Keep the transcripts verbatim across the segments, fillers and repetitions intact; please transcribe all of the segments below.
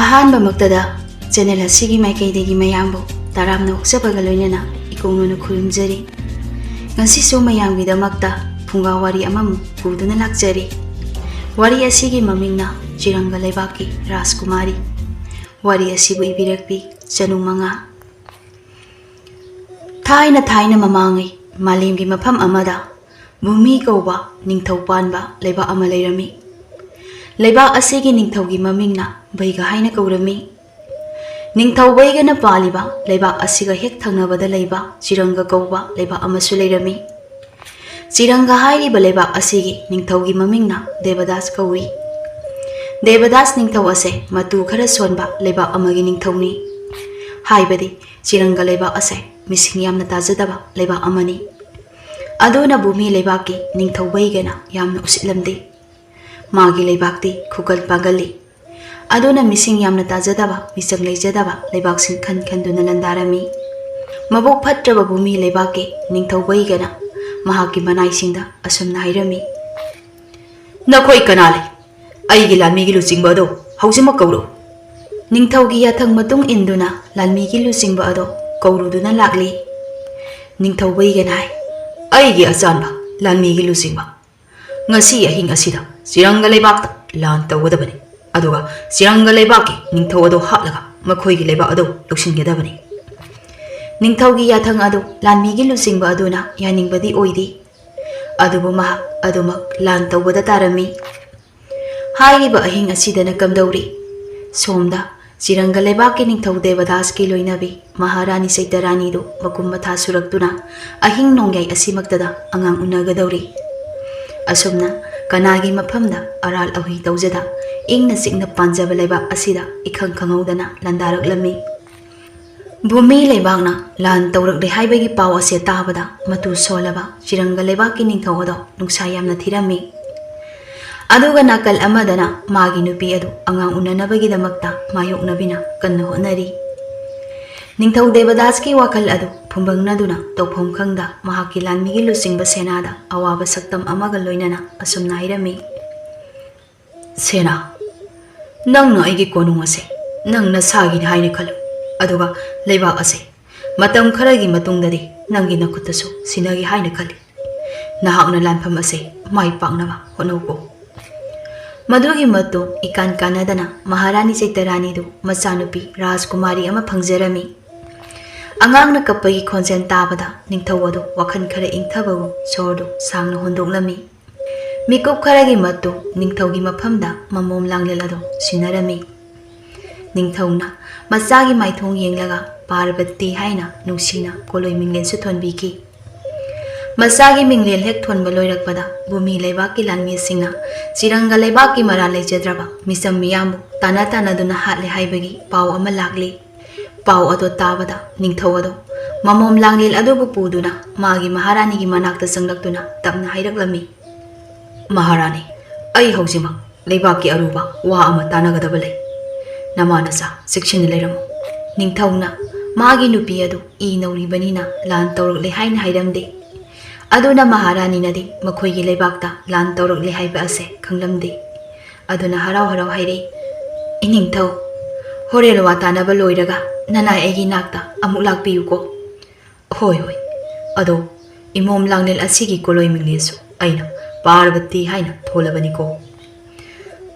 ꯑꯍꯥꯟꯕꯃꯛꯇꯗ channel ꯑꯁꯤꯒꯤ ꯃꯥꯏꯀꯩꯗꯒꯤ ꯃꯌꯥꯝꯕꯨ ꯇꯔꯥꯝꯅ ꯑꯣꯛꯆꯕꯒ ꯂꯣꯏꯅꯅ ꯏꯀꯣꯡꯅꯅ ꯈꯨꯔꯨꯝꯖꯔꯤ꯫ ꯉꯁꯤꯁꯨ ꯃꯌꯥꯝꯒꯤꯗꯃꯛꯇ ꯐꯨꯡꯒꯥ ꯋꯥꯔꯤ ꯑꯃꯃꯨꯛ ꯄꯨꯗꯨꯅ ꯂꯥꯛꯆꯔꯤ꯫ ꯋꯥꯔꯤ ꯑꯁꯤꯒꯤ ꯃꯃꯤꯡꯅ ꯆꯤꯔꯪꯒ ꯂꯩꯕꯥꯛꯀꯤ ꯔꯥꯖꯀꯨꯃꯥꯔꯤ꯫ ꯋꯥꯔꯤ ꯑꯁꯤꯕꯨ ꯏꯕꯤꯔꯛꯄꯤ ꯆꯅꯨ ꯃꯉꯥ꯫ ꯊꯥꯏꯅ ꯊꯥꯏꯅ ꯃꯃꯥꯡꯉꯩ ꯃꯥꯂꯦꯝꯒꯤ ꯃꯐꯝ ꯑꯃꯗ ꯚꯨꯃꯤ ꯀꯧꯕ ꯅꯤꯡꯊꯧ ꯄꯥꯟꯕ ꯂꯩꯕꯥꯛ ꯑꯃ ꯂꯩꯔꯝꯃꯤ꯫ ꯂꯩꯕꯥꯛ ꯑꯁꯤꯒꯤ ꯅꯤꯡꯊꯧꯒꯤ ꯃꯃꯤꯡꯅ ꯚꯩꯒ ꯍꯥꯏꯅ ꯀꯧꯔꯝꯃꯤ꯫ ꯅꯤꯡꯊꯧ ꯚꯩꯒꯅ ꯄꯥꯜꯂꯤꯕ ꯂꯩꯕꯥꯛ ꯑꯁꯤꯒ ꯍꯦꯛ ꯊꯪꯅꯕꯗ ꯂꯩꯕ ꯆꯤꯔꯪꯒ ꯀꯧꯕ ꯂꯩꯕꯥꯛ ꯑꯃꯁꯨ ꯂꯩꯔꯝꯃꯤ꯫ ꯆꯤꯔꯪꯒ ꯍꯥꯏꯔꯤꯕ ꯂꯩꯕꯥꯛ ꯑꯁꯤꯒꯤ ꯅꯤꯡꯊꯧꯒꯤ ꯃꯃꯤꯡꯅ ꯗꯦꯕꯗꯥꯁ ꯀꯧꯏ꯫ ꯗꯦꯕꯗꯥꯁ ꯅꯤꯡꯊꯧ ꯑꯁꯦ ꯃꯇꯨ ꯈꯔ ꯁꯣꯟꯕ ꯂꯩꯕꯥꯛ ꯑꯃꯒꯤ ꯅꯤꯡꯊꯧꯅꯤ꯫ ꯍꯥꯏꯕꯗꯤ ꯆꯤꯔꯪꯒ ꯂꯩꯕꯥꯛ ꯑꯁꯦ ꯃꯤꯁꯤꯡ ꯌꯥꯝꯅ ꯇꯥꯖꯗꯕ ꯂꯩꯕꯥꯛ ꯑꯃꯅꯤ꯫ ꯑꯗꯨꯅ ꯚꯨꯃꯤ ꯂꯩꯕꯥꯛꯀꯤ ꯅꯤꯡꯊꯧ ꯚꯩꯒꯅ ꯌꯥꯝꯅ ꯎꯁꯤꯠꯂꯝꯗꯦ꯫ ꯃꯥꯒꯤ ꯂꯩꯕꯥꯛꯇꯤ ꯈꯨꯀꯟ ꯄꯥꯡꯒꯜꯂꯤ꯫ ꯑꯗꯨꯅ ꯃꯤꯁꯤꯡ ꯌꯥꯝꯅ ꯇꯥꯖꯗꯕ, ꯃꯤꯆꯪ ꯂꯩꯖꯗꯕ ꯂꯩꯕꯥꯛꯁꯤꯡ ꯈꯟ ꯈꯟꯗꯨꯅ ꯂꯟꯗꯥꯔꯝꯃꯤ꯫ ꯃꯕꯨꯛ ꯐꯠꯇ꯭ꯔꯕ ꯚꯨꯃꯤ ꯂꯩꯕꯥꯛꯀꯤ ꯅꯤꯡꯊꯧ ꯚꯩꯒꯅ ꯃꯍꯥꯛꯀꯤ ꯃꯅꯥꯏꯁꯤꯡꯗ ꯑꯁꯨꯝꯅ ꯍꯥꯏꯔꯝꯃꯤ, "ꯅꯈꯣꯏ ꯀꯅꯥ ꯂꯩ? ꯑꯩꯒꯤ ꯂꯥꯟꯃꯤꯒꯤ ꯂꯨꯆꯤꯡꯕ ꯑꯗꯨ ꯍꯧꯖꯤꯛꯃꯛ ꯀꯧꯔꯛꯎ!" ꯅꯤꯡꯊꯧꯒꯤ ꯌꯥꯊꯪ ꯃꯇꯨꯡ ꯏꯟꯗꯨꯅ ꯂꯥꯟꯃꯤꯒꯤ ꯂꯨꯆꯤꯡꯕ ꯑꯗꯨ ꯀꯧꯔꯨꯗꯨꯅ ꯂꯥꯛꯂꯤ꯫ ꯅꯤꯡꯊꯧ ꯚꯩꯒꯅ ꯍꯥꯏ, "ꯑꯩꯒꯤ ꯑꯆꯥꯟꯕ ꯂꯥꯟꯃꯤꯒꯤ ꯂꯨꯆꯤꯡꯕ, ꯉꯁꯤ ꯑꯍꯤꯡ ꯑꯁꯤꯗ ꯆꯤꯔꯪꯒ ꯂꯩꯕꯥꯛꯇ ꯂꯥꯟ ꯇꯧꯒꯗꯕꯅꯤ, ꯑꯗꯨꯒ ꯆꯤꯔꯪꯒ ꯂꯩꯕꯥꯛꯀꯤ ꯅꯤꯡꯊꯧ ꯑꯗꯨ ꯍꯥꯠꯂꯒ ꯃꯈꯣꯏꯒꯤ ꯂꯩꯕꯥꯛ ꯑꯗꯨ ꯂꯧꯁꯤꯟꯒꯗꯕꯅꯤ꯫" ꯅꯤꯡꯊꯧꯒꯤ ꯌꯥꯊꯪ ꯑꯗꯨ ꯂꯥꯟꯃꯤꯒꯤ ꯂꯨꯆꯤꯡꯕ ꯑꯗꯨꯅ ꯌꯥꯅꯤꯡꯕꯗꯤ ꯑꯣꯏꯗꯦ꯫ ꯑꯗꯨꯕꯨ ꯃꯍꯥꯛ ꯑꯗꯨꯃꯛ ꯂꯥꯟ ꯇꯧꯕꯗ ꯇꯥꯔꯝꯃꯤ꯫ ꯍꯥꯏꯔꯤꯕ ꯑꯍꯤꯡ ꯑꯁꯤꯗꯅ ꯀꯝꯗꯧꯔꯤ? ꯁꯣꯝꯗ ꯆꯤꯔꯪꯒ ꯂꯩꯕꯥꯛꯀꯤ ꯅꯤꯡꯊꯧ ꯗꯦꯕꯗꯥꯁꯀꯤ ꯂꯣꯏꯅꯕꯤ ꯃꯍꯥꯔꯥꯅꯤ ꯆꯩꯇꯔꯥꯅꯤꯗꯨ ꯃꯀꯨꯝ ꯃꯊꯥ ꯁꯨꯔꯛꯇꯨꯅ ꯑꯍꯤꯡ ꯅꯣꯡꯌꯥꯏ ꯑꯁꯤꯃꯛꯇꯗ ꯑꯉꯥꯡ ꯎꯅꯒꯗꯧꯔꯤ꯫ ꯑꯁꯨꯝꯅ ꯀꯅꯥꯒꯤ ꯃꯐꯝꯗ ꯑꯔꯥꯜ ꯑꯍꯨꯏ ꯇꯧꯖꯗ ꯏꯪꯅ ꯆꯤꯛꯅ ꯄꯥꯟꯖꯕ ꯂꯩꯕꯥꯛ ꯑꯁꯤꯗ ꯏꯈꯪ ꯈꯪꯍꯧꯗꯅ ꯂꯥꯟꯗꯥꯔꯛꯂꯝꯃꯤ꯫ ꯚꯨꯃꯤ ꯂꯩꯕꯥꯛꯅ ꯂꯥꯟ ꯇꯧꯔꯛꯂꯦ ꯍꯥꯏꯕꯒꯤ ꯄꯥꯎ ꯑꯁꯤ ꯇꯥꯕꯗ ꯃꯇꯨ ꯁꯣꯜꯂꯕ ꯆꯤꯔꯪꯒ ꯂꯩꯕꯥꯛꯀꯤ ꯅꯤꯡꯊꯧ ꯑꯗꯣ ꯅꯨꯡꯁꯥ ꯌꯥꯝꯅ ꯊꯤꯔꯝꯃꯤ꯫ ꯑꯗꯨꯒ ꯅꯥꯀꯜ ꯑꯃꯗꯅ ꯃꯥꯒꯤ ꯅꯨꯄꯤ ꯑꯗꯨ ꯑꯉꯥꯡ ꯎꯅꯅꯕꯒꯤꯗꯃꯛꯇ ꯃꯥꯌꯣꯛꯅꯕꯤꯅ ꯀꯟꯅ ꯍꯣꯠꯅꯔꯤ꯫ ꯅꯤꯡꯊꯧ ꯗꯦꯕꯗꯥꯁꯀꯤ ꯋꯥꯈꯜ ꯑꯗꯨ ꯐꯨꯝꯕꯪꯅꯗꯨꯅ ꯇꯧꯐꯝ ꯈꯪꯗ ꯃꯍꯥꯛꯀꯤ ꯂꯥꯟꯃꯤꯒꯤ ꯂꯨꯆꯤꯡꯕ ꯁꯦꯅꯥꯗ ꯑꯋꯥꯕ ꯁꯛꯇꯝ ꯑꯃꯒ ꯂꯣꯏꯅꯅ ꯑꯁꯨꯝꯅ ꯍꯥꯏꯔꯝꯃꯤ, "ꯁꯦꯅꯥ, "ꯅꯪꯅ ꯑꯩꯒꯤ ꯀꯣꯅꯨꯡ ꯑꯁꯦ ꯅꯪ ꯅꯁꯥꯒꯤꯅꯤ ꯍꯥꯏꯅ ꯈꯜꯂꯨ, ꯑꯗꯨꯒ ꯂꯩꯕꯥꯛ ꯑꯁꯦ ꯃꯇꯝ ꯈꯔꯒꯤ ꯃꯇꯨꯡꯗꯗꯤ ꯅꯪꯒꯤ ꯅꯈꯨꯠꯇꯁꯨ ꯁꯤꯟꯅꯒꯦ ꯍꯥꯏꯅ ꯈꯜꯂꯤ꯫ ꯅꯍꯥꯛꯅ ꯂꯥꯟꯐꯝ ꯑꯁꯦ ꯃꯥꯏ ꯄꯥꯛꯅꯕ ꯍꯣꯠꯅꯧꯀꯣ"꯫ ꯃꯗꯨꯒꯤ ꯃꯇꯨꯡ ꯏꯀꯥꯟ ꯀꯥꯟꯅꯗꯅ ꯃꯍꯥꯔꯥꯅꯤ ꯆꯩꯇꯔꯥꯅꯤꯗꯨ ꯃꯆꯥꯅꯨꯄꯤ ꯔꯥꯖꯀꯨꯃꯥꯔꯤ ꯑꯃ ꯐꯪꯖꯔꯝꯃꯤ꯫ ꯑꯉꯥꯡꯅ ꯀꯞꯄꯒꯤ ꯈꯣꯟꯖꯦꯜ ꯇꯥꯕꯗ ꯅꯤꯡꯊꯧ ꯑꯗꯨ ꯋꯥꯈꯜ ꯈꯔ ꯏꯪꯊꯕꯒꯨꯝ ꯁꯣꯔꯗꯨ ꯁꯥꯡꯅ ꯍꯣꯟꯗꯣꯛꯂꯝꯃꯤ꯫ ꯃꯤꯀꯨꯞ ꯈꯔꯒꯤ ꯃꯇꯨꯡ ꯅꯤꯡꯊꯧꯒꯤ ꯃꯐꯝꯗ ꯃꯃꯣꯝ ꯂꯥꯡꯂꯦꯜ ꯑꯗꯨ ꯁꯤꯟꯅꯔꯝꯃꯤ꯫ ꯅꯤꯡꯊꯧꯅ ꯃꯆꯥꯒꯤ ꯃꯥꯏꯊꯣꯡ ꯌꯦꯡꯂꯒ ꯄꯥꯔꯕꯇꯤ ꯍꯥꯏꯅ ꯅꯨꯡꯁꯤꯅ ꯀꯣꯂꯣꯏ ꯃꯤꯡꯂꯦꯟꯁꯨ ꯊꯣꯟꯕꯤꯈꯤ꯫ ꯃꯆꯥꯒꯤ ꯃꯤꯡꯂꯦꯟ ꯍꯦꯛ ꯊꯣꯟꯕ ꯂꯣꯏꯔꯛꯄꯗ ꯚꯨꯃꯤ ꯂꯩꯕꯥꯛꯀꯤ ꯂꯥꯟꯃꯤꯁꯤꯡꯅ ꯆꯤꯔꯪꯒ ꯂꯩꯕꯥꯛꯀꯤ ꯃꯔꯥꯜ ꯂꯩꯖꯗ꯭ꯔꯕ ꯃꯤꯆꯝ ꯃꯤꯌꯥꯝꯕꯨ ꯇꯥꯟꯅ ꯇꯥꯟꯅꯗꯨꯅ ꯍꯥꯠꯂꯦ ꯍꯥꯏꯕꯒꯤ ꯄꯥꯎ ꯑꯃ ꯂꯥꯛꯂꯤ꯫ ꯄꯥꯎ ꯑꯗꯨ ꯇꯥꯕꯗ ꯅꯤꯡꯊꯧ ꯑꯗꯨ ꯃꯃꯣꯝ ꯂꯥꯡꯂꯦꯜ ꯑꯗꯨꯕꯨ ꯄꯨꯗꯨꯅ ꯃꯥꯒꯤ ꯃꯍꯥꯔꯥꯅꯤꯒꯤ ꯃꯅꯥꯛꯇ ꯆꯪꯂꯛꯇꯨꯅ ꯇꯞꯅ ꯍꯥꯏꯔꯛꯂꯝꯃꯤ, "ꯃꯍꯥꯔꯥꯅꯤ, ꯑꯩ ꯍꯧꯖꯤꯛꯃꯛ ꯂꯩꯕꯥꯛꯀꯤ ꯑꯔꯨꯕ ꯋꯥ ꯑꯃ ꯇꯥꯟꯅꯒꯗꯕ ꯂꯩ꯫ ꯅꯃꯥ ꯅꯆꯥ ꯆꯦꯛꯁꯤꯟꯅ ꯂꯩꯔꯝꯃꯨ"꯫ ꯅꯤꯡꯊꯧꯅ ꯃꯥꯒꯤ ꯅꯨꯄꯤ ꯑꯗꯨ ꯏ ꯅꯧꯔꯤꯕꯅꯤꯅ ꯂꯥꯟ ꯇꯧꯔꯛꯂꯦ ꯍꯥꯏꯅ ꯍꯥꯏꯔꯝꯗꯦ꯫ ꯑꯗꯨꯅ ꯃꯍꯥꯔꯥꯅꯤꯅꯗꯤ ꯃꯈꯣꯏꯒꯤ ꯂꯩꯕꯥꯛꯇ ꯂꯥꯟ ꯇꯧꯔꯛꯂꯦ ꯍꯥꯏꯕ ꯑꯁꯦ ꯈꯪꯂꯝꯗꯦ꯫ ꯑꯗꯨꯅ ꯍꯔꯥꯎ ꯍꯔꯥꯎ ꯍꯥꯏꯔꯛꯏ, "ꯏꯅꯤꯡꯊꯧ, ꯍꯣꯔꯦꯟ ꯋꯥ ꯇꯥꯅꯕ ꯂꯣꯏꯔꯒ ꯅꯅꯥꯏ ꯑꯩꯒꯤ ꯅꯥꯛꯇ ꯑꯃꯨꯛ ꯂꯥꯛꯄꯤꯌꯨꯀꯣ"꯫ "ꯍꯣꯏ, ꯍꯣꯏ꯫ ꯑꯗꯣ ꯏꯃꯣꯝ ꯂꯥꯡꯂꯦꯜ ꯑꯁꯤꯒꯤ ꯀꯣꯂꯣꯏ ꯃꯤꯡꯂꯦꯟꯁꯨ ꯑꯩꯅ ꯄꯥꯔꯕꯇꯤ ꯍꯥꯏꯅ ꯊꯣꯜꯂꯕꯅꯤꯀꯣ"꯫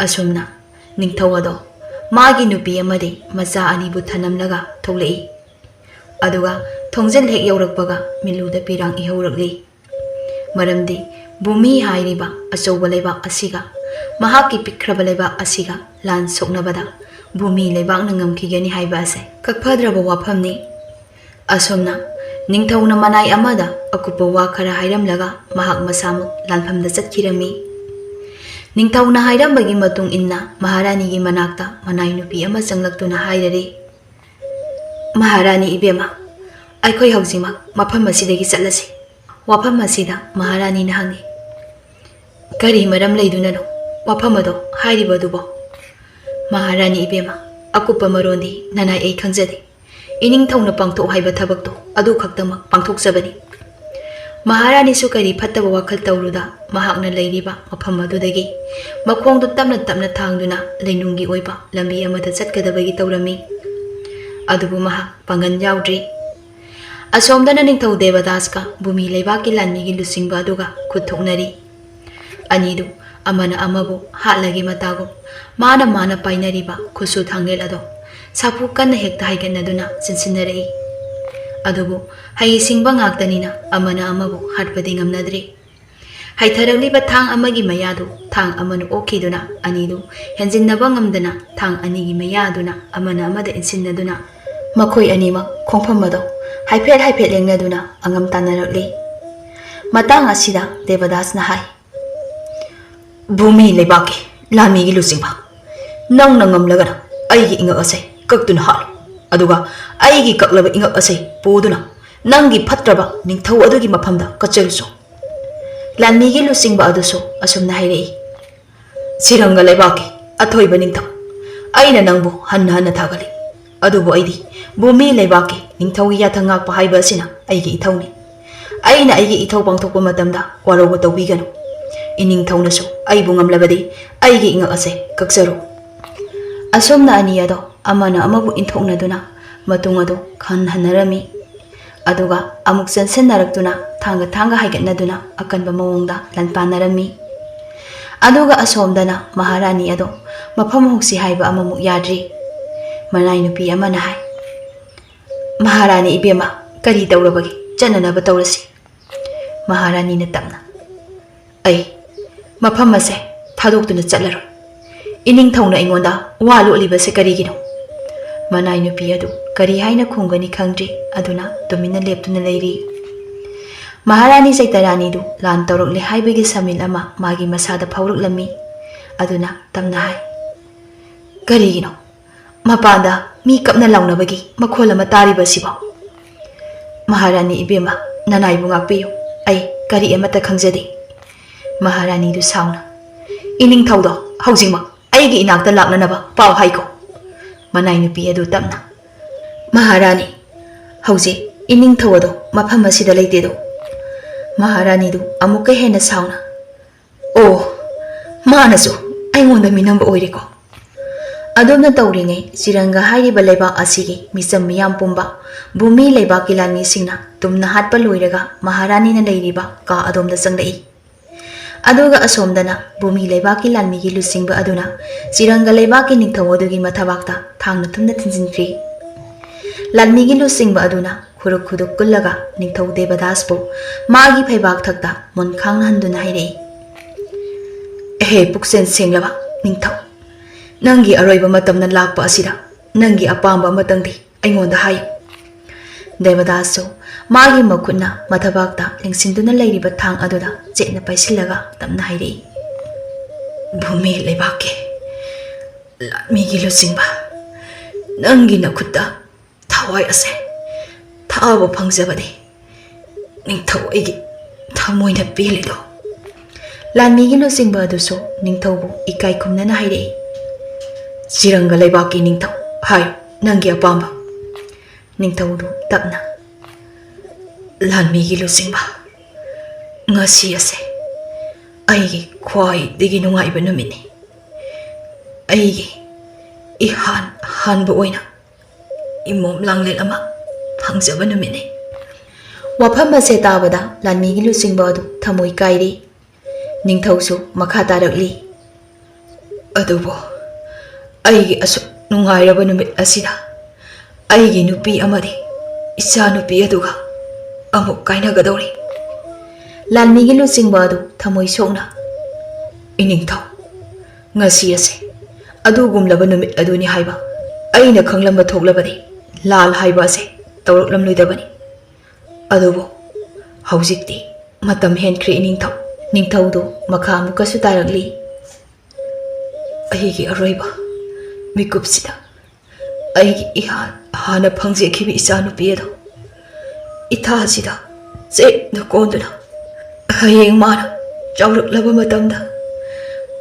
ꯑꯁꯨꯝꯅ ꯅꯤꯡꯊꯧ ꯑꯗꯣ ꯃꯥꯒꯤ ꯅꯨꯄꯤ ꯑꯃꯗꯤ ꯃꯆꯥ ꯑꯅꯤꯕꯨ ꯊꯅꯝꯂꯒ ꯊꯣꯛꯂꯛꯏ꯫ ꯑꯗꯨꯒ ꯊꯣꯡꯖꯤꯜ ꯍꯦꯛ ꯌꯧꯔꯛꯄꯒ ꯃꯤꯠꯂꯨꯗ ꯄꯤꯔꯥꯡ ꯏꯍꯧꯔꯛꯂꯤ꯫ ꯃꯔꯝꯗꯤ ꯚꯨꯃꯤ ꯍꯥꯏꯔꯤꯕ ꯑꯆꯧꯕ ꯂꯩꯕꯥꯛ ꯑꯁꯤꯒ ꯃꯍꯥꯛꯀꯤ ꯄꯤꯛꯈ꯭ꯔꯕ ꯂꯩꯕꯥꯛ ꯑꯁꯤꯒ ꯂꯥꯟ ꯁꯣꯛꯅꯕꯗ ꯚꯨꯃꯤ ꯂꯩꯕꯥꯛꯅ ꯉꯝꯈꯤꯒꯅꯤ ꯍꯥꯏꯕ ꯑꯁꯦ ꯀꯛꯐꯗ꯭ꯔꯕ ꯋꯥꯐꯝꯅꯤ꯫ ꯑꯁꯨꯝꯅ ꯅꯤꯡꯊꯧꯅ ꯃꯅꯥꯏ ꯑꯃꯗ ꯑꯀꯨꯞꯄ ꯋꯥ ꯈꯔ ꯍꯥꯏꯔꯝꯂꯒ ꯃꯍꯥꯛ ꯃꯁꯥꯃꯛ ꯂꯥꯟꯐꯝꯗ ꯆꯠꯈꯤꯔꯝꯃꯤ꯫ ꯅꯤꯡꯊꯧꯅ ꯍꯥꯏꯔꯝꯕꯒꯤ ꯃꯇꯨꯡ ꯏꯟꯅ ꯃꯍꯥꯔꯥꯅꯤꯒꯤ ꯃꯅꯥꯛꯇ ꯃꯅꯥꯏ ꯅꯨꯄꯤ ꯑꯃ ꯆꯪꯂꯛꯇꯨꯅ ꯍꯥꯏꯔꯔꯤ, "ꯃꯍꯥꯔꯥꯅꯤ ꯏꯕꯦꯝꯃ, ꯑꯩꯈꯣꯏ ꯍꯧꯖꯤꯛꯃꯛ ꯃꯐꯝ ꯑꯁꯤꯗꯒꯤ ꯆꯠꯂꯁꯤ"꯫ ꯋꯥꯐꯝ ꯑꯁꯤꯗ ꯃꯍꯥꯔꯥꯅꯤꯅ ꯍꯪꯉꯤ, "ꯀꯔꯤ ꯃꯔꯝ ꯂꯩꯗꯨꯅꯅꯣ ꯋꯥꯐꯝ ꯑꯗꯣ ꯍꯥꯏꯔꯤꯕꯗꯨꯕꯣ?" "ꯃꯍꯥꯔꯥꯅꯤ ꯏꯕꯦꯝꯃ, ꯑꯀꯨꯞꯄ ꯃꯔꯣꯟꯗꯤ ꯅꯅꯥꯏ ꯑꯩ ꯈꯪꯖꯗꯦ꯫ ꯏꯅꯤꯡꯊꯧꯅ ꯄꯥꯡꯊꯣꯛ ꯍꯥꯏꯕ ꯊꯕꯛꯇꯣ ꯑꯗꯨ ꯈꯛꯇꯃꯛ ꯄꯥꯡꯊꯣꯛꯆꯕꯅꯤ"꯫ ꯃꯍꯥꯔꯥꯅꯤꯁꯨ ꯀꯔꯤ ꯐꯠꯇꯕ ꯋꯥꯈꯜ ꯇꯧꯔꯨꯗ ꯃꯍꯥꯛꯅ ꯂꯩꯔꯤꯕ ꯃꯐꯝ ꯑꯗꯨꯗꯒꯤ ꯃꯈꯣꯡꯗꯨ ꯇꯞꯅ ꯇꯞꯅ ꯊꯥꯡꯗꯨꯅ ꯂꯩꯅꯨꯡꯒꯤ ꯑꯣꯏꯕ ꯂꯝꯕꯤ ꯑꯃꯗ ꯆꯠꯀꯗꯕꯒꯤ ꯇꯧꯔꯝꯃꯤ꯫ ꯑꯗꯨꯕꯨ ꯃꯍꯥꯛ ꯄꯥꯡꯒꯜ ꯌꯥꯎꯗ꯭ꯔꯤ꯫ ꯑꯁꯣꯝꯗꯅ ꯅꯤꯡꯊꯧ ꯗꯦꯕꯗꯥꯁꯀ ꯚꯨꯃꯤ ꯂꯩꯕꯥꯛꯀꯤ ꯂꯥꯟꯃꯤꯒꯤ ꯂꯨꯆꯤꯡꯕ ꯑꯗꯨꯒ ꯈꯨꯠ ꯊꯣꯛꯅꯔꯤ꯫ ꯑꯅꯤꯗꯨ ꯑꯃꯅ ꯑꯃꯕꯨ ꯍꯥꯠꯂꯒꯦ ꯃꯇꯥꯒꯨꯝ ꯃꯥꯅ ꯃꯥꯅ ꯄꯥꯏꯅꯔꯤꯕ ꯈꯨꯠꯁꯨ ꯊꯥꯡꯒꯦꯜ ꯑꯗꯣ ꯁꯥꯐꯨ ꯀꯟꯅ ꯍꯦꯛꯇ ꯍꯥꯏꯒꯠꯅꯗꯨꯅ ꯆꯦꯟꯁꯤꯟꯅꯔꯛꯏ꯫ ꯑꯗꯨꯕꯨ ꯍꯩꯁꯤꯡꯕ ꯉꯥꯛꯇꯅꯤꯅ ꯑꯃꯅ ꯑꯃꯕꯨ ꯍꯥꯠꯄꯗꯤ ꯉꯝꯅꯗ꯭ꯔꯤ꯫ ꯍꯩꯊꯔꯛꯂꯤꯕ ꯊꯥꯡ ꯑꯃꯒꯤ ꯃꯌꯥꯗꯨ ꯊꯥꯡ ꯑꯃꯅ ꯑꯣꯛꯈꯤꯗꯨꯅ ꯑꯅꯤꯗꯨ ꯍꯦꯟꯖꯤꯟꯅꯕ ꯉꯝꯗꯅ ꯊꯥꯡ ꯑꯅꯤꯒꯤ ꯃꯌꯥ ꯑꯗꯨꯅ ꯑꯃꯅ ꯑꯃꯗ ꯏꯟꯁꯤꯟꯅꯗꯨꯅ ꯃꯈꯣꯏ ꯑꯅꯤꯃꯛ ꯈꯣꯡꯐꯝ ꯑꯗꯣ ꯍꯥꯏꯐꯦꯠ ꯍꯥꯏꯐꯦꯠ ꯂꯦꯡꯅꯗꯨꯅ ꯑꯉꯝ ꯇꯥꯟꯅꯔꯛꯂꯤ꯫ ꯃꯇꯥꯡ ꯑꯁꯤꯗ ꯗꯦꯕꯗꯥꯁꯅ ꯍꯥꯏ, "ꯚꯨꯃꯤ ꯂꯩꯕꯥꯛꯀꯤ ꯂꯥꯟꯃꯤꯒꯤ ꯂꯨꯆꯤꯡꯕ, ꯅꯪꯅ ꯉꯝꯂꯒꯅ ꯑꯩꯒꯤ ꯏꯉꯛ ꯑꯁꯦ ꯀꯛꯇꯨꯅ ꯍꯥꯠꯂꯨ, ꯑꯗꯨꯒ ꯑꯩꯒꯤ ꯀꯛꯂꯕ ꯏꯉꯛ ꯑꯁꯦ ꯄꯨꯗꯨꯅ ꯅꯪꯒꯤ ꯐꯠꯇ꯭ꯔꯕ ꯅꯤꯡꯊꯧ ꯑꯗꯨꯒꯤ ꯃꯐꯝꯗ ꯀꯠꯆꯔꯨꯆꯣ꯫" ꯂꯥꯟꯃꯤꯒꯤ ꯂꯨꯆꯤꯡꯕ ꯑꯗꯨꯁꯨ ꯑꯁꯨꯝꯅ ꯍꯥꯏꯔꯛꯏ, "ꯁꯤꯔꯪꯒ ꯂꯩꯕꯥꯛꯀꯤ ꯑꯊꯣꯏꯕ ꯅꯤꯡꯊꯧ, ꯑꯩꯅ ꯅꯪꯕꯨ ꯍꯟꯅ ꯍꯟꯅ ꯊꯥꯒꯠꯂꯤ꯫ ꯑꯗꯨꯕꯨ ꯑꯩꯗꯤ ꯚꯨꯃꯤ ꯂꯩꯕꯥꯛꯀꯤ ꯅꯤꯡꯊꯧꯒꯤ ꯌꯥꯊꯪ ꯉꯥꯛꯄ ꯍꯥꯏꯕ ꯑꯁꯤꯅ ꯑꯩꯒꯤ ꯏꯊꯧꯅꯤ꯫ ꯑꯩꯅ ꯑꯩꯒꯤ ꯏꯊꯧ ꯄꯥꯡꯊꯣꯛꯄ ꯃꯇꯝꯗ ꯋꯥꯔꯧꯕ ꯇꯧꯕꯤꯒꯅꯨ꯫ ꯏꯅꯤꯡꯊꯧꯅꯁꯨ ꯑꯩꯕꯨ ꯉꯝꯂꯕꯗꯤ ꯑꯩꯒꯤ ꯏꯉꯛ ꯑꯁꯦ ꯀꯛꯆꯔꯨ꯫" ꯑꯁꯨꯝꯅ ꯑꯅꯤ ꯑꯗꯣ ꯑꯃꯅ ꯑꯃꯕꯨ ꯏꯟꯊꯣꯛꯅꯗꯨꯅ ꯃꯇꯨꯡ ꯑꯗꯨ ꯈꯟꯍꯟꯅꯔꯝꯃꯤ꯫ ꯑꯗꯨꯒ ꯑꯃꯨꯛ ꯆꯦꯟꯁꯤꯟꯅꯔꯛꯇꯨꯅ ꯊꯥꯡꯒ ꯊꯥꯡꯒ ꯍꯥꯏꯒꯠꯅꯗꯨꯅ ꯑꯀꯟꯕ ꯃꯑꯣꯡꯗ ꯂꯥꯟꯄꯥꯟꯅꯔꯝꯃꯤ꯫ ꯑꯗꯨꯒ ꯑꯁꯣꯝꯗꯅ ꯃꯍꯥꯔꯥꯅꯤ ꯑꯗꯣ ꯃꯐꯝ ꯍꯧꯁꯤ ꯍꯥꯏꯕ ꯑꯃꯃꯨꯛ ꯌꯥꯗ꯭ꯔꯤ꯫ ꯃꯅꯥꯏ ꯅꯨꯄꯤ ꯑꯃꯅ ꯍꯥꯏ, "ꯃꯍꯥꯔꯥꯅꯤ ꯏꯕꯦꯝꯃ, ꯀꯔꯤ ꯇꯧꯔꯕꯒꯦ? ꯆꯠꯅꯅꯕ ꯇꯧꯔꯁꯤ꯫" ꯃꯍꯥꯔꯥꯅꯤꯅ ꯇꯞꯅ, "ꯑꯩ ꯃꯐꯝ ꯑꯁꯦ ꯊꯥꯗꯣꯛꯇꯨꯅ ꯆꯠꯂꯔꯣꯏ꯫ ꯏꯅꯤꯡꯊꯧꯅ ꯑꯩꯉꯣꯟꯗ ꯋꯥ ꯂꯣꯠꯂꯤꯕꯁꯦ ꯀꯔꯤꯒꯤꯅꯣ?" ꯃꯅꯥꯏ ꯅꯨꯄꯤ ꯑꯗꯨ ꯀꯔꯤ ꯍꯥꯏꯅ ꯈꯨꯝꯒꯅꯤ ꯈꯪꯗ꯭ꯔꯤ, ꯑꯗꯨꯅ ꯇꯨꯃꯤꯟꯅ ꯂꯦꯞꯇꯨꯅ ꯂꯩꯔꯤ꯫ ꯃꯍꯥꯔꯥꯅꯤ ꯆꯩꯇꯔꯥꯅꯤꯗꯨ ꯂꯥꯟ ꯇꯧꯔꯛꯂꯦ ꯍꯥꯏꯕꯒꯤ ꯁꯃꯤꯜ ꯑꯃ ꯃꯥꯒꯤ ꯃꯁꯥꯗ ꯐꯥꯎꯔꯛꯂꯝꯃꯤ꯫ ꯑꯗꯨꯅ ꯇꯞꯅ ꯍꯥꯏ, "ꯀꯔꯤꯒꯤꯅꯣ ꯃꯄꯥꯟꯗ ꯃꯤ ꯀꯞꯅ ꯂꯥꯎꯅꯕꯒꯤ ꯃꯈꯣꯜ ꯑꯃ ꯇꯥꯔꯤꯕꯁꯤꯕꯣ?" "ꯃꯍꯥꯔꯥꯅꯤ ꯏꯕꯦꯝꯃ, ꯅꯅꯥꯏꯕꯨ ꯉꯥꯛꯄꯤꯌꯨ, ꯑꯩ ꯀꯔꯤ ꯑꯃꯠꯇ ꯈꯪꯖꯗꯦ꯫" ꯃꯍꯥꯔꯥꯅꯤꯗꯨ ꯁꯥꯎꯅ, "ꯏꯅꯤꯡꯊꯧꯗꯣ ꯍꯧꯖꯤꯛꯃꯛ ꯑꯩꯒꯤ ꯏꯅꯥꯛꯇ ꯂꯥꯛꯅꯅꯕ ꯄꯥꯎ ꯍꯥꯏꯈꯣ꯫" ꯃꯅꯥꯏ ꯅꯨꯄꯤ ꯑꯗꯨ ꯇꯞꯅ, "ꯃꯍꯥꯔꯥꯅꯤ, ꯍꯧꯖꯤꯛ ꯏꯅꯤꯡꯊꯧ ꯑꯗꯣ ꯃꯐꯝ ꯑꯁꯤꯗ ꯂꯩꯇꯦꯗꯣ꯫ ꯃꯍꯥꯔꯥꯅꯤꯗꯨ ꯑꯃꯨꯛꯀ ꯍꯦꯟꯅ ꯁꯥꯎꯅ, "ꯑꯣ, ꯃꯥꯅꯁꯨ ꯑꯩꯉꯣꯟꯗ ꯃꯤꯅꯝꯕ ꯑꯣꯏꯔꯦꯀꯣ"꯫ ꯑꯗꯨꯝꯅ ꯇꯧꯔꯤꯉꯩ, ꯆꯤꯔꯪꯒ ꯍꯥꯏꯔꯤꯕ ꯂꯩꯕꯥꯛ ꯑꯁꯤꯒꯤ ꯃꯤꯆꯝ ꯃꯤꯌꯥꯝ ꯄꯨꯝꯕ ꯚꯨꯃꯤ ꯂꯩꯕꯥꯛꯀꯤ ꯂꯥꯟꯃꯤꯁꯤꯡꯅ ꯇꯨꯝꯅ ꯍꯥꯠꯄ ꯂꯣꯏꯔꯒ ꯃꯍꯥꯔꯥꯅꯤꯅ ꯂꯩꯔꯤꯕ ꯀꯥ ꯑꯗꯣꯝꯗ ꯆꯪꯂꯛꯏ꯫ ꯑꯗꯨꯒ ꯑꯁꯣꯝꯗꯅ ꯚꯨꯃꯤ ꯂꯩꯕꯥꯛꯀꯤ ꯂꯥꯟꯃꯤꯒꯤ ꯂꯨꯆꯤꯡꯕ ꯑꯗꯨꯅ ꯆꯤꯔꯪꯒ ꯂꯩꯕꯥꯛꯀꯤ ꯅꯤꯡꯊꯧ ꯑꯗꯨꯒꯤ ꯃꯊꯕꯥꯛꯇ ꯊꯥꯡꯅ ꯊꯨꯝꯅ ꯊꯤꯟꯖꯤꯟꯈ꯭ꯔꯤ꯫ ꯂꯥꯟꯃꯤꯒꯤ ꯂꯨꯆꯤꯡꯕ ꯑꯗꯨꯅ ꯈꯨꯔꯨꯛ ꯈꯨꯗꯨꯛ ꯀꯨꯜꯂꯒ ꯅꯤꯡꯊꯧ ꯗꯦꯕꯗꯥꯁꯄꯨ ꯃꯥꯒꯤ ꯐꯩꯕꯥꯛ ꯊꯛꯇ ꯃꯨꯟ ꯈꯥꯡꯅꯍꯟꯗꯨꯅ ꯍꯥꯏꯔꯛꯏ, "ꯑꯍꯦ, ꯄꯨꯛꯆꯦꯜ ꯁꯦꯡꯂꯕ ꯅꯤꯡꯊꯧ, ꯅꯪꯒꯤ ꯑꯔꯣꯏꯕ ꯃꯇꯝꯅ ꯂꯥꯛꯄ ꯑꯁꯤꯗ ꯅꯪꯒꯤ ꯑꯄꯥꯝꯕ ꯑꯃꯇꯪꯗꯤ ꯑꯩꯉꯣꯟꯗ ꯍꯥꯏꯌꯨ"꯫ ꯗꯦꯕꯗꯥꯁꯁꯨ ꯃꯥꯒꯤ ꯃꯈꯨꯠꯅ ꯃꯊꯕꯥꯛꯇ ꯂꯦꯡꯁꯤꯟꯗꯨꯅ ꯂꯩꯔꯤꯕ ꯊꯥꯡ ꯑꯗꯨꯗ ꯆꯦꯠꯅ ꯄꯥꯏꯁꯤꯜꯂꯒ ꯇꯞꯅ ꯍꯥꯏꯔꯛꯏ, "ꯚꯨꯃꯤ ꯂꯩꯕꯥꯛꯀꯤ ꯂꯥꯟꯃꯤꯒꯤ ꯂꯨꯆꯤꯡꯕ, ꯅꯪꯒꯤ ꯅꯈꯨꯠꯇ ꯊꯋꯥꯏ ꯑꯁꯦ ꯊꯥꯕ ꯐꯪꯖꯕꯅꯤ ꯅꯤꯡꯊꯧ, ꯑꯩꯒꯤ ꯊꯃꯣꯏꯅ ꯄꯦꯜꯂꯤꯗꯣ"꯫ ꯂꯥꯟꯃꯤꯒꯤ ꯂꯨꯆꯤꯡꯕ ꯑꯗꯨꯁꯨ ꯅꯤꯡꯊꯧꯕꯨ ꯏꯀꯥꯏ ꯈꯨꯝꯅꯅ ꯍꯥꯏꯔꯛꯏ, "ꯆꯤꯔꯪꯒ ꯂꯩꯕꯥꯛꯀꯤ ꯅꯤꯡꯊꯧ, ꯍꯥꯏꯌꯨ ꯅꯪꯒꯤ ꯑꯄꯥꯝꯕ"꯫ ꯅꯤꯡꯊꯧꯗꯨ ꯇꯞꯅ, "ꯂꯥꯟꯃꯤꯒꯤ ꯂꯨꯆꯤꯡꯕ, ꯉꯁꯤ ꯑꯁꯦ ꯑꯩꯒꯤ ꯈ꯭ꯋꯥꯏꯗꯒꯤ ꯅꯨꯡꯉꯥꯏꯕ ꯅꯨꯃꯤꯠꯅꯤ꯫ ꯑꯩꯒꯤ ꯏꯍꯥꯟ ꯍꯥꯟꯕ ꯑꯣꯏꯅ ꯏꯃꯣꯝ ꯂꯥꯡꯂꯦꯟ ꯑꯃ ꯐꯪꯖꯕ ꯅꯨꯃꯤꯠꯅꯤ"꯫ ꯋꯥꯐꯝ ꯑꯁꯦ ꯇꯥꯕꯗ ꯂꯥꯟꯃꯤꯒꯤ ꯂꯨꯆꯤꯡꯕ ꯑꯗꯨ ꯊꯃꯣꯏ ꯀꯥꯏꯔꯦ꯫ ꯅꯤꯡꯊꯧꯁꯨ ꯃꯈꯥ ꯇꯥꯔꯛꯂꯤ, "ꯑꯗꯨꯕꯨ ꯑꯩꯒꯤ ꯑꯁꯨꯛ ꯅꯨꯡꯉꯥꯏꯔꯕ ꯅꯨꯃꯤꯠ ꯑꯁꯤꯗ ꯑꯩꯒꯤ ꯅꯨꯄꯤ ꯑꯃꯗꯤ ꯏꯆꯥ ꯅꯨꯄꯤ ꯑꯗꯨꯒ ꯑꯃꯨꯛ ꯀꯥꯏꯅꯒꯗꯧꯔꯤ"꯫ ꯂꯥꯟꯃꯤꯒꯤ ꯂꯨꯆꯤꯡꯕ ꯑꯗꯨ ꯊꯃꯣꯏ ꯁꯣꯛꯅ, "ꯏꯅꯤꯡꯊꯧ, ꯉꯁꯤ ꯑꯁꯦ ꯑꯗꯨꯒꯨꯝꯂꯕ ꯅꯨꯃꯤꯠ ꯑꯗꯨꯅꯤ ꯍꯥꯏꯕ ꯑꯩꯅ ꯈꯪꯂꯝꯕ ꯊꯣꯛꯂꯕꯗꯤ ꯂꯥꯜ ꯍꯥꯏꯕ ꯑꯁꯦ ꯇꯧꯔꯛꯂꯝꯂꯣꯏꯗꯕꯅꯤ꯫ ꯑꯗꯨꯕꯨ ꯍꯧꯖꯤꯛꯇꯤ ꯃꯇꯝ ꯍꯦꯟꯈ꯭ꯔꯦ ꯏꯅꯤꯡꯊꯧ"꯫ ꯅꯤꯡꯊꯧꯗꯨ ꯃꯈꯥ ꯑꯃꯨꯛꯀꯁꯨ ꯇꯥꯔꯛꯂꯤ, "ꯑꯩꯒꯤ ꯑꯔꯣꯏꯕ ꯃꯤꯀꯨꯞꯁꯤꯗ ꯑꯩꯒꯤ ꯏꯍꯥꯟ ꯍꯥꯟꯅ ꯐꯪꯖꯈꯤꯕ ꯏꯆꯥꯅꯨꯄꯤ ꯑꯗꯣ ꯏꯊꯥꯁꯤꯗ ꯆꯦꯠꯅ ꯀꯣꯟꯗꯨꯅ, ꯍꯌꯦꯡ ꯃꯥꯅ ꯆꯥꯎꯔꯛꯂꯕ ꯃꯇꯝꯗ,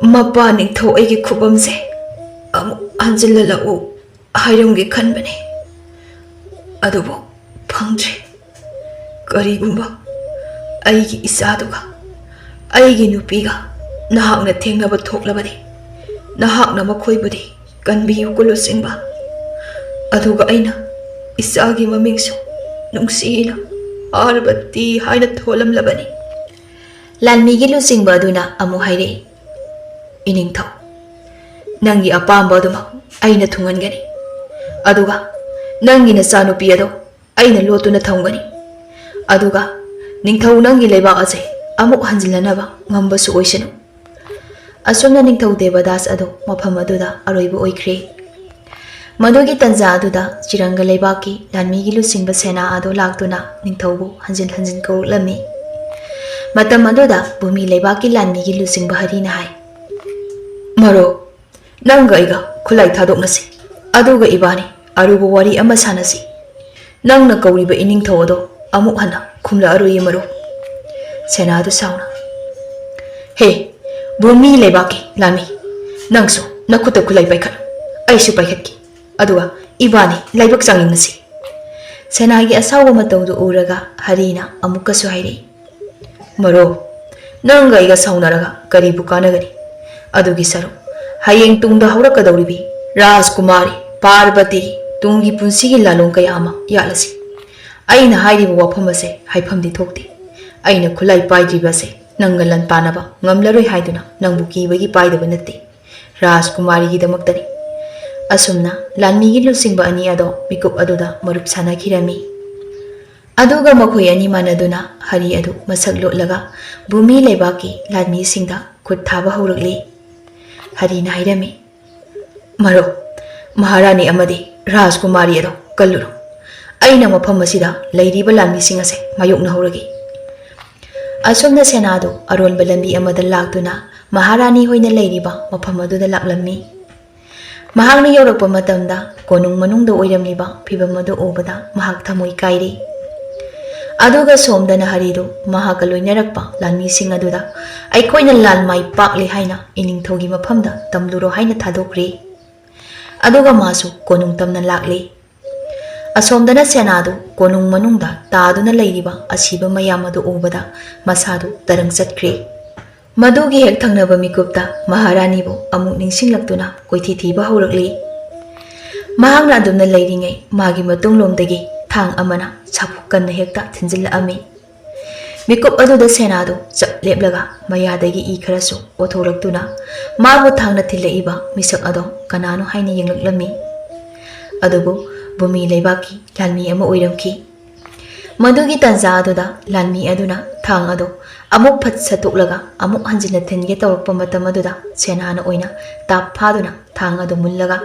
'ꯃꯄꯥ ꯅꯤꯡꯊꯧ ꯑꯩꯒꯤ ꯈꯨꯕꯝꯁꯦ ꯑꯃꯨꯛ ꯍꯟꯖꯤꯜꯍꯜꯂꯛꯎ' ꯍꯥꯏꯔꯝꯒꯦ ꯈꯟꯕꯅꯤ꯫ ꯑꯗꯨꯕꯨ ꯐꯪꯗ꯭ꯔꯦ꯫ ꯀꯔꯤꯒꯨꯝꯕ ꯑꯩꯒꯤ ꯏꯆꯥꯗꯨꯒ ꯑꯩꯒꯤ ꯅꯨꯄꯤꯒ ꯅꯍꯥꯛꯅ ꯊꯦꯡꯅꯕ ꯊꯣꯛꯂꯕꯗꯤ, ꯅꯍꯥꯛꯅ ꯃꯈꯣꯏꯕꯨꯗꯤ ꯀꯟꯕꯤꯌꯨ, ꯀꯨꯂꯨꯆꯤꯡꯕ꯫ ꯑꯗꯨꯒ ꯑꯩꯅ ꯏꯆꯥꯒꯤ ꯃꯃꯤꯡꯁꯨ ꯅꯨꯡꯁꯤꯅ ꯄꯥꯔꯕꯇꯤ ꯍꯥꯏꯅ ꯊꯣꯜꯂꯝꯂꯕꯅꯤ꯫ ꯂꯥꯟꯃꯤꯒꯤ ꯂꯨꯆꯤꯡꯕ ꯑꯗꯨꯅ ꯑꯃꯨꯛ ꯍꯥꯏꯔꯛꯏ, "ꯏꯅꯤꯡꯊꯧ, ꯅꯪꯒꯤ ꯑꯄꯥꯝꯕ ꯑꯗꯨꯃꯛ ꯑꯩꯅ ꯊꯨꯡꯍꯟꯒꯅꯤ꯫ ꯑꯗꯨꯒ ꯅꯪꯒꯤ ꯅꯆꯥꯅꯨꯄꯤ ꯑꯗꯣ ꯑꯩꯅ ꯂꯣꯠꯇꯨꯅ ꯊꯝꯒꯅꯤ꯫ ꯑꯗꯨꯒ ꯅꯤꯡꯊꯧ ꯅꯪꯒꯤ ꯂꯩꯕꯥꯛ ꯑꯁꯦ ꯑꯃꯨꯛ ꯍꯟꯖꯤꯜꯂꯅꯕ ꯉꯝꯕꯁꯨ ꯑꯣꯏꯁꯅꯨ꯫" ꯑꯁꯨꯝꯅ ꯅꯤꯡꯊꯧ ꯗꯦꯕꯗꯥꯁ ꯑꯗꯨ ꯃꯐꯝ ꯑꯗꯨꯗ ꯑꯔꯣꯏꯕ ꯑꯣꯏꯈ꯭ꯔꯦ꯫ ꯃꯗꯨꯒꯤ ꯇꯟꯖꯥ ꯑꯗꯨꯗ ꯆꯤꯔꯪꯒ ꯂꯩꯕꯥꯛꯀꯤ ꯂꯥꯟꯃꯤꯒꯤ ꯂꯨꯆꯤꯡꯕ ꯁꯦꯅꯥ ꯑꯗꯨ ꯂꯥꯛꯇꯨꯅ ꯅꯤꯡꯊꯧꯕꯨ ꯍꯟꯖꯤꯟ ꯍꯟꯖꯤꯟ ꯀꯧꯔꯛꯂꯝꯃꯤ꯫ ꯃꯇꯝ ꯑꯗꯨꯗ ꯚꯨꯃꯤ ꯂꯩꯕꯥꯛꯀꯤ ꯂꯥꯟꯃꯤꯒꯤ ꯂꯨꯆꯤꯡꯕ ꯍꯔꯤꯅ ꯍꯥꯏ, "ꯃꯔꯨꯞ, ꯅꯪꯒ ꯑꯩꯒ ꯈꯨꯠꯂꯥꯏ ꯊꯥꯗꯣꯛꯅꯁꯤ꯫ ꯑꯗꯨꯒ ꯏꯕꯥꯅꯤ ꯑꯔꯨꯕ ꯋꯥꯔꯤ ꯑꯃ ꯁꯥꯟꯅꯁꯤ꯫ ꯅꯪꯅ ꯀꯧꯔꯤꯕ ꯏꯅꯤꯡꯊꯧ ꯑꯗꯣ ꯑꯃꯨꯛ ꯍꯟꯅ ꯈꯨꯝꯂꯛꯑꯔꯣꯏꯌꯦ, ꯃꯔꯨꯞ꯫" ꯁꯦꯅꯥꯗꯨ ꯁꯥꯎꯅ, "ꯍꯦ, ꯚꯨꯃꯤ ꯂꯩꯕꯥꯛꯀꯤ ꯂꯥꯟꯃꯤ, ꯅꯪꯁꯨ ꯅꯈꯨꯠꯇ ꯈꯨꯠꯂꯥꯏ ꯄꯥꯏꯈꯠꯂꯨ, ꯑꯩꯁꯨ ꯄꯥꯏꯈꯠꯀꯦ꯫ ꯑꯗꯨꯒ ꯏꯕꯥꯅꯤ ꯂꯥꯏꯕꯛ ꯆꯥꯡꯌꯦꯡꯅꯁꯤ꯫" ꯁꯦꯅꯥꯒꯤ ꯑꯁꯥꯎꯕ ꯃꯇꯧꯗꯨ ꯎꯔꯒ ꯍꯔꯤꯅ ꯑꯃꯨꯛꯀꯁꯨ ꯍꯥꯏꯔꯛꯏ, "ꯃꯔꯨꯞ, ꯅꯪꯒ ꯑꯩꯒ ꯁꯥꯎꯅꯔꯒ ꯀꯔꯤꯕꯨ ꯀꯥꯟꯅꯒꯅꯤ? ꯑꯗꯨꯒꯤ ꯁꯔꯨꯛ, ꯍꯌꯦꯡ ꯇꯨꯡꯗ ꯍꯧꯔꯛꯀꯗꯧꯔꯤꯕꯤ ꯔꯥꯖꯀꯨꯃꯥꯔꯤ ꯄꯥꯔꯕꯇꯤꯒꯤ ꯇꯨꯡꯒꯤ ꯄꯨꯟꯁꯤꯒꯤ ꯂꯥꯂꯣꯡ ꯀꯌꯥ ꯑꯃ ꯌꯥꯠꯂꯁꯤ꯫ ꯑꯩꯅ ꯍꯥꯏꯔꯤꯕ ꯋꯥꯐꯝ ꯑꯁꯦ ꯍꯥꯏꯐꯝꯗꯤ ꯊꯣꯛꯇꯦ꯫ ꯑꯩꯅ ꯈꯨꯠꯂꯥꯏ ꯄꯥꯏꯗ꯭ꯔꯤꯕ ꯑꯁꯦ ꯅꯪꯒ ꯂꯥꯟ ꯄꯥꯅꯕ ꯉꯝꯂꯔꯣꯏ ꯍꯥꯏꯗꯨꯅ ꯅꯪꯕꯨ ꯀꯤꯕꯒꯤ ꯄꯥꯏꯗꯕ ꯅꯠꯇꯦ꯫ ꯔꯥꯖꯀꯨꯃꯥꯔꯤꯒꯤꯗꯃꯛꯇꯅꯤ꯫" ꯑꯁꯨꯝꯅ ꯂꯥꯟꯃꯤꯒꯤ ꯂꯨꯆꯤꯡꯕ ꯑꯅꯤ ꯑꯗꯣ ꯃꯤꯀꯨꯞ ꯑꯗꯨꯗ ꯃꯔꯨꯞ ꯁꯥꯟꯅꯈꯤꯔꯝꯃꯤ꯫ ꯑꯗꯨꯒ ꯃꯈꯣꯏ ꯑꯅꯤ ꯃꯥꯟꯅꯗꯨꯅ ꯍꯔꯤ ꯑꯗꯨ ꯃꯁꯛ ꯂꯣꯠꯂꯒ ꯚꯨꯃꯤ ꯂꯩꯕꯥꯛꯀꯤ ꯂꯥꯟꯃꯤꯁꯤꯡꯗ ꯈꯨꯠ ꯊꯥꯕ ꯍꯧꯔꯛꯂꯤ꯫ ꯍꯔꯤꯅ ꯍꯥꯏꯔꯝꯃꯤ, "ꯃꯔꯨꯞ, ꯃꯍꯥꯔꯥꯅꯤ ꯑꯃꯗꯤ ꯔꯥꯖꯀꯨꯃꯥꯔꯤ ꯑꯗꯣ ꯀꯜꯂꯨꯔꯣ꯫ ꯑꯩꯅ ꯃꯐꯝ ꯑꯁꯤꯗ ꯂꯩꯔꯤꯕ ꯂꯥꯟꯃꯤꯁꯤꯡ ꯑꯁꯦ ꯃꯥꯌꯣꯛꯅꯍꯧꯔꯒꯦ꯫" ꯑꯁꯨꯝꯅ ꯁꯦꯅꯥꯗꯨ ꯑꯔꯣꯟꯕ ꯂꯝꯕꯤ ꯑꯃꯗ ꯂꯥꯛꯇꯨꯅ ꯃꯍꯥꯔꯥꯅꯤ ꯍꯣꯏꯅ ꯂꯩꯔꯤꯕ ꯃꯐꯝ ꯑꯗꯨꯗ ꯂꯥꯛꯂꯝꯃꯤ꯫ ꯃꯍꯥꯛꯅ ꯌꯧꯔꯛꯄ ꯃꯇꯝꯗ ꯀꯣꯅꯨꯡ ꯃꯅꯨꯡꯗ ꯑꯣꯏꯔꯝꯂꯤꯕ ꯐꯤꯚꯝ ꯑꯗꯨ ꯎꯕꯗ ꯃꯍꯥꯛ ꯊꯃꯣꯏ ꯀꯥꯏꯔꯦ꯫ ꯑꯗꯨꯒ ꯁꯣꯝꯗꯅ ꯍꯔꯤꯗꯨ ꯃꯍꯥꯛꯀ ꯂꯣꯏꯅꯔꯛꯄ ꯂꯥꯟꯃꯤꯁꯤꯡ ꯑꯗꯨꯗ ꯑꯩꯈꯣꯏꯅ ꯂꯥꯟ ꯃꯥꯏ ꯄꯥꯛꯂꯦ ꯍꯥꯏꯅ ꯏꯅꯤꯡꯊꯧꯒꯤ ꯃꯐꯝꯗ ꯇꯝꯂꯨꯔꯣ ꯍꯥꯏꯅ ꯊꯥꯗꯣꯛꯈ꯭ꯔꯦ꯫ ꯑꯗꯨꯒ ꯃꯥꯁꯨ ꯀꯣꯅꯨꯡ ꯇꯝꯅ ꯂꯥꯛꯂꯦ꯫ ꯑꯁꯣꯝꯗꯅ ꯁꯦꯅꯥꯗꯨ ꯀꯣꯅꯨꯡ ꯃꯅꯨꯡꯗ ꯇꯥꯗꯨꯅ ꯂꯩꯔꯤꯕ ꯑꯁꯤꯕ ꯃꯌꯥꯝ ꯑꯗꯨ ꯎꯕꯗ ꯃꯁꯥꯗꯨ ꯇꯔꯪ ꯆꯠꯈ꯭ꯔꯦ꯫ ꯃꯗꯨꯒꯤ ꯍꯦꯛ ꯊꯪꯅꯕ ꯃꯤꯀꯨꯞꯇ ꯃꯍꯥꯔꯥꯅꯤꯕꯨ ꯑꯃꯨꯛ ꯅꯤꯡꯁꯤꯡꯂꯛꯇꯨꯅ ꯀꯣꯏꯊꯤ ꯊꯤꯕ ꯍꯧꯔꯛꯂꯤ꯫ ꯃꯍꯥꯛꯅ ꯑꯗꯨꯝꯅ ꯂꯩꯔꯤꯉꯩ ꯃꯥꯒꯤ ꯃꯇꯨꯡꯂꯣꯝꯗꯒꯤ ꯊꯥꯡ ꯑꯃꯅ ꯁꯥꯐꯨ ꯀꯟꯅ ꯍꯦꯛꯇ ꯊꯤꯟꯖꯤꯜꯂꯛꯑꯝꯃꯤ꯫ ꯃꯤꯀꯨꯞ ꯑꯗꯨꯗ ꯁꯦꯅꯥꯗꯨ ꯆꯞ ꯂꯦꯞꯂꯒ ꯃꯌꯥꯗꯒꯤ ꯏ ꯈꯔꯁꯨ ꯑꯣꯊꯣꯛꯂꯛꯇꯨꯅ ꯃꯥꯕꯨ ꯊꯥꯡꯅ ꯊꯤꯜꯂꯛꯏꯕ ꯃꯤꯁꯛ ꯑꯗꯣ ꯀꯅꯥꯅꯣ ꯍꯥꯏꯅ ꯌꯦꯡꯂꯛꯂꯝꯃꯤ꯫ ꯑꯗꯨꯕꯨ ꯚꯨꯃꯤ ꯂꯩꯕꯥꯛꯀꯤ ꯂꯥꯟꯃꯤ ꯑꯃ ꯑꯣꯏꯔꯝꯈꯤ꯫ ꯃꯗꯨꯒꯤ ꯇꯥꯟꯖꯥ ꯑꯗꯨꯗ ꯂꯥꯟꯃꯤ ꯑꯗꯨꯅ ꯊꯥꯡ ꯑꯗꯨ ꯑꯃꯨꯛ ꯐꯠ ꯁꯠꯇꯣꯛꯂꯒ ꯑꯃꯨꯛ ꯍꯟꯖꯤꯟꯅ ꯊꯤꯟꯒꯦ ꯇꯧꯔꯛꯄ ꯃꯇꯝ ꯑꯗꯨꯗ ꯁꯦꯅꯥꯅ ꯑꯣꯏꯅ ꯇꯥꯞ ꯐꯥꯗꯨꯅ ꯊꯥꯡ ꯑꯗꯨ ꯃꯨꯜꯂꯒ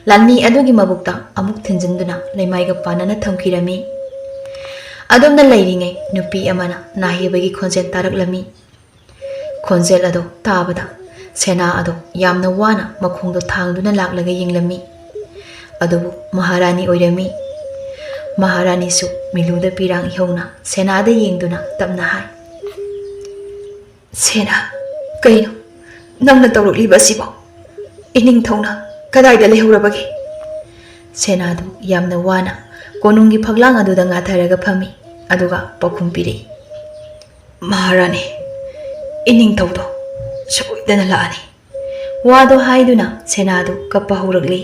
ꯂꯥꯟꯃꯤ ꯑꯗꯨꯒꯤ ꯃꯕꯨꯛꯇ ꯑꯃꯨꯛ ꯊꯤꯟꯖꯤꯟꯗꯨꯅ ꯂꯩꯃꯥꯏꯒ ꯄꯥꯟꯅꯅ ꯊꯝꯈꯤꯔꯝꯃꯤ꯫ ꯑꯗꯨꯝꯅ ꯂꯩꯔꯤꯉꯩ ꯅꯨꯄꯤ ꯑꯃꯅ ꯅꯥꯍꯦꯕꯒꯤ ꯈꯣꯟꯖꯦꯜ ꯇꯥꯔꯛꯂꯝꯃꯤ꯫ ꯈꯣꯟꯖꯦꯜ ꯑꯗꯨ ꯇꯥꯕꯗ ꯁꯦꯅꯥ ꯑꯗꯨ ꯌꯥꯝꯅ ꯋꯥꯅ ꯃꯈꯣꯡꯗꯣ ꯊꯥꯡꯗꯨꯅ ꯂꯥꯛꯂꯒ ꯌꯦꯡꯂꯝꯃꯤ꯫ ꯑꯗꯨꯕꯨ ꯃꯍꯥꯔꯥꯅꯤ ꯑꯣꯏꯔꯝꯃꯤ꯫ ꯃꯍꯥꯔꯥꯅꯤꯁꯨ ꯃꯤꯂꯨꯗ ꯄꯤꯔꯥꯡ ꯏꯍꯧꯅ ꯁꯦꯅꯥꯗ ꯌꯦꯡꯗꯨꯅ ꯇꯞꯅ ꯍꯥꯏ, "ꯁꯦꯅꯥ, ꯀꯩꯅꯣ ꯅꯪꯅ ꯇꯧꯔꯛꯂꯤꯕ ꯑꯁꯤꯕꯣ? ꯏꯅꯤꯡꯊꯧꯅ ꯀꯗꯥꯏꯗ ꯂꯩꯍꯧꯔꯕꯒꯦ?" ꯁꯦꯅꯥꯗꯨ ꯌꯥꯝꯅ ꯋꯥꯅ ꯀꯣꯅꯨꯡꯒꯤ ꯐꯛꯂꯥꯡ ꯑꯗꯨꯗ ꯉꯥꯊꯔꯒ ꯐꯝꯃꯤ꯫ ꯑꯗꯨꯒ ꯄꯥꯎꯈꯨꯝ ꯄꯤꯔꯛꯏ, "ꯃꯍꯥꯔꯥꯅꯤ, ꯏꯅꯤꯡꯊꯧꯗꯣ ꯁꯣꯏꯗꯅ ꯂꯥꯛꯑꯅꯤ꯫" ꯋꯥꯗꯣ ꯍꯥꯏꯗꯨꯅ ꯁꯦꯅꯥꯗꯨ ꯀꯞꯄ ꯍꯧꯔꯛꯂꯤ꯫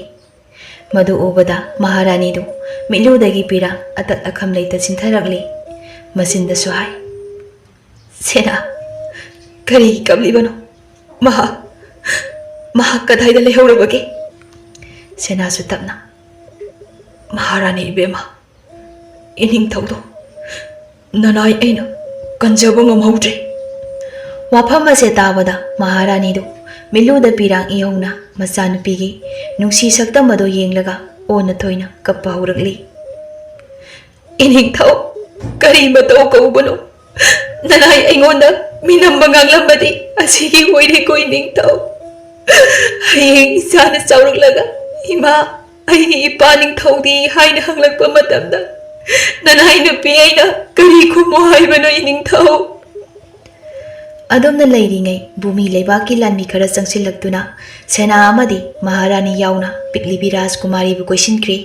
ꯃꯗꯨ ꯎꯕꯗ ꯃꯍꯥꯔꯥꯅꯤꯗꯨ ꯃꯤꯠꯂꯨꯗꯒꯤ ꯄꯤꯔꯥꯡ ꯑꯇꯠ ꯑꯈꯝ ꯂꯩꯇ ꯆꯤꯟꯊꯔꯛꯂꯤ꯫ ꯃꯆꯤꯟꯗꯁꯨ ꯍꯥꯏ, "ꯁꯦꯅꯥ, ꯀꯔꯤ ꯀꯞꯂꯤꯕꯅꯣ? ꯃꯍꯥꯛ, ꯃꯍꯥꯛ ꯀꯗꯥꯏꯗ ꯂꯩꯍꯧꯔꯕꯒꯦ?" ꯁꯦꯅꯥꯁꯨ ꯇꯞꯅ, "ꯃꯍꯥꯔꯥꯅꯤ ꯏꯕꯦꯝꯃ, ꯏꯅꯤꯡꯊꯧꯗꯣ ꯅꯅꯥꯏ ꯑꯩꯅ ꯀꯟꯖꯕ ꯉꯝꯍꯧꯗ꯭ꯔꯦ꯫" ꯋꯥꯐꯝ ꯑꯁꯦ ꯇꯥꯕꯗ ꯃꯍꯥꯔꯥꯅꯤꯗꯨ ꯃꯤꯠꯂꯨꯗ ꯄꯤꯔꯥꯡ ꯏꯍꯧꯅ ꯃꯆꯥꯅꯨꯄꯤꯒꯤ ꯅꯨꯡꯁꯤ ꯁꯛꯇꯝ ꯑꯗꯨ ꯌꯦꯡꯂꯒ ꯑꯣꯟꯅ ꯊꯣꯏꯅ ꯀꯞꯄ ꯍꯧꯔꯛꯂꯤ꯫ "ꯏꯅꯤꯡꯊꯧ, ꯀꯔꯤ ꯃꯇꯧ ꯀꯧꯕꯅꯣ? ꯅꯅꯥꯏ ꯑꯩꯉꯣꯟꯗ ꯃꯤꯅꯝꯕ ꯉꯥꯡꯂꯝꯕꯗꯤ ꯑꯁꯤꯒꯤ ꯑꯣꯏꯔꯦꯀꯣ ꯏꯅꯤꯡꯊꯧ꯫ ꯍꯌꯦꯡ ꯏꯆꯥꯅ ꯆꯥꯎꯔꯛꯂꯒ, 'ꯏꯃꯥ, ꯑꯩꯒꯤ ꯏꯄꯥ ꯅꯤꯡꯊꯧꯗꯤ?' ꯍꯥꯏꯅ ꯍꯪꯂꯛꯄ ꯃꯇꯝꯗ ꯅꯅꯥꯏ ꯅꯨꯄꯤ ꯑꯩꯅ ꯀꯔꯤ ꯈꯨꯝꯃꯣ ꯍꯥꯏꯕꯅꯣ ꯏꯅꯤꯡꯊꯧ?" ꯑꯗꯨꯝꯅ ꯂꯩꯔꯤꯉꯩ ꯚꯨꯃꯤ ꯂꯩꯕꯥꯛꯀꯤ ꯂꯥꯟꯃꯤ ꯈꯔ ꯆꯪꯁꯤꯜꯂꯛꯇꯨꯅ ꯁꯦꯅꯥ ꯑꯃꯗꯤ ꯃꯍꯥꯔꯥꯅꯤ ꯌꯥꯎꯅ ꯄꯤꯛꯂꯤꯕꯤ ꯔꯥꯖꯀꯨꯃꯥꯔꯤꯕꯨ ꯀꯣꯏꯁꯤꯟꯈ꯭ꯔꯦ꯫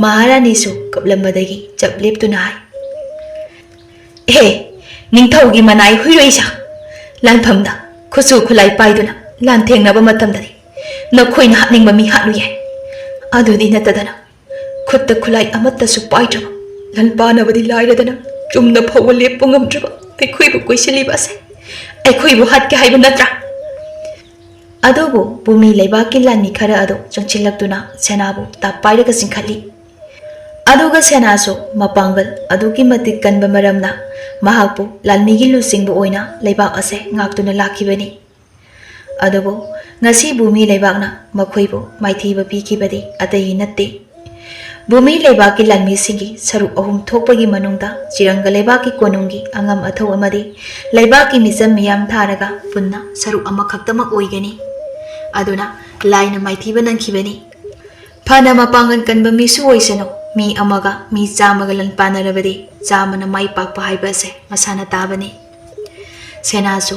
ꯃꯍꯥꯔꯥꯅꯤꯁꯨ ꯀꯞꯂꯝꯕꯗꯒꯤ ꯆꯞ ꯂꯦꯞꯇꯨꯅ ꯍꯥꯏ, "ꯍꯦ, ꯅꯤꯡꯊꯧꯒꯤ ꯃꯅꯥꯏ ꯍꯨꯏꯔꯣꯏꯁꯥ, ꯂꯥꯟꯐꯝꯗ ꯈꯨꯠꯁꯨ ꯈꯨꯠꯂꯥꯏ ꯄꯥꯏꯗꯨꯅ ꯂꯥꯟꯊꯦꯡꯅꯕ ꯃꯇꯝꯗꯗꯤ ꯅꯈꯣꯏꯅ ꯍꯥꯠꯅꯤꯡꯕ ꯃꯤ ꯍꯥꯠꯂꯨ ꯌꯥꯏ꯫ ꯑꯗꯨꯗꯤ ꯅꯠꯇꯗꯅ ꯈꯨꯠꯇ ꯈꯨꯠꯂꯥꯏ ꯑꯃꯠꯇꯁꯨ ꯄꯥꯏꯗ꯭ꯔꯕ, ꯂꯥꯟꯄꯥꯟꯅꯕꯗꯤ ꯂꯥꯏꯔꯗꯅ ꯆꯨꯝꯅ ꯐꯥꯎꯕ ꯂꯦꯞꯄ ꯉꯝꯗ꯭ꯔꯕ ꯑꯩꯈꯣꯏꯕꯨ ꯀꯣꯏꯁꯤꯜꯂꯤꯕ ꯑꯁꯦ ꯑꯩꯈꯣꯏꯕꯨ ꯍꯥꯠꯀꯦ ꯍꯥꯏꯕ ꯅꯠꯇ꯭ꯔꯥ?" ꯑꯗꯨꯕꯨ ꯚꯨꯃꯤ ꯂꯩꯕꯥꯛꯀꯤ ꯂꯥꯟꯃꯤ ꯈꯔ ꯑꯗꯨ ꯆꯪꯁꯤꯜꯂꯛꯇꯨꯅ ꯁꯦꯅꯥꯕꯨ ꯇꯥꯞ ꯄꯥꯏꯔꯒ ꯆꯤꯡꯈꯠꯂꯤ꯫ ꯑꯗꯨꯒ ꯁꯦꯅꯥꯁꯨ ꯃꯄꯥꯡꯒꯜ ꯑꯗꯨꯛꯀꯤ ꯃꯇꯤꯛ ꯀꯟꯕ ꯃꯔꯝꯅ ꯃꯍꯥꯛꯄꯨ ꯂꯥꯟꯃꯤꯒꯤ ꯂꯨꯆꯤꯡꯕ ꯑꯣꯏꯅ ꯂꯩꯕꯥꯛ ꯑꯁꯦ ꯉꯥꯛꯇꯨꯅ ꯂꯥꯛꯈꯤꯕꯅꯤ꯫ ꯑꯗꯨꯕꯨ ꯉꯁꯤ ꯚꯨꯃꯤ ꯂꯩꯕꯥꯛꯅ ꯃꯈꯣꯏꯕꯨ ꯃꯥꯏꯊꯤꯕ ꯄꯤꯈꯤꯕꯗꯤ ꯑꯇꯩꯒꯤ ꯅꯠꯇꯦ꯫ ꯚꯨꯃꯤ ꯂꯩꯕꯥꯛꯀꯤ ꯂꯥꯟꯃꯤꯁꯤꯡꯒꯤ ꯁꯔꯨꯛ ꯑꯍꯨꯝ ꯊꯣꯛꯄꯒꯤ ꯃꯅꯨꯡꯗ ꯆꯤꯔꯪꯒ ꯂꯩꯕꯥꯛꯀꯤ ꯀꯣꯅꯨꯡꯒꯤ ꯑꯉꯝ ꯑꯊꯧ ꯑꯃꯗꯤ ꯂꯩꯕꯥꯛꯀꯤ ꯃꯤꯆꯝ ꯃꯤꯌꯥꯝ ꯊꯥꯔꯒ ꯄꯨꯟꯅ ꯁꯔꯨꯛ ꯑꯃꯈꯛꯇꯃꯛ ꯑꯣꯏꯒꯅꯤ꯫ ꯑꯗꯨꯅ ꯂꯥꯏꯅ ꯃꯥꯏꯊꯤꯕ ꯅꯪꯈꯤꯕꯅꯤ꯫ ꯐꯅ ꯃꯄꯥꯡꯒꯜ ꯀꯟꯕ ꯃꯤꯁꯨ ꯑꯣꯏꯁꯅꯨ, ꯃꯤ ꯑꯃꯒ ꯃꯤ ꯆꯥꯝꯃꯒ ꯂꯥꯟ ꯄꯥꯟꯅꯔꯕꯗꯤ ꯆꯥꯝꯃꯅ ꯃꯥꯏ ꯄꯥꯛꯄ ꯍꯥꯏꯕ ꯑꯁꯦ ꯃꯁꯥꯅ ꯇꯥꯕꯅꯤ꯫ ꯁꯦꯅꯥꯁꯨ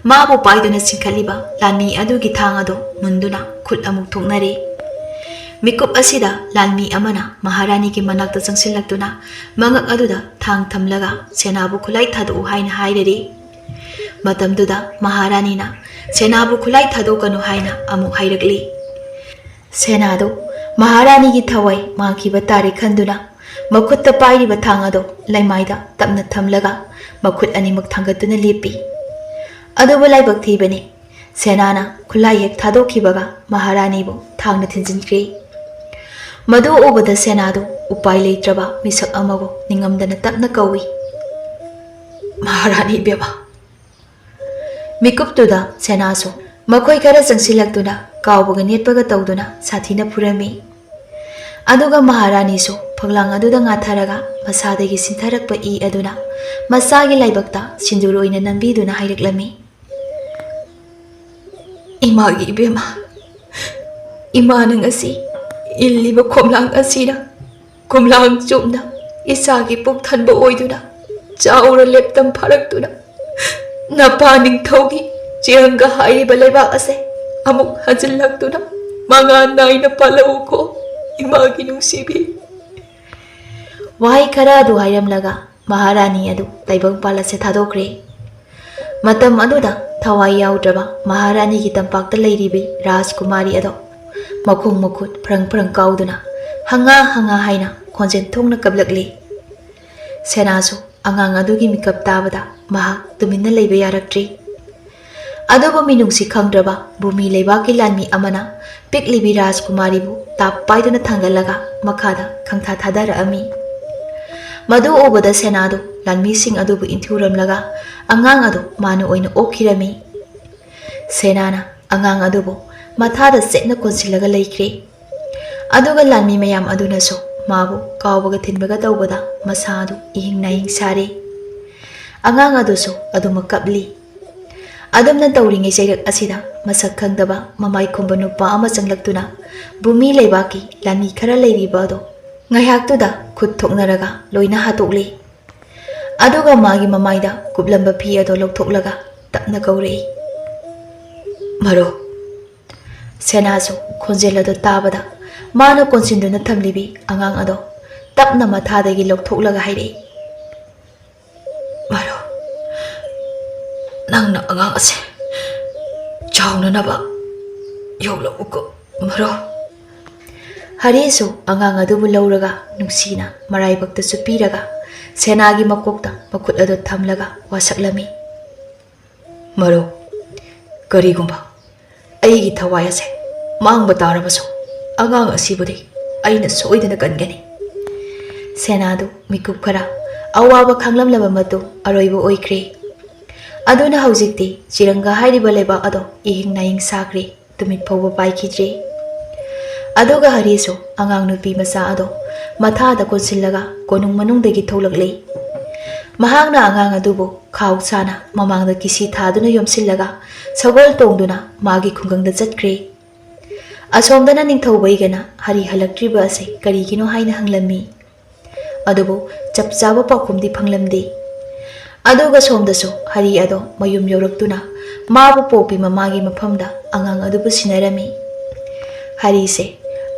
ꯃꯥꯕꯨ ꯄꯥꯏꯗꯨꯅ ꯆꯤꯡꯈꯠꯂꯤꯕ ꯂꯥꯟꯃꯤ ꯑꯗꯨꯒꯤ ꯊꯥꯡ ꯑꯗꯨ ꯃꯨꯟꯗꯨꯅ ꯈꯨꯠ ꯑꯃꯨꯛ ꯊꯣꯛꯅꯔꯦ꯫ ꯃꯤꯀꯨꯞ ꯑꯁꯤꯗ ꯂꯥꯟꯃꯤ ꯑꯃꯅ ꯃꯍꯥꯔꯥꯅꯤꯒꯤ ꯃꯅꯥꯛꯇ ꯆꯪꯁꯤꯜꯂꯛꯇꯨꯅ ꯃꯉꯛ ꯑꯗꯨꯗ ꯊꯥꯡ ꯊꯝꯂꯒ ꯁꯦꯅꯥꯕꯨ ꯈꯨꯠꯂꯥꯏ ꯊꯥꯗꯣꯛꯎ ꯍꯥꯏꯅ ꯍꯥꯏꯔꯔꯤ꯫ ꯃꯇꯝꯗꯨꯗ ꯃꯍꯥꯔꯥꯅꯤꯅ ꯁꯦꯅꯥꯕꯨ ꯈꯨꯠꯂꯥꯏ ꯊꯥꯗꯣꯛꯀꯅꯨ ꯍꯥꯏꯅ ꯑꯃꯨꯛ ꯍꯥꯏꯔꯛꯂꯤ꯫ ꯁꯦꯅꯥꯗꯨ ꯃꯍꯥꯔꯥꯅꯤꯒꯤ ꯊꯋꯥꯏ ꯃꯥꯡꯈꯤꯕ ꯇꯥꯔꯦ ꯈꯟꯗꯨꯅ ꯃꯈꯨꯠꯇ ꯄꯥꯏꯔꯤꯕ ꯊꯥꯡ ꯑꯗꯨ ꯂꯩꯃꯥꯏꯗ ꯇꯞꯅ ꯊꯝꯂꯒ ꯃꯈꯨꯠ ꯑꯅꯤꯃꯛ ꯊꯥꯡꯒꯠꯇꯨꯅ ꯂꯦꯞꯄꯤ꯫ ꯑꯗꯨꯕꯨ ꯂꯥꯏꯕꯛ ꯊꯤꯕꯅꯤ, ꯁꯦꯅꯥꯅ ꯈꯨꯠꯂꯥꯏ ꯍꯦꯛ ꯊꯥꯗꯣꯛꯈꯤꯕꯒ ꯃꯍꯥꯔꯥꯅꯤꯕꯨ ꯊꯥꯡꯅ ꯊꯤꯟꯖꯤꯟꯈ꯭ꯔꯦ꯫ ꯃꯗꯨ ꯎꯕꯗ ꯁꯦꯅꯥꯗꯨ ꯎꯄꯥꯏ ꯂꯩꯇ꯭ꯔꯕ ꯃꯤꯁꯛ ꯑꯃꯕꯨ ꯅꯤꯡꯉꯝꯗꯅ ꯇꯞꯅ ꯀꯧꯏ, "ꯃꯍꯥꯔꯥꯅꯤ ꯏꯕꯦꯝꯃ!" ꯃꯤꯀꯨꯞꯇꯨꯗ ꯁꯦꯅꯥꯁꯨ ꯃꯈꯣꯏ ꯈꯔ ꯆꯪꯁꯤꯜꯂꯛꯇꯨꯅ ꯀꯥꯎꯕꯒ ꯅꯦꯠꯄꯒ ꯇꯧꯗꯨꯅ ꯁꯥꯊꯤꯅ ꯐꯨꯔꯝꯃꯤ꯫ ꯑꯗꯨꯒ ꯃꯍꯥꯔꯥꯅꯤꯁꯨ ꯐꯛꯂꯥꯡ ꯑꯗꯨꯗ ꯉꯥꯊꯔꯒ ꯃꯁꯥꯗꯒꯤ ꯁꯤꯟꯊꯔꯛꯄ ꯏ ꯑꯗꯨꯅ ꯃꯁꯥꯒꯤ ꯂꯥꯏꯕꯛꯇ ꯁꯤꯟꯗꯨꯔ ꯑꯣꯏꯅ ꯅꯝꯕꯤꯗꯨꯅ ꯍꯥꯏꯔꯛꯂꯝꯃꯤ, "ꯏꯃꯥꯒꯤ ꯏꯕꯦꯝꯃ, ꯏꯃꯥꯅ ꯉꯁꯤ ꯏꯜꯂꯤꯕ ꯈꯣꯝꯂꯥꯡ ꯑꯁꯤꯅ ꯈꯣꯝꯂꯥꯡ ꯆꯨꯞꯅ ꯏꯆꯥꯒꯤ ꯄꯨꯛ ꯊꯟꯕ ꯑꯣꯏꯗꯨꯅ ꯆꯥꯎꯔ ꯂꯦꯞꯇꯝ ꯐꯥꯔꯛꯇꯨꯅ ꯅꯄꯥ ꯅꯤꯡꯊꯧꯒꯤ ꯆꯦꯔꯪꯒ ꯍꯥꯏꯔꯤꯕ ꯂꯩꯕꯥꯛ ꯑꯁꯦ ꯑꯃꯨꯛ ꯍꯟꯖꯤꯜꯂꯛꯇꯨꯅ ꯃꯉꯥꯜ ꯅꯥꯏꯅ ꯄꯥꯜꯂꯛꯎꯀꯣ, ꯏꯃꯥꯒꯤ ꯅꯨꯡꯁꯤꯕꯤ"꯫ ꯋꯥꯍꯩ ꯈꯔ ꯑꯗꯨ ꯍꯥꯏꯔꯝꯂꯒ ꯃꯍꯥꯔꯥꯅꯤ ꯑꯗꯨ ꯇꯥꯏꯕꯪꯄꯥꯜ ꯑꯁꯦ ꯊꯥꯗꯣꯛꯈ꯭ꯔꯦ꯫ ꯃꯇꯝ ꯑꯗꯨꯗ ꯊꯋꯥꯏ ꯌꯥꯎꯗ꯭ꯔꯕ ꯃꯍꯥꯔꯥꯅꯤꯒꯤ ꯇꯝꯄꯥꯛꯇ ꯂꯩꯔꯤꯕꯤ ꯔꯥꯖꯀꯨꯃꯥꯔꯤ ꯑꯗꯣ ꯃꯈꯣꯡ ꯃꯈꯨꯠ ꯐ꯭ꯔꯪ ꯐ꯭ꯔꯪ ꯀꯥꯎꯗꯨꯅ ꯍꯪꯉꯥ ꯍꯪꯉꯥ ꯍꯥꯏꯅ ꯈꯣꯟꯖꯦꯜ ꯊꯣꯛꯅ ꯀꯞꯂꯛꯂꯤ꯫ ꯁꯦꯅꯥꯁꯨ ꯑꯉꯥꯡ ꯑꯗꯨꯒꯤ ꯃꯤꯀꯞ ꯇꯥꯕꯗ ꯃꯍꯥꯛ ꯇꯨꯃꯤꯟꯅ ꯂꯩꯕ ꯌꯥꯔꯛꯇ꯭ꯔꯤ꯫ ꯑꯗꯨꯕꯨ ꯃꯤꯅꯨꯡꯁꯤ ꯈꯪꯗ꯭ꯔꯕ ꯚꯨꯃꯤ ꯂꯩꯕꯥꯛꯀꯤ ꯂꯥꯟꯃꯤ ꯑꯃꯅ ꯄꯤꯛꯂꯤꯕꯤ ꯔꯥꯖꯀꯨꯃꯥꯔꯤꯕꯨ ꯇꯥꯞ ꯄꯥꯏꯗꯨꯅ ꯊꯥꯡꯒꯠꯂꯒ ꯃꯈꯥꯗ ꯈꯪꯊꯥ ꯊꯥꯗꯔꯛꯑꯝꯃꯤ꯫ ꯃꯗꯨ ꯎꯕꯗ ꯁꯦꯅꯥꯗꯨ ꯂꯥꯟꯃꯤꯁꯤꯡ ꯑꯗꯨꯕꯨ ꯏꯟꯊꯨꯔꯝꯂꯒ ꯑꯉꯥꯡ ꯑꯗꯨ ꯃꯥꯅ ꯑꯣꯏꯅ ꯑꯣꯛꯈꯤꯔꯝꯃꯤ꯫ ꯁꯦꯅꯥꯅ ꯑꯉꯥꯡ ꯑꯗꯨꯕꯨ ꯃꯊꯥꯗ ꯆꯦꯠꯅ ꯀꯣꯟꯁꯤꯜꯂꯒ ꯂꯩꯈ꯭ꯔꯦ꯫ ꯑꯗꯨꯒ ꯂꯥꯟꯃꯤ ꯃꯌꯥꯝ ꯑꯗꯨꯅꯁꯨ ꯃꯥꯕꯨ ꯀꯥꯎꯕꯒ ꯊꯤꯟꯕꯒ ꯇꯧꯕꯗ ꯃꯁꯥ ꯑꯗꯨ ꯏꯍꯤꯡ ꯅꯥꯍꯤꯡ ꯁꯥꯔꯦ꯫ ꯑꯉꯥꯡ ꯑꯗꯨꯁꯨ ꯑꯗꯨꯃꯛ ꯀꯞꯂꯤ꯫ ꯑꯗꯨꯝꯅ ꯇꯧꯔꯤꯉꯩ ꯆꯩꯔꯛ ꯑꯁꯤꯗ ꯃꯁꯛ ꯈꯪꯗꯕ ꯃꯃꯥꯏ ꯈꯨꯝꯕ ꯅꯨꯄꯥ ꯑꯃ ꯆꯪꯂꯛꯇꯨꯅ ꯚꯨꯃꯤ ꯂꯩꯕꯥꯛꯀꯤ ꯂꯥꯟꯃꯤ ꯈꯔ ꯂꯩꯔꯤꯕ ꯑꯗꯣ ꯉꯥꯏꯍꯥꯛꯇꯨꯗ ꯈꯨꯠ ꯊꯣꯛꯅꯔꯒ ꯂꯣꯏꯅ ꯍꯥꯠꯇꯣꯛꯂꯦ꯫ ꯑꯗꯨꯒ ꯃꯥꯒꯤ ꯃꯃꯥꯏꯗ ꯀꯨꯞꯂꯝꯕ ꯐꯤ ꯑꯗꯣ ꯂꯧꯊꯣꯛꯂꯒ ꯇꯞꯅ ꯀꯧꯔꯛꯏ, "ꯃꯔꯣ!" ꯁꯦꯅꯥꯁꯨ ꯈꯣꯟꯖꯦꯜ ꯑꯗꯨ ꯇꯥꯕꯗ ꯃꯥꯅ ꯀꯣꯟꯁꯤꯟꯗꯨꯅ ꯊꯝꯂꯤꯕꯤ ꯑꯉꯥꯡ ꯑꯗꯣ ꯇꯞꯅ ꯃꯊꯥꯗꯒꯤ ꯂꯧꯊꯣꯛꯂꯒ ꯍꯥꯏꯔꯛꯏ, "ꯃꯔꯣ, ꯅꯪꯅ ꯑꯉꯥꯡ ꯑꯁꯦ ꯆꯥꯎꯅꯅꯕ ꯌꯣꯛꯂꯛꯎꯀꯣ, ꯃꯔꯣ!" ꯍꯔꯤꯁꯨ ꯑꯉꯥꯡ ꯑꯗꯨꯕꯨ ꯂꯧꯔꯒ ꯅꯨꯡꯁꯤꯅ ꯃꯔꯥꯏꯕꯛꯇꯁꯨ ꯄꯤꯔꯒ ꯁꯦꯅꯥꯒꯤ ꯃꯀꯣꯛꯇ ꯃꯈꯨꯠ ꯑꯗꯨ ꯊꯝꯂꯒ ꯋꯥꯁꯛꯂꯝꯃꯤ꯫ "ꯃꯔꯨꯞ, ꯀꯔꯤꯒꯨꯝꯕ ꯑꯩꯒꯤ ꯊꯋꯥꯏ ꯑꯁꯦ ꯃꯥꯡꯕ ꯇꯥꯔꯕꯁꯨ, ꯑꯉꯥꯡ ꯑꯁꯤꯕꯨꯗꯤ ꯑꯩꯅ ꯁꯣꯏꯗꯅ ꯀꯟꯒꯅꯤ꯫" ꯁꯦꯅꯥꯗꯨ ꯃꯤꯀꯨꯞ ꯈꯔ ꯑꯋꯥꯕ ꯈꯥꯡꯂꯝꯂꯕ ꯃꯇꯨꯡ ꯑꯔꯣꯏꯕ ꯑꯣꯏꯈ꯭ꯔꯦ꯫ ꯑꯗꯨꯅ ꯍꯧꯖꯤꯛꯇꯤ ꯆꯤꯔꯪꯒ ꯍꯥꯏꯔꯤꯕ ꯂꯩꯕꯥꯛ ꯑꯗꯣ ꯏꯍꯤꯡ ꯅꯥꯍꯤꯡ ꯁꯥꯈ꯭ꯔꯦ꯫ ꯇꯨꯃꯤꯠ ꯐꯥꯎꯕ ꯄꯥꯏꯈꯤꯗ꯭ꯔꯦ꯫ ꯑꯗꯨꯒ ꯍꯔꯤꯁꯨ ꯑꯉꯥꯡ ꯅꯨꯄꯤ ꯃꯆꯥ ꯑꯗꯣ ꯃꯊꯥꯗ ꯀꯣꯟꯁꯤꯜꯂꯒ ꯀꯣꯅꯨꯡ ꯃꯅꯨꯡꯗꯒꯤ ꯊꯣꯛꯂꯛꯂꯦ꯫ ꯃꯍꯥꯛꯅ ꯑꯉꯥꯡ ꯑꯗꯨꯕꯨ ꯈꯥꯎ ꯁꯥꯅ ꯃꯃꯥꯡꯗ ꯀꯤꯁꯤ ꯊꯥꯗꯨꯅ ꯌꯣꯝꯁꯤꯜꯂꯒ ꯁꯒꯣꯜ ꯇꯣꯡꯗꯨꯅ ꯃꯥꯒꯤ ꯈꯨꯡꯒꯪꯗ ꯆꯠꯈ꯭ꯔꯦ꯫ ꯑꯁꯣꯝꯗꯅ ꯅꯤꯡꯊꯧ ꯕꯩꯒꯅ ꯍꯔꯤ ꯍꯜꯂꯛꯇ꯭ꯔꯤꯕ ꯑꯁꯤ ꯀꯔꯤꯒꯤꯅꯣ ꯍꯥꯏꯅ ꯍꯪꯂꯝꯃꯤ꯫ ꯑꯗꯨꯕꯨ ꯆꯞ ꯆꯥꯕ ꯄꯥꯎꯈꯨꯝꯗꯤ ꯐꯪꯂꯝꯗꯦ꯫ ꯑꯗꯨꯒ ꯁꯣꯝꯗꯁꯨ ꯍꯔꯤ ꯑꯗꯣ ꯃꯌꯨꯝ ꯌꯧꯔꯛꯇꯨꯅ ꯃꯥꯕꯨ ꯄꯣꯛꯄꯤ ꯃꯃꯥꯒꯤ ꯃꯐꯝꯗ ꯑꯉꯥꯡ ꯑꯗꯨꯕꯨ ꯁꯤꯟꯅꯔꯝꯃꯤ꯫ ꯍꯔꯤꯁꯦ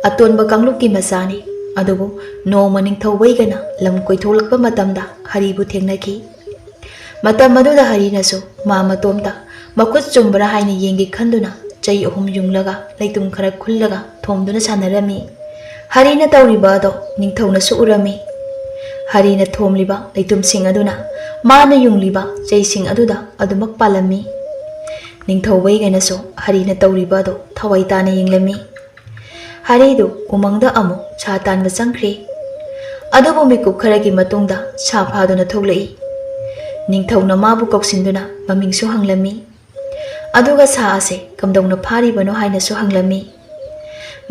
ꯑꯇꯣꯟꯕ ꯀꯥꯡꯂꯨꯞꯀꯤ ꯃꯆꯥꯅꯤ꯫ ꯑꯗꯨꯕꯨ ꯅꯣꯡꯃ ꯅꯤꯡꯊꯧ ꯋꯩꯒꯅ ꯂꯝ ꯀꯣꯏꯊꯣꯛꯂꯛꯄ ꯃꯇꯝꯗ ꯍꯔꯤꯕꯨ ꯊꯦꯡꯅꯈꯤ꯫ ꯃꯇꯝ ꯑꯗꯨꯗ ꯍꯔꯤꯅꯁꯨ ꯃꯥ ꯃꯇꯣꯝꯇ ꯃꯈꯨꯠ ꯆꯨꯝꯕ꯭ꯔꯥ ꯍꯥꯏꯅ ꯌꯦꯡꯒꯦ ꯈꯟꯗꯨꯅ ꯆꯩ ꯑꯍꯨꯝ ꯌꯨꯡꯂꯒ ꯂꯩꯇꯨꯝ ꯈꯔ ꯈꯨꯜꯂꯒ ꯊꯣꯝꯗꯨꯅ ꯁꯥꯟꯅꯔꯝꯃꯤ꯫ ꯍꯔꯤꯅ ꯇꯧꯔꯤꯕ ꯑꯗꯣ ꯅꯤꯡꯊꯧꯅꯁꯨ ꯎꯔꯝꯃꯤ꯫ ꯍꯔꯤꯅ ꯊꯣꯝꯂꯤꯕ ꯂꯩꯇꯨꯝꯁꯤꯡ ꯑꯗꯨꯅ ꯃꯥꯅ ꯌꯨꯡꯂꯤꯕ ꯆꯩꯁꯤꯡ ꯑꯗꯨꯗ ꯑꯗꯨꯃꯛ ꯄꯥꯜꯂꯝꯃꯤ꯫ ꯅꯤꯡꯊꯧ ꯋꯩꯒꯅꯁꯨ ꯍꯔꯤꯅ ꯇꯧꯔꯤꯕ ꯑꯗꯣ ꯊꯋꯥꯏ ꯇꯥꯅ ꯌꯦꯡꯂꯝꯃꯤ꯫ ꯍꯔꯤꯗꯨ ꯎꯃꯪꯗ ꯑꯃꯨꯛ ꯁꯥ ꯇꯥꯟꯕ ꯆꯪꯈ꯭ꯔꯦ꯫ ꯑꯗꯨꯕꯨ ꯃꯤꯀꯨꯞ ꯈꯔꯒꯤ ꯃꯇꯨꯡꯗ ꯁꯥ ꯐꯥꯗꯨꯅ ꯊꯣꯛꯂꯛꯏ꯫ ꯅꯤꯡꯊꯧꯅ ꯃꯥꯕꯨ ꯀꯧꯁꯤꯟꯗꯨꯅ ꯃꯃꯤꯡꯁꯨ ꯍꯪꯂꯝꯃꯤ꯫ ꯑꯗꯨꯒ ꯁꯥ ꯑꯁꯦ ꯀꯝꯗꯧꯅ ꯐꯥꯔꯤꯕꯅꯣ ꯍꯥꯏꯅꯁꯨ ꯍꯪꯂꯝꯃꯤ꯫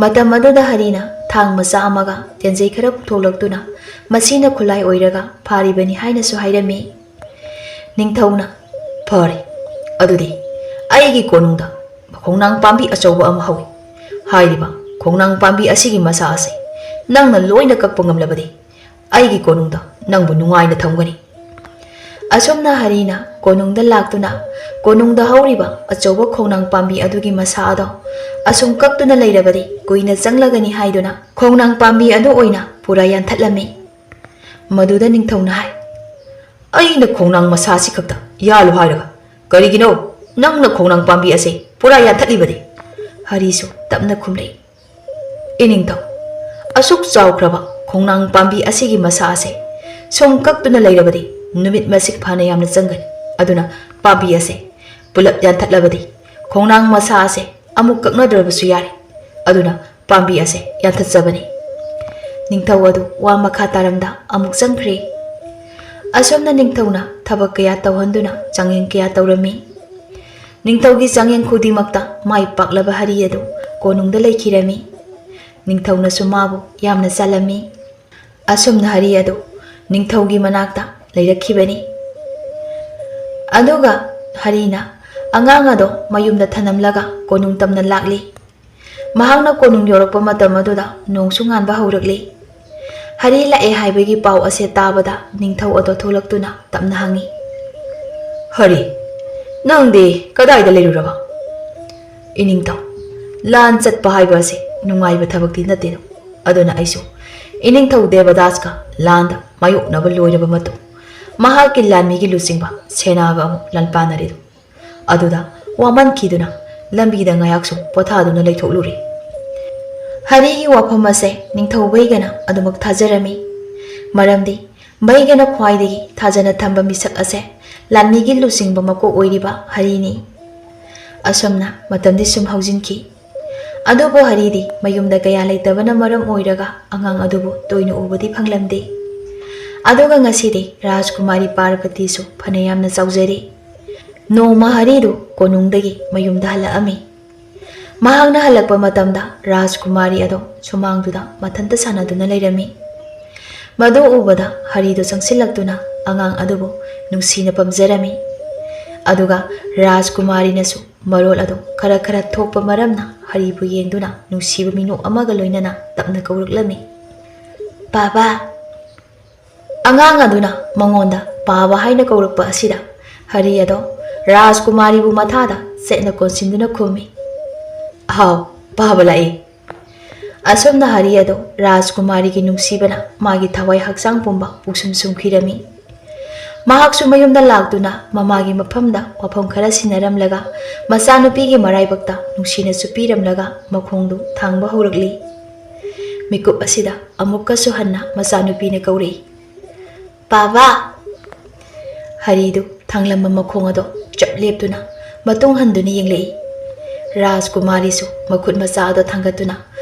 ꯃꯇꯝ ꯑꯗꯨꯗ ꯍꯔꯤꯅ ꯊꯥꯡ ꯃꯆꯥ ꯑꯃꯒ ꯇꯦꯟꯖꯩ ꯈꯔ ꯄꯨꯊꯣꯛꯂꯛꯇꯨꯅ ꯃꯁꯤꯅ ꯈꯨꯠꯂꯥꯏ ꯑꯣꯏꯔꯒ ꯐꯥꯔꯤꯕꯅꯤ ꯍꯥꯏꯅꯁꯨ ꯍꯥꯏꯔꯝꯃꯤ꯫ ꯅꯤꯡꯊꯧꯅ, "ꯐꯔꯦ, ꯑꯗꯨꯗꯤ ꯑꯩꯒꯤ ꯀꯣꯅꯨꯡꯗ ꯈꯣꯡꯅꯥꯡ ꯄꯥꯝꯕꯤ ꯑꯆꯧꯕ ꯑꯃ ꯍꯧꯏ꯫ ꯍꯥꯏꯔꯤꯕ ꯈꯣꯡꯅꯥꯡ ꯄꯥꯝꯕꯤ ꯑꯁꯤꯒꯤ ꯃꯁꯥ ꯑꯁꯤ ꯅꯪꯅ ꯂꯣꯏꯅ ꯀꯛꯄ ꯉꯝꯂꯕꯗꯤ ꯑꯩꯒꯤ ꯀꯣꯅꯨꯡꯗ ꯅꯪꯕꯨ ꯅꯨꯡꯉꯥꯏꯅ ꯊꯝꯒꯅꯤ꯫" ꯑꯁꯨꯝꯅ ꯍꯔꯤꯅ ꯀꯣꯅꯨꯡꯗ ꯂꯥꯛꯇꯨꯅ ꯀꯣꯅꯨꯡꯗ ꯍꯧꯔꯤꯕ ꯑꯆꯧꯕ ꯈꯣꯡꯅꯥꯡ ꯄꯥꯝꯕꯤ ꯑꯗꯨꯒꯤ ꯃꯁꯥ ꯑꯗꯣ ꯑꯁꯨꯝ ꯀꯛꯇꯨꯅ ꯂꯩꯔꯕꯗꯤ ꯀꯨꯏꯅ ꯆꯪꯂꯒꯅꯤ ꯍꯥꯏꯗꯨꯅ ꯈꯣꯡꯅꯥꯡ ꯄꯥꯝꯕꯤ ꯑꯗꯨ ꯑꯣꯏꯅ ꯄꯨꯔꯥ ꯌꯥꯟꯊꯠꯂꯝꯃꯤ꯫ ꯃꯗꯨꯗ ꯅꯤꯡꯊꯧꯅ ꯍꯥꯏ, "ꯑꯩꯅ ꯈꯣꯡꯅꯥꯡ ꯃꯁꯥ ꯑꯁꯤ ꯈꯛꯇ ꯌꯥꯜꯂꯨ ꯍꯥꯏꯔꯒ ꯀꯔꯤꯒꯤꯅꯣ ꯅꯪꯅ ꯈꯣꯡꯅꯥꯡ ꯄꯥꯝꯕꯤ ꯑꯁꯤ ꯄꯨꯔꯥ ꯌꯥꯟꯊꯠꯂꯤꯕꯗꯤ?" ꯍꯔꯤꯁꯨ ꯇꯞꯅ ꯈꯨꯝꯂꯛꯏ, "ꯏꯅꯤꯡꯊꯧ, ꯑꯁꯨꯛ ꯆꯥꯎꯈ꯭ꯔꯕ ꯈꯣꯡꯅꯥꯡ ꯄꯥꯝꯕꯤ ꯑꯁꯤꯒꯤ ꯃꯁꯥ ꯑꯁꯦ ꯁꯨꯝ ꯀꯛꯇꯨꯅ ꯂꯩꯔꯕꯗꯤ ꯅꯨꯃꯤꯠ ꯃꯁꯤꯡ ꯐꯥꯅ ꯌꯥꯝꯅ ꯆꯪꯒꯅꯤ꯫ ꯑꯗꯨꯅ ꯄꯥꯝꯕꯤ ꯑꯁꯦ ꯄꯨꯂꯞ ꯌꯥꯟꯊꯠꯂꯕꯗꯤ ꯈꯣꯡꯅꯥꯡ ꯃꯁꯥ ꯑꯁꯦ ꯑꯃꯨꯛ ꯀꯛꯅꯗ꯭ꯔꯕꯁꯨ ꯌꯥꯔꯦ꯫ ꯑꯗꯨꯅ ꯄꯥꯝꯕꯤ ꯑꯁꯦ ꯌꯥꯟꯊꯠꯆꯕꯅꯤ꯫" ꯅꯤꯡꯊꯧ ꯑꯗꯨ ꯋꯥ ꯃꯈꯥ ꯇꯥꯔꯝꯗ ꯑꯃꯨꯛ ꯆꯪꯈ꯭ꯔꯦ꯫ ꯑꯁꯨꯝꯅ ꯅꯤꯡꯊꯧꯅ ꯊꯕꯛ ꯀꯌꯥ ꯇꯧꯍꯟꯗꯨꯅ ꯆꯥꯡꯌꯦꯡ ꯀꯌꯥ ꯇꯧꯔꯝꯃꯤ꯫ ꯅꯤꯡꯊꯧꯒꯤ ꯆꯥꯡꯌꯦꯡ ꯈꯨꯗꯤꯡꯃꯛꯇ ꯃꯥꯏ ꯄꯥꯛꯂꯕ ꯍꯔꯤ ꯑꯗꯨ ꯀꯣꯅꯨꯡꯗ ꯂꯩꯈꯤꯔꯝꯃꯤ꯫ ꯅꯤꯡꯊꯧꯅꯁꯨ ꯃꯥꯕꯨ ꯌꯥꯝꯅ ꯆꯥꯜꯂꯝꯃꯤ꯫ ꯑꯁꯨꯝꯅ ꯍꯔꯤ ꯑꯗꯨ ꯅꯤꯡꯊꯧꯒꯤ ꯃꯅꯥꯛꯇ ꯂꯩꯔꯛꯈꯤꯕꯅꯤ꯫ ꯑꯗꯨꯒ ꯍꯔꯤꯅ ꯑꯉꯥꯡ ꯑꯗꯣ ꯃꯌꯨꯝꯗ ꯊꯅꯝꯂꯒ ꯀꯣꯅꯨꯡ ꯇꯝꯅ ꯂꯥꯛꯂꯤ꯫ ꯃꯍꯥꯛꯅ ꯀꯣꯅꯨꯡ ꯌꯧꯔꯛꯄ ꯃꯇꯝ ꯑꯗꯨꯗ ꯅꯣꯡꯁꯨ ꯉꯥꯟꯕ ꯍꯧꯔꯛꯂꯤ꯫ ꯍꯔꯤ ꯂꯥꯛꯑꯦ ꯍꯥꯏꯕꯒꯤ ꯄꯥꯎ ꯑꯁꯦ ꯇꯥꯕꯗ ꯅꯤꯡꯊꯧ ꯑꯗꯣ ꯊꯣꯛꯂꯛꯇꯨꯅ ꯇꯞꯅ ꯍꯪꯉꯤ, "ꯍꯔꯤ, ꯅꯪꯗꯤ ꯀꯗꯥꯏꯗ ꯂꯩꯔꯨꯔꯕ?" "ꯏꯅꯤꯡꯊꯧ, ꯂꯥꯟ ꯆꯠꯄ ꯍꯥꯏꯕ ꯑꯁꯦ ꯅꯨꯡꯉꯥꯏꯕ ꯊꯕꯛꯇꯤ ꯅꯠꯇꯦꯗꯣ꯫ ꯑꯗꯨꯅ ꯑꯩꯁꯨ ꯏꯅꯤꯡꯊꯧ ꯗꯦꯕꯗꯥꯁꯀ ꯂꯥꯟꯗ ꯃꯥꯌꯣꯛꯅꯕ ꯂꯣꯏꯔꯕ ꯃꯇꯨꯡ, ꯃꯍꯥꯛꯀꯤ ꯂꯥꯟꯃꯤꯒꯤ ꯂꯨꯆꯤꯡꯕ ꯁꯦꯅꯥꯒ ꯑꯃꯨꯛ ꯂꯥꯟꯄꯥꯟꯅꯔꯤꯗꯨ ꯑꯗꯨꯗ ꯋꯥꯃꯟꯈꯤꯗꯨꯅ ꯂꯝꯕꯤꯗ ꯉꯥꯏꯍꯥꯛꯁꯨ ꯄꯣꯊꯥꯗꯨꯅ ꯂꯩꯊꯣꯛꯂꯨꯔꯦ꯫ ꯍꯔꯤꯒꯤ ꯋꯥꯐꯝ ꯑꯁꯦ ꯅꯤꯡꯊꯧ ꯕꯩꯒꯅ ꯑꯗꯨꯃꯛ ꯊꯥꯖꯔꯝꯃꯤ꯫ ꯃꯔꯝꯗꯤ ꯕꯩꯒꯅ ꯈ꯭ꯋꯥꯏꯗꯒꯤ ꯊꯥꯖꯅ ꯊꯝꯕ ꯃꯤꯁꯛ ꯑꯁꯦ ꯂꯥꯟꯃꯤꯒꯤ ꯂꯨꯆꯤꯡꯕ ꯃꯀꯣꯛ ꯑꯣꯏꯔꯤꯕ ꯍꯔꯤꯅꯤ꯫ ꯑꯁꯨꯝꯅ ꯃꯇꯝꯗꯤ ꯁꯨꯝ ꯍꯧꯖꯤꯟꯈꯤ꯫ ꯑꯗꯨꯕꯨ ꯍꯔꯤꯗꯤ ꯃꯌꯨꯝꯗ ꯀꯌꯥ ꯂꯩꯇꯕꯅ ꯃꯔꯝ ꯑꯣꯏꯔꯒ ꯑꯉꯥꯡ ꯑꯗꯨꯕꯨ ꯇꯣꯏꯅ ꯎꯕꯗꯤ ꯐꯪꯂꯝꯗꯦ꯫ ꯑꯗꯨꯒ ꯉꯁꯤꯗꯤ ꯔꯥꯖꯀꯨꯃꯥꯔꯤ ꯄꯥꯔꯕꯇꯤꯁꯨ ꯐꯅ ꯌꯥꯝꯅ ꯆꯥꯎꯖꯔꯦ꯫ ꯅꯣꯡꯃ ꯍꯔꯤꯗꯨ ꯀꯣꯅꯨꯡꯗꯒꯤ ꯃꯌꯨꯝꯗ ꯍꯜꯂꯛꯑꯝꯃꯤ꯫ ꯃꯍꯥꯛꯅ ꯍꯜꯂꯛꯄ ꯃꯇꯝꯗ ꯔꯥꯖꯀꯨꯃꯥꯔꯤ ꯑꯗꯣ ꯁꯨꯃꯥꯡꯗꯨꯗ ꯃꯊꯟꯇ ꯁꯥꯟꯅꯗꯨꯅ ꯂꯩꯔꯝꯃꯤ꯫ ꯃꯗꯨ ꯎꯕꯗ ꯍꯔꯤꯗꯨ ꯆꯪꯁꯤꯜꯂꯛꯇꯨꯅ ꯑꯉꯥꯡ ꯑꯗꯨꯕꯨ ꯅꯨꯡꯁꯤꯅ ꯄꯝꯖꯔꯝꯃꯤ꯫ ꯑꯗꯨꯒ ꯔꯥꯖꯀꯨꯃꯥꯔꯤꯅꯁꯨ ꯃꯔꯣꯜ ꯑꯗꯨ ꯈꯔ ꯈꯔ ꯊꯣꯛꯄ ꯃꯔꯝꯅ ꯍꯔꯤꯕꯨ ꯌꯦꯡꯗꯨꯅ ꯅꯨꯡꯁꯤꯕ ꯃꯤꯅꯣꯛ ꯑꯃꯒ ꯂꯣꯏꯅꯅ ꯇꯞꯅ ꯀꯧꯔꯛꯂꯝꯃꯤ, "ꯄꯥꯕꯥ!" ꯑꯉꯥꯡ ꯑꯗꯨꯅ ꯃꯉꯣꯟꯗ "ꯄꯥꯕ" ꯍꯥꯏꯅ ꯀꯧꯔꯛꯄ ꯑꯁꯤꯗ ꯍꯔꯤ ꯑꯗꯣ ꯔꯥꯖꯀꯨꯃꯥꯔꯤꯕꯨ ꯃꯊꯥꯗ ꯆꯦꯠꯅ ꯀꯣꯟꯁꯤꯟꯗꯨꯅ ꯈꯨꯝꯃꯤ, "ꯍꯥꯎ, ꯄꯥꯕ ꯂꯥꯛꯏ"꯫ ꯑꯁꯨꯝꯅ ꯍꯔꯤ ꯑꯗꯣ ꯔꯥꯖꯀꯨꯃꯥꯔꯤꯒꯤ ꯅꯨꯡꯁꯤꯕꯅ ꯃꯥꯒꯤ ꯊꯋꯥꯏ ꯍꯛꯆꯥꯡ ꯄꯨꯝꯕ ꯄꯨꯛꯁꯨꯝ ꯁꯨꯝꯈꯤꯔꯝꯃꯤ꯫ ꯃꯍꯥꯛꯁꯨ ꯃꯌꯨꯝꯗ ꯂꯥꯛꯇꯨꯅ ꯃꯃꯥꯒꯤ ꯃꯐꯝꯗ ꯋꯥꯐꯝ ꯈꯔ ꯁꯤꯟꯅꯔꯝꯂꯒ ꯃꯆꯥꯅꯨꯄꯤꯒꯤ ꯃꯔꯥꯏꯕꯛꯇ ꯅꯨꯡꯁꯤꯅ ꯆꯨꯞꯄꯤꯔꯝꯂꯒ ꯃꯈꯣꯡꯗꯨ ꯊꯥꯡꯕ ꯍꯧꯔꯛꯂꯤ꯫ ꯃꯤꯀꯨꯞ ꯑꯁꯤꯗ ꯑꯃꯨꯛꯀꯁꯨ ꯍꯟꯅ ꯃꯆꯥꯅꯨꯄꯤꯅ ꯀꯧꯔꯛꯏ, "ꯄꯥꯕꯥ!" ꯍꯔꯤꯗꯨ ꯊꯥꯡꯂꯝꯕ ꯃꯈꯣꯡ ꯑꯗꯣ ꯆꯞ ꯂꯦꯞꯇꯨꯅ ꯃꯇꯨꯡ ꯍꯟꯗꯨꯅ ꯌꯦꯡꯂꯛꯏ꯫ ꯔꯥꯖꯀꯨꯃꯥꯔꯤꯁꯨ ꯃꯈꯨꯠ ꯃꯆꯥ ꯑꯗꯣ ꯊꯥꯡꯒꯠꯇꯨꯅ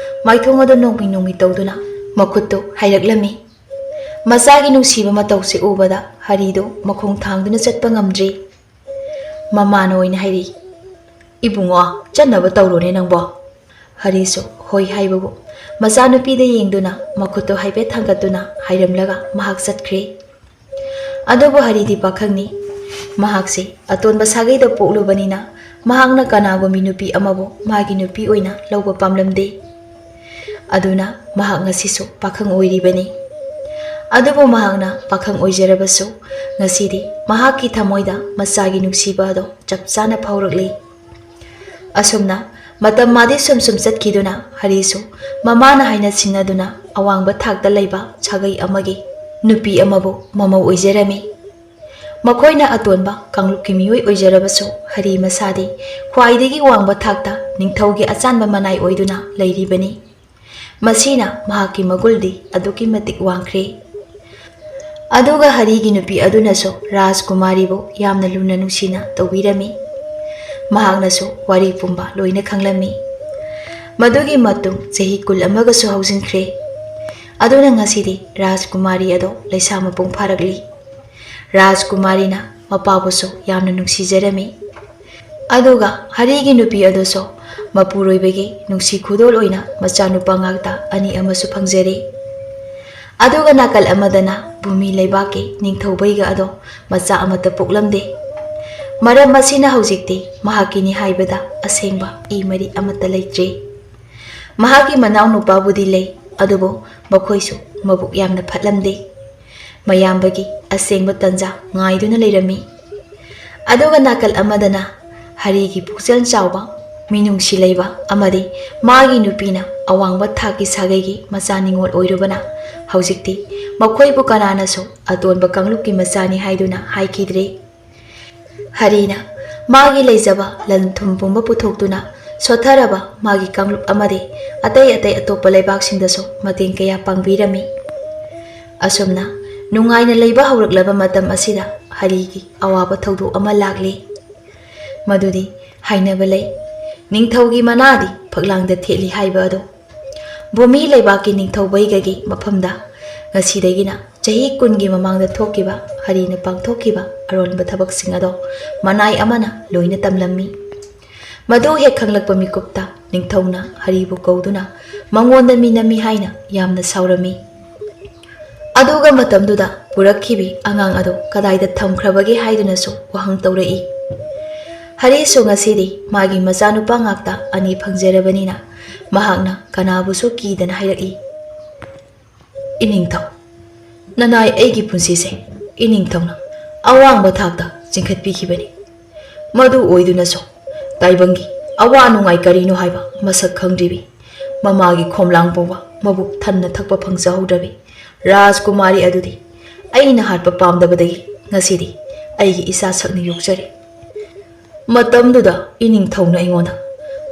ꯃꯥꯏꯊꯣꯡ ꯑꯗꯣ ꯅꯣꯡꯃꯤ ꯅꯣꯡꯃꯤ ꯇꯧꯗꯨꯅ ꯃꯈꯨꯠꯇꯨ ꯍꯥꯏꯔꯛꯂꯝꯃꯤ꯫ ꯃꯆꯥꯒꯤ ꯅꯨꯡꯁꯤꯕ ꯃꯇꯧꯁꯤ ꯎꯕꯗ ꯍꯔꯤꯗꯨ ꯃꯈꯣꯡ ꯊꯥꯡꯗꯨꯅ ꯆꯠꯄ ꯉꯝꯗ꯭ꯔꯤ꯫ ꯃꯃꯥꯅ ꯑꯣꯏꯅ ꯍꯥꯏꯔꯛꯏ, "ꯏꯕꯨꯡꯉꯣ, ꯆꯠꯅꯕ ꯇꯧꯔꯣꯅꯦ ꯅꯪꯕꯣ"꯫ ꯍꯔꯤꯁꯨ ꯍꯣꯏ ꯍꯥꯏꯕꯕꯨ ꯃꯆꯥꯅꯨꯄꯤꯗ ꯌꯦꯡꯗꯨꯅ ꯃꯈꯨꯠꯇꯨ ꯍꯥꯏꯐꯦꯠ ꯊꯥꯡꯒꯠꯇꯨꯅ ꯍꯥꯏꯔꯝꯂꯒ ꯃꯍꯥꯛ ꯆꯠꯈ꯭ꯔꯦ꯫ ꯑꯗꯨꯕꯨ ꯍꯔꯤꯗꯤ ꯄꯥꯈꯪꯅꯤ꯫ ꯃꯍꯥꯛꯁꯤ ꯑꯇꯣꯟꯕ ꯁꯥꯒꯩꯗ ꯄꯣꯛꯂꯨꯕꯅꯤꯅ ꯃꯍꯥꯛꯅ ꯀꯅꯥꯒꯨꯝꯕꯤ ꯅꯨꯄꯤ ꯑꯃꯕꯨ ꯃꯥꯒꯤ ꯅꯨꯄꯤ ꯑꯣꯏꯅ ꯂꯧꯕ ꯄꯥꯝꯂꯝꯗꯦ꯫ ꯑꯗꯨꯅ ꯃꯍꯥꯛ ꯉꯁꯤꯁꯨ ꯄꯥꯈꯪ ꯑꯣꯏꯔꯤꯕꯅꯤ꯫ ꯑꯗꯨꯕꯨ ꯃꯍꯥꯛꯅ ꯄꯥꯈꯪ ꯑꯣꯏꯖꯔꯕꯁꯨ ꯉꯁꯤꯗꯤ ꯃꯍꯥꯛꯀꯤ ꯊꯃꯣꯏꯗ ꯃꯆꯥꯒꯤ ꯅꯨꯡꯁꯤꯕ ꯑꯗꯣ ꯆꯞ ꯆꯥꯅ ꯐꯥꯎꯔꯛꯂꯤ꯫ ꯑꯁꯨꯝꯅ ꯃꯇꯝ ꯃꯥꯗꯤ ꯁꯨꯝ ꯁꯨꯝ ꯆꯠꯈꯤꯗꯨꯅ ꯍꯔꯤꯁꯨ ꯃꯃꯥꯅ ꯍꯥꯏꯅ ꯁꯤꯡꯅꯗꯨꯅ ꯑꯋꯥꯡꯕ ꯊꯥꯛꯇ ꯂꯩꯕ ꯁꯥꯒꯩ ꯑꯃꯒꯤ ꯅꯨꯄꯤ ꯑꯃꯕꯨ ꯃꯃꯧ ꯑꯣꯏꯖꯔꯝꯃꯤ꯫ ꯃꯈꯣꯏꯅ ꯑꯇꯣꯟꯕ ꯀꯥꯡꯂꯨꯞꯀꯤ ꯃꯤꯑꯣꯏ ꯑꯣꯏꯖꯔꯕꯁꯨ, ꯍꯔꯤ ꯃꯁꯥꯗꯤ ꯈ꯭ꯋꯥꯏꯗꯒꯤ ꯋꯥꯡꯕ ꯊꯥꯛꯇ ꯅꯤꯡꯊꯧꯒꯤ ꯑꯆꯥꯟꯕ ꯃꯅꯥꯏ ꯑꯣꯏꯗꯨꯅ ꯂꯩꯔꯤꯕꯅꯤ꯫ ꯃꯁꯤꯅ ꯃꯍꯥꯛꯀꯤ ꯃꯒꯨꯜꯗꯤ ꯑꯗꯨꯛꯀꯤ ꯃꯇꯤꯛ ꯋꯥꯡꯈ꯭ꯔꯦ꯫ ꯑꯗꯨꯒ ꯍꯔꯤꯒꯤ ꯅꯨꯄꯤ ꯑꯗꯨꯅꯁꯨ ꯔꯥꯖꯀꯨꯃꯥꯔꯤꯕꯨ ꯌꯥꯝꯅ ꯂꯨꯅ ꯅꯨꯡꯁꯤꯅ ꯇꯧꯕꯤꯔꯝꯃꯤ꯫ ꯃꯍꯥꯛꯅꯁꯨ ꯋꯥꯔꯤ ꯄꯨꯝꯕ ꯂꯣꯏꯅ ꯈꯪꯂꯝꯃꯤ꯫ ꯃꯗꯨꯒꯤ ꯃꯇꯨꯡ ꯆꯍꯤ ꯀꯨꯟ ꯑꯃꯒꯁꯨ ꯍꯧꯖꯤꯟꯈ꯭ꯔꯦ꯫ ꯑꯗꯨꯅ ꯉꯁꯤꯗꯤ ꯔꯥꯖꯀꯨꯃꯥꯔꯤ ꯑꯗꯣ ꯂꯩꯁꯥ ꯃꯄꯨꯡ ꯐꯥꯔꯛꯂꯤ꯫ ꯔꯥꯖꯀꯨꯃꯥꯔꯤꯅ ꯃꯄꯥꯕꯨꯁꯨ ꯌꯥꯝꯅ ꯅꯨꯡꯁꯤꯖꯔꯝꯃꯤ꯫ ꯑꯗꯨꯒ ꯍꯔꯤꯒꯤ ꯅꯨꯄꯤ ꯑꯗꯨꯁꯨ ꯃꯄꯨꯔꯣꯏꯕꯒꯤ ꯅꯨꯡꯁꯤ ꯈꯨꯗꯣꯜ ꯑꯣꯏꯅ ꯃꯆꯥꯅꯨꯄꯥ ꯉꯥꯛꯇ ꯑꯅꯤ ꯑꯃꯁꯨ ꯐꯪꯖꯔꯦ꯫ ꯑꯗꯨꯒ ꯅꯥꯀꯜ ꯑꯃꯗꯅ ꯚꯨꯃꯤ ꯂꯩꯕꯥꯛꯀꯤ ꯅꯤꯡꯊꯧꯕꯩꯒ ꯑꯗꯣ ꯃꯆꯥ ꯑꯃꯠꯇ ꯄꯣꯛꯂꯝꯗꯦ꯫ ꯃꯔꯝ ꯑꯁꯤꯅ ꯍꯧꯖꯤꯛꯇꯤ ꯃꯍꯥꯛꯀꯤꯅꯤ ꯍꯥꯏꯕꯗ ꯑꯁꯦꯡꯕ ꯏ ꯃꯔꯤ ꯑꯃꯠꯇ ꯂꯩꯇ꯭ꯔꯦ꯫ ꯃꯍꯥꯛꯀꯤ ꯃꯅꯥꯎ ꯅꯨꯄꯥꯕꯨꯗꯤ ꯂꯩ, ꯑꯗꯨꯕꯨ ꯃꯈꯣꯏꯁꯨ ꯃꯕꯨꯛ ꯌꯥꯝꯅ ꯐꯠꯂꯝꯗꯦ꯫ ꯃꯌꯥꯝꯕꯒꯤ ꯑꯁꯦꯡꯕ ꯇꯟꯖꯥ ꯉꯥꯏꯗꯨꯅ ꯂꯩꯔꯝꯃꯤ꯫ ꯑꯗꯨꯒ ꯅꯥꯀꯜ ꯑꯃꯗꯅ ꯍꯔꯤꯒꯤ ꯄꯨꯛꯆꯦꯜ ꯆꯥꯎꯕ, ꯃꯤꯅꯨꯡꯁꯤ ꯂꯩꯕ ꯑꯃꯗꯤ ꯃꯥꯒꯤ ꯅꯨꯄꯤꯅ ꯑꯋꯥꯡꯕ ꯊꯥꯛꯀꯤ ꯁꯥꯒꯩꯒꯤ ꯃꯆꯥ ꯅꯤꯉꯣꯜ ꯑꯣꯏꯔꯨꯕꯅ ꯍꯧꯖꯤꯛꯇꯤ ꯃꯈꯣꯏꯕꯨ ꯀꯅꯥꯅꯁꯨ ꯑꯇꯣꯟꯕ ꯀꯥꯡꯂꯨꯞꯀꯤ ꯃꯆꯥꯅꯤ ꯍꯥꯏꯗꯨꯅ ꯍꯥꯏꯈꯤꯗ꯭ꯔꯦ꯫ ꯍꯔꯤꯅ ꯃꯥꯒꯤ ꯂꯩꯖꯕ ꯂꯟ ꯊꯨꯝ ꯄꯨꯝꯕ ꯄꯨꯊꯣꯛꯇꯨꯅ ꯁꯣꯠꯊꯔꯕ ꯃꯥꯒꯤ ꯀꯥꯡꯂꯨꯞ ꯑꯃꯗꯤ ꯑꯇꯩ ꯑꯇꯩ ꯑꯇꯣꯞꯄ ꯂꯩꯕꯥꯛꯁꯤꯡꯗꯁꯨ ꯃꯇꯦꯡ ꯀꯌꯥ ꯄꯥꯡꯕꯤꯔꯝꯃꯤ꯫ ꯑꯁꯨꯝꯅ ꯅꯨꯡꯉꯥꯏꯅ ꯂꯩꯕ ꯍꯧꯔꯛꯂꯕ ꯃꯇꯝ ꯑꯁꯤꯗ ꯍꯔꯤꯒꯤ ꯑꯋꯥꯕ ꯊꯧꯗꯣꯛ ꯑꯃ ꯂꯥꯛꯂꯤ꯫ ꯃꯗꯨꯗꯤ ꯍꯥꯏꯅꯕ ꯂꯩ, ꯅꯤꯡꯊꯧꯒꯤ ꯃꯅꯥꯗꯤ ꯐꯛꯂꯥꯡꯗ ꯊꯦꯠꯂꯤ ꯍꯥꯏꯕ ꯑꯗꯣ꯫ ꯚꯨꯃꯤ ꯂꯩꯕꯥꯛꯀꯤ ꯅꯤꯡꯊꯧ ꯕꯩꯒꯒꯤ ꯃꯐꯝꯗ ꯉꯁꯤꯗꯒꯤꯅ ꯆꯍꯤ ꯀꯨꯟꯒꯤ ꯃꯃꯥꯡꯗ ꯊꯣꯛꯈꯤꯕ ꯍꯔꯤꯅ ꯄꯥꯡꯊꯣꯛꯈꯤꯕ ꯑꯔꯣꯟꯕ ꯊꯕꯛꯁꯤꯡ ꯑꯗꯣ ꯃꯅꯥꯏ ꯑꯃꯅ ꯂꯣꯏꯅ ꯇꯝꯂꯝꯃꯤ꯫ ꯃꯗꯨ ꯍꯦꯛ ꯈꯪꯂꯛꯄ ꯃꯤꯀꯨꯞꯇ ꯅꯤꯡꯊꯧꯅ ꯍꯔꯤꯕꯨ ꯀꯧꯗꯨꯅ ꯃꯉꯣꯟꯗ ꯃꯤ ꯅꯝꯃꯤ ꯍꯥꯏꯅ ꯌꯥꯝꯅ ꯁꯥꯎꯔꯝꯃꯤ꯫ ꯑꯗꯨꯒ ꯃꯇꯝꯗꯨꯗ ꯄꯨꯔꯛꯈꯤꯕꯤ ꯑꯉꯥꯡ ꯑꯗꯨ ꯀꯗꯥꯏꯗ ꯊꯝꯈ꯭ꯔꯕꯒꯦ ꯍꯥꯏꯗꯨꯅꯁꯨ ꯋꯥꯍꯪ ꯇꯧꯔꯛꯏ꯫ ꯍꯔꯤꯁꯨ ꯉꯁꯤꯗꯤ ꯃꯥꯒꯤ ꯃꯆꯥꯅꯨꯄꯥ ꯉꯥꯛꯇ ꯑꯅꯤ ꯐꯪꯖꯔꯕꯅꯤꯅ ꯃꯍꯥꯛꯅ ꯀꯅꯥꯕꯨꯁꯨ ꯀꯤꯗꯅ ꯍꯥꯏꯔꯛꯏ, "ꯏꯅꯤꯡꯊꯧ, ꯅꯅꯥꯏ ꯑꯩꯒꯤ ꯄꯨꯟꯁꯤꯁꯦ ꯏꯅꯤꯡꯊꯧꯅ ꯑꯋꯥꯡꯕ ꯊꯥꯛꯇ ꯆꯤꯡꯈꯠꯄꯤꯈꯤꯕꯅꯤ꯫ ꯃꯗꯨ ꯑꯣꯏꯗꯨꯅꯁꯨ ꯇꯥꯏꯕꯪꯒꯤ ꯑꯋꯥ ꯅꯨꯡꯉꯥꯏ ꯀꯔꯤꯅꯣ ꯍꯥꯏꯕ ꯃꯁꯛ ꯈꯪꯗ꯭ꯔꯤꯕꯤ ꯃꯃꯥꯒꯤ ꯈꯣꯝꯂꯥꯡ ꯄꯧꯕ ꯃꯕꯨꯛ ꯊꯟꯅ ꯊꯛꯄ ꯐꯪꯖꯍꯧꯗ꯭ꯔꯕꯤ ꯔꯥꯖꯀꯨꯃꯥꯔꯤ ꯑꯗꯨꯗꯤ ꯑꯩꯅ ꯍꯥꯠꯄ ꯄꯥꯝꯗꯕꯗꯒꯤ ꯉꯁꯤꯗꯤ ꯑꯩꯒꯤ ꯏꯆꯥ ꯁꯛꯅ ꯌꯣꯛꯆꯔꯤ꯫ ꯃꯇꯝꯗꯨꯗ ꯏꯅꯤꯡꯊꯧꯅ ꯑꯩꯉꯣꯟꯗ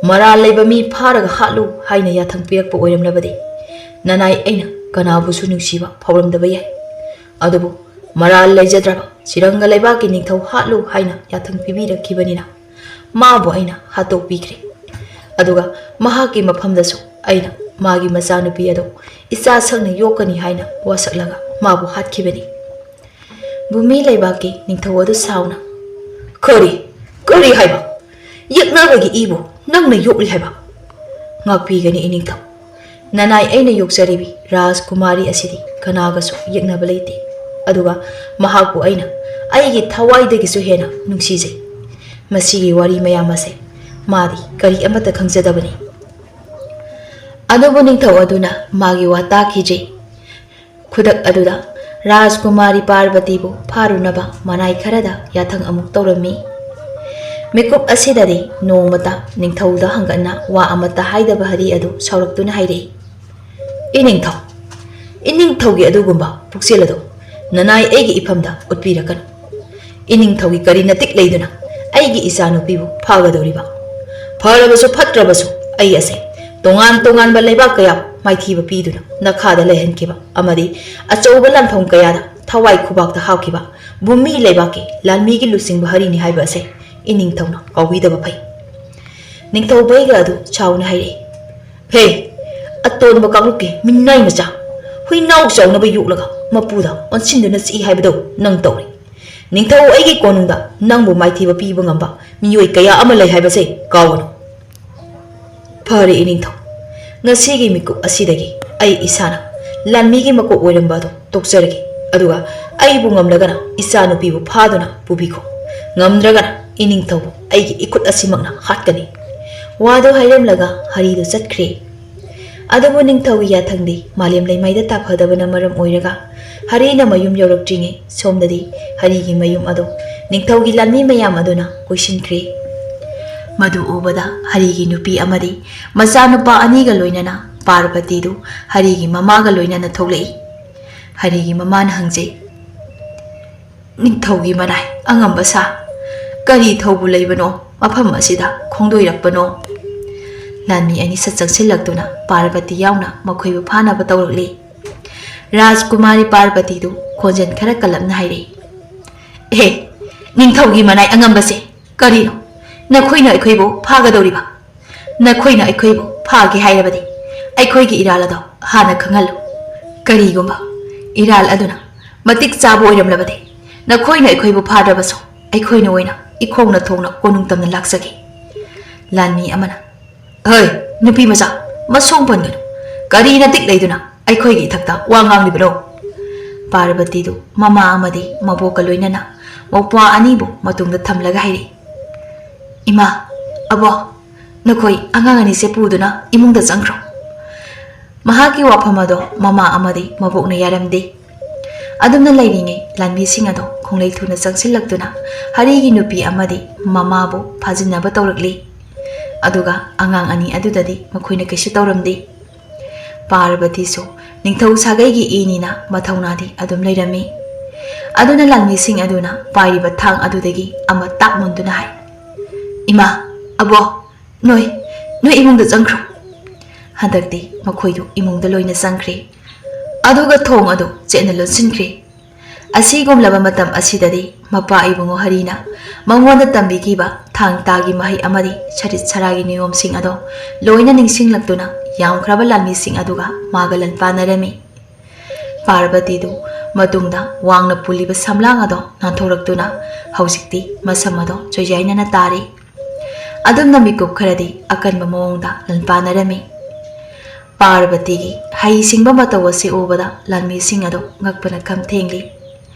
"ꯃꯔꯥꯜ ꯂꯩꯕ ꯃꯤ ꯐꯥꯔꯒ ꯍꯥꯠꯂꯨ" ꯍꯥꯏꯅ ꯌꯥꯊꯪ ꯄꯤꯔꯛꯄ ꯑꯣꯏꯔꯝꯂꯕꯗꯤ ꯅꯅꯥꯏ ꯑꯩꯅ ꯀꯅꯥꯕꯨꯁꯨ ꯅꯨꯡꯁꯤꯕ ꯐꯥꯎꯔꯝꯗꯕ ꯌꯥꯏ꯫ ꯑꯗꯨꯕꯨ ꯃꯔꯥꯜ ꯂꯩꯖꯗ꯭ꯔꯕ ꯆꯤꯔꯪꯒ ꯂꯩꯕꯥꯛꯀꯤ ꯅꯤꯡꯊꯧ ꯍꯥꯠꯂꯨ ꯍꯥꯏꯅ ꯌꯥꯊꯪ ꯄꯤꯕꯤꯔꯛꯈꯤꯕꯅꯤꯅ ꯃꯥꯕꯨ ꯑꯩꯅ ꯍꯥꯠꯇꯣꯛꯄꯤꯈ꯭ꯔꯦ꯫ ꯑꯗꯨꯒ ꯃꯍꯥꯛꯀꯤ ꯃꯐꯝꯗꯁꯨ ꯑꯩꯅ ꯃꯥꯒꯤ ꯃꯆꯥꯅꯨꯄꯤ ꯑꯗꯨ ꯏꯆꯥ ꯁꯛꯅ ꯌꯣꯛꯀꯅꯤ ꯍꯥꯏꯅ ꯋꯥꯁꯛꯂꯒ ꯃꯥꯕꯨ ꯍꯥꯠꯈꯤꯕꯅꯤ꯫ ꯚꯨꯃꯤ ꯂꯩꯕꯥꯛꯀꯤ ꯅꯤꯡꯊꯧ ꯑꯗꯨ ꯁꯥꯎꯅ, "ꯀꯔꯤ? ꯀꯔꯤ ꯍꯥꯏꯕ? ꯌꯦꯛꯅꯕꯒꯤ ꯏꯕꯨ ꯅꯪꯅ ꯌꯣꯛꯂꯤ ꯍꯥꯏꯕ?" "ꯉꯥꯛꯄꯤꯒꯅꯤ ꯏꯅꯤꯡꯊꯧ꯫ ꯅꯅꯥꯏ ꯑꯩꯅ ꯌꯣꯛꯆꯔꯤꯕꯤ ꯔꯥꯖꯀꯨꯃꯥꯔꯤ ꯑꯁꯤꯗꯤ ꯀꯅꯥꯒꯁꯨ ꯌꯦꯛꯅꯕ ꯂꯩꯇꯦ꯫ ꯑꯗꯨꯒ ꯃꯍꯥꯛꯄꯨ ꯑꯩꯅ ꯑꯩꯒꯤ ꯊꯋꯥꯏꯗꯒꯤꯁꯨ ꯍꯦꯟꯅ ꯅꯨꯡꯁꯤꯖꯩ꯫ ꯃꯁꯤꯒꯤ ꯋꯥꯔꯤ ꯃꯌꯥꯝ ꯑꯁꯦ ꯃꯥꯗꯤ ꯀꯔꯤ ꯑꯃꯠꯇ ꯈꯪꯖꯗꯕꯅꯤ꯫" ꯑꯗꯨꯕꯨ ꯅꯤꯡꯊꯧ ꯑꯗꯨꯅ ꯃꯥꯒꯤ ꯋꯥ ꯇꯥꯈꯤꯗ꯭ꯔꯦ꯫ ꯈꯨꯗꯛ ꯑꯗꯨꯗ ꯔꯥꯖꯀꯨꯃꯥꯔꯤ ꯄꯥꯔꯕꯇꯤꯕꯨ ꯐꯥꯔꯨꯅꯕ ꯃꯅꯥꯏ ꯈꯔꯗ ꯌꯥꯊꯪ ꯑꯃꯨꯛ ꯇꯧꯔꯝꯃꯤ꯫ ꯃꯤꯀꯨꯞ ꯑꯁꯤꯗꯗꯤ ꯅꯣꯡꯃꯇ ꯅꯤꯡꯊꯧꯗ ꯍꯪꯒꯠꯅ ꯋꯥ ꯑꯃꯠꯇ ꯍꯥꯏꯗꯕ ꯍꯔꯤ ꯑꯗꯨ ꯁꯥꯎꯔꯛꯇꯨꯅ ꯍꯥꯏꯔꯛꯏ, "ꯏꯅꯤꯡꯊꯧ, ꯏꯅꯤꯡꯊꯧꯒꯤ ꯑꯗꯨꯒꯨꯝꯕ ꯄꯨꯛꯆꯦꯜ ꯑꯗꯨ ꯅꯅꯥꯏ ꯑꯩꯒꯤ ꯏꯐꯝꯗ ꯎꯠꯄꯤꯔꯛꯀꯅꯨ꯫ ꯏꯅꯤꯡꯊꯧꯒꯤ ꯀꯔꯤ ꯅꯇꯤꯛ ꯂꯩꯗꯨꯅ ꯑꯩꯒꯤ ꯏꯆꯥꯅꯨꯄꯤꯕꯨ ꯐꯥꯒꯗꯧꯔꯤꯕ? ꯐꯔꯕꯁꯨ ꯐꯠꯇ꯭ꯔꯕꯁꯨ ꯑꯩ ꯑꯁꯦ ꯇꯣꯉꯥꯟ ꯇꯣꯉꯥꯟꯕ ꯂꯩꯕꯥꯛ ꯀꯌꯥ ꯃꯥꯏꯊꯤꯕ ꯄꯤꯗꯨꯅ ꯅꯈꯥꯗ ꯂꯩꯍꯟꯈꯤꯕ ꯑꯃꯗꯤ ꯑꯆꯧꯕ ꯂꯥꯟꯐꯝ ꯀꯌꯥꯗ ꯊꯋꯥꯏ ꯈꯨꯕꯥꯛꯇ ꯍꯥꯞꯈꯤꯕ ꯚꯨꯃꯤ ꯂꯩꯕꯥꯛꯀꯤ ꯂꯥꯟꯃꯤꯒꯤ ꯂꯨꯆꯤꯡꯕ ꯍꯔꯤꯅꯤ ꯍꯥꯏꯕ ꯑꯁꯦ ꯏꯅꯤꯡꯊꯧꯅ ꯀꯥꯎꯕꯤꯗꯕ ꯐꯩ꯫" ꯅꯤꯡꯊꯧ ꯕꯩꯒ ꯑꯗꯨ ꯁꯥꯎꯅ ꯍꯥꯏꯔꯛꯏ, "ꯍꯦ, ꯑꯇꯣꯟꯕ ꯀꯥꯡꯂꯨꯞꯀꯤ ꯃꯤꯅꯥꯏ ꯃꯆꯥ, ꯍꯨꯏꯅꯥꯎ ꯆꯥꯎꯅꯕ ꯌꯣꯛꯂꯒ ꯃꯄꯨꯗ ꯑꯣꯟꯁꯤꯟꯗꯨꯅ ꯆꯤꯛꯏ ꯍꯥꯏꯕꯗꯣ ꯅꯪ ꯇꯧꯔꯦ꯫ ꯅꯤꯡꯊꯧ ꯑꯩꯒꯤ ꯀꯣꯅꯨꯡꯗ ꯅꯪꯕꯨ ꯃꯥꯏꯊꯤꯕ ꯄꯤꯕ ꯉꯝꯕ ꯃꯤꯑꯣꯏ ꯀꯌꯥ ꯑꯃ ꯂꯩ ꯍꯥꯏꯕꯁꯦ ꯀꯥꯎꯒꯅꯨ꯫" "ꯐꯔꯦ ꯏꯅꯤꯡꯊꯧ, ꯉꯁꯤꯒꯤ ꯃꯤꯀꯨꯞ ꯑꯁꯤꯗꯒꯤ ꯑꯩ ꯏꯁꯥꯅ ꯂꯥꯟꯃꯤꯒꯤ ꯃꯀꯣꯛ ꯑꯣꯏꯔꯝꯕ ꯑꯗꯨ ꯇꯣꯛꯆꯔꯒꯦ꯫ ꯑꯗꯨꯒ ꯑꯩꯕꯨ ꯉꯝꯂꯒꯅ ꯏꯆꯥꯅꯨꯄꯤꯕꯨ ꯐꯥꯗꯨꯅ ꯄꯨꯕꯤꯈꯣ, ꯉꯝꯗ꯭ꯔꯒꯅ ꯏꯅꯤꯡꯊꯧꯕꯨ ꯑꯩꯒꯤ ꯏꯈꯨꯠ ꯑꯁꯤꯃꯛꯅ ꯍꯥꯠꯀꯅꯤ꯫" ꯋꯥꯗꯨ ꯍꯥꯏꯔꯝꯂꯒ ꯍꯔꯤꯗꯨ ꯆꯠꯈ꯭ꯔꯦ꯫ ꯑꯗꯨꯕꯨ ꯅꯤꯡꯊꯧꯒꯤ ꯌꯥꯊꯪꯗꯤ ꯃꯥꯂꯦꯝ ꯂꯩꯃꯥꯏꯗ ꯇꯥꯐꯗꯕꯅ ꯃꯔꯝ ꯑꯣꯏꯔꯒ ꯍꯔꯤꯅ ꯃꯌꯨꯝ ꯌꯧꯔꯛꯇ꯭ꯔꯤꯉꯩ ꯁꯣꯝꯗꯗꯤ ꯍꯔꯤꯒꯤ ꯃꯌꯨꯝ ꯑꯗꯨ ꯅꯤꯡꯊꯧꯒꯤ ꯂꯥꯟꯃꯤ ꯃꯌꯥꯝ ꯑꯗꯨꯅ ꯀꯣꯏꯁꯤꯟꯈ꯭ꯔꯦ꯫ ꯃꯗꯨ ꯎꯕꯗ ꯍꯔꯤꯒꯤ ꯅꯨꯄꯤ ꯑꯃꯗꯤ ꯃꯆꯥꯅꯨꯄꯥ ꯑꯅꯤꯒ ꯂꯣꯏꯅꯅ ꯄꯥꯔꯕꯇꯤꯗꯨ ꯍꯔꯤꯒꯤ ꯃꯃꯥꯒ ꯂꯣꯏꯅꯅ ꯊꯣꯛꯂꯛꯏ꯫ ꯍꯔꯤꯒꯤ ꯃꯃꯥꯅ ꯍꯪꯖꯩ, "ꯅꯤꯡꯊꯧꯒꯤ ꯃꯔꯥꯏ ꯑꯉꯝꯕ ꯁꯥ, ꯀꯔꯤ ꯊꯧꯕꯨ ꯂꯩꯕꯅꯣ ꯃꯐꯝ ꯑꯁꯤꯗ ꯈꯣꯡꯗꯣꯏꯔꯛꯄꯅꯣ?" ꯂꯥꯟꯃꯤ ꯑꯅꯤ ꯁꯠ ꯆꯪꯁꯤꯜꯂꯛꯇꯨꯅ ꯄꯥꯔꯕꯇꯤ ꯌꯥꯎꯅ ꯃꯈꯣꯏꯕꯨ ꯐꯥꯅꯕ ꯇꯧꯔꯛꯂꯤ꯫ ꯔꯥꯖꯀꯨꯃꯥꯔꯤ ꯄꯥꯔꯕꯇꯤꯗꯨ ꯈꯣꯟꯖꯦꯜ ꯈꯔ ꯀꯜꯂꯞꯅ ꯍꯥꯏꯔꯛꯏ, "ꯑꯦ, ꯅꯤꯡꯊꯧꯒꯤ ꯃꯅꯥꯏ ꯑꯉꯝꯕꯁꯦ, ꯀꯔꯤꯅꯣ? ꯅꯈꯣꯏꯅ ꯑꯩꯈꯣꯏꯕꯨ ꯐꯥꯒꯗꯧꯔꯤꯕ? ꯅꯈꯣꯏꯅ ꯑꯩꯈꯣꯏꯕꯨ ꯐꯥꯒꯦ ꯍꯥꯏꯔꯕꯗꯤ ꯑꯩꯈꯣꯏꯒꯤ ꯏꯔꯥꯜ ꯑꯗꯣ ꯍꯥꯟꯅ ꯈꯪꯍꯜꯂꯨ꯫ ꯀꯔꯤꯒꯨꯝꯕ ꯏꯔꯥꯜ ꯑꯗꯨꯅ ꯃꯇꯤꯛ ꯆꯥꯕ ꯑꯣꯏꯔꯝꯂꯕꯗꯤ ꯅꯈꯣꯏꯅ ꯑꯩꯈꯣꯏꯕꯨ ꯐꯥꯗ꯭ꯔꯕꯁꯨ ꯑꯩꯈꯣꯏꯅ ꯑꯣꯏꯅ ꯏꯈꯣꯡꯅ ꯊꯣꯡꯅ ꯀꯣꯅꯨꯡ ꯇꯝꯅ ꯂꯥꯛꯆꯒꯦ꯫" ꯂꯥꯟꯃꯤ ꯑꯃꯅ, "ꯍꯩ, ꯅꯨꯄꯤ ꯃꯆꯥ, ꯃꯁꯣꯡ ꯄꯟꯒꯅꯨ꯫ ꯀꯔꯤ ꯅꯇꯤꯛ ꯂꯩꯗꯨꯅ ꯑꯩꯈꯣꯏꯒꯤ ꯏꯊꯛꯇ ꯋꯥ ꯉꯥꯡꯂꯤꯕꯅꯣ?" ꯄꯥꯔꯕꯇꯤꯗꯨ ꯃꯃꯥ ꯑꯃꯗꯤ ꯃꯕꯣꯛꯀ ꯂꯣꯏꯅꯅ ꯃꯧꯄ꯭ꯋꯥ ꯑꯅꯤꯕꯨ ꯃꯇꯨꯡꯗ ꯊꯝꯂꯒ ꯍꯥꯏꯔꯛꯏ, "ꯏꯃꯥ, ꯑꯕꯣ, ꯅꯈꯣꯏ ꯑꯉꯥꯡ ꯑꯅꯤꯁꯦ ꯄꯨꯗꯨꯅ ꯏꯃꯨꯡꯗ ꯆꯪꯈ꯭ꯔꯣ꯫" ꯃꯍꯥꯛꯀꯤ ꯋꯥꯐꯝ ꯑꯗꯣ ꯃꯃꯥ ꯑꯃꯗꯤ ꯃꯕꯣꯛꯅ ꯌꯥꯔꯝꯗꯦ꯫ ꯑꯗꯨꯝꯅ ꯂꯩꯔꯤꯉꯩ ꯂꯥꯟꯃꯤꯁꯤꯡ ꯑꯗꯣ ꯈꯣꯡꯂꯩ ꯊꯨꯅ ꯆꯪꯁꯤꯜꯂꯛꯇꯨꯅ ꯍꯔꯤꯒꯤ ꯅꯨꯄꯤ ꯑꯃꯗꯤ ꯃꯃꯥꯕꯨ ꯐꯥꯖꯤꯟꯅꯕ ꯇꯧꯔꯛꯂꯤ꯫ ꯑꯗꯨꯒ ꯑꯉꯥꯡ ꯑꯅꯤ ꯑꯗꯨꯗꯗꯤ ꯃꯈꯣꯏꯅ ꯀꯩꯁꯨ ꯇꯧꯔꯝꯗꯦ꯫ ꯄꯥꯔꯕꯇꯤꯁꯨ ꯅꯤꯡꯊꯧ ꯁꯥꯒꯩꯒꯤ ꯏꯅꯤꯅ ꯃꯊꯧꯅꯥꯗꯤ ꯑꯗꯨꯝ ꯂꯩꯔꯝꯃꯤ꯫ ꯑꯗꯨꯅ ꯂꯥꯟꯃꯤꯁꯤꯡ ꯑꯗꯨꯅ ꯄꯥꯏꯔꯤꯕ ꯊꯥꯡ ꯑꯗꯨꯗꯒꯤ ꯑꯃ ꯇꯥꯛ ꯃꯨꯟꯗꯨꯅ ꯍꯥꯏ, "ꯏꯃꯥ, ꯑꯕꯣ, ꯅꯣꯏ, ꯅꯣꯏ ꯏꯃꯨꯡꯗ ꯆꯪꯈ꯭ꯔꯣ꯫" ꯍꯟꯗꯛꯇꯤ ꯃꯈꯣꯏꯗꯨ ꯏꯃꯨꯡꯗ ꯂꯣꯏꯅ ꯆꯪꯈ꯭ꯔꯦ꯫ ꯑꯗꯨꯒ ꯊꯣꯡ ꯑꯗꯨ ꯆꯦꯠꯅ ꯂꯣꯟꯁꯤꯟꯈ꯭ꯔꯦ꯫ ꯑꯁꯤꯒꯨꯝꯂꯕ ꯃꯇꯝ ꯑꯁꯤꯗꯗꯤ ꯃꯄꯥ ꯏꯕꯨꯡꯉꯣ ꯍꯔꯤꯅ ꯃꯉꯣꯟꯗ ꯇꯝꯕꯤꯈꯤꯕ ꯊꯥꯡ ꯇꯥꯒꯤ ꯃꯍꯩ ꯑꯃꯗꯤ ꯁꯔꯤꯠ ꯁꯔꯥꯒꯤ ꯅꯤꯌꯣꯝꯁꯤꯡ ꯑꯗꯣ ꯂꯣꯏꯅ ꯅꯤꯡꯁꯤꯡꯂꯛꯇꯨꯅ ꯌꯥꯝꯈ꯭ꯔꯕ ꯂꯥꯟꯃꯤꯁꯤꯡ ꯑꯗꯨꯒ ꯃꯥꯒ ꯂꯟꯄꯥꯟꯅꯔꯝꯃꯤ꯫ ꯄꯥꯔꯕꯇꯤꯗꯨ ꯃꯇꯨꯡꯗ ꯋꯥꯡꯅ ꯄꯨꯜꯂꯤꯕ ꯁꯝꯂꯥꯡ ꯑꯗꯣ ꯅꯥꯟꯊꯣꯔꯛꯇꯨꯅ ꯍꯧꯖꯤꯛꯇꯤ ꯃꯁꯝ ꯑꯗꯣ ꯆꯣꯏꯖꯥꯏꯅꯅ ꯇꯥꯔꯤ꯫ ꯑꯗꯨꯝꯅ ꯃꯤꯀꯨꯞ ꯈꯔꯗꯤ ꯑꯀꯟꯕ ꯃꯑꯣꯡꯗ ꯂꯟꯄꯥꯟꯅꯔꯝꯃꯤ꯫ ꯄꯥꯔꯕꯇꯤꯒꯤ ꯍꯩꯁꯤꯡꯕ ꯃꯇꯧ ꯑꯁꯤ ꯎꯕꯗ ꯂꯥꯟꯃꯤꯁꯤꯡ ꯑꯗꯨ ꯉꯛꯄꯅ ꯈꯝ ꯊꯦꯡꯂꯤ꯫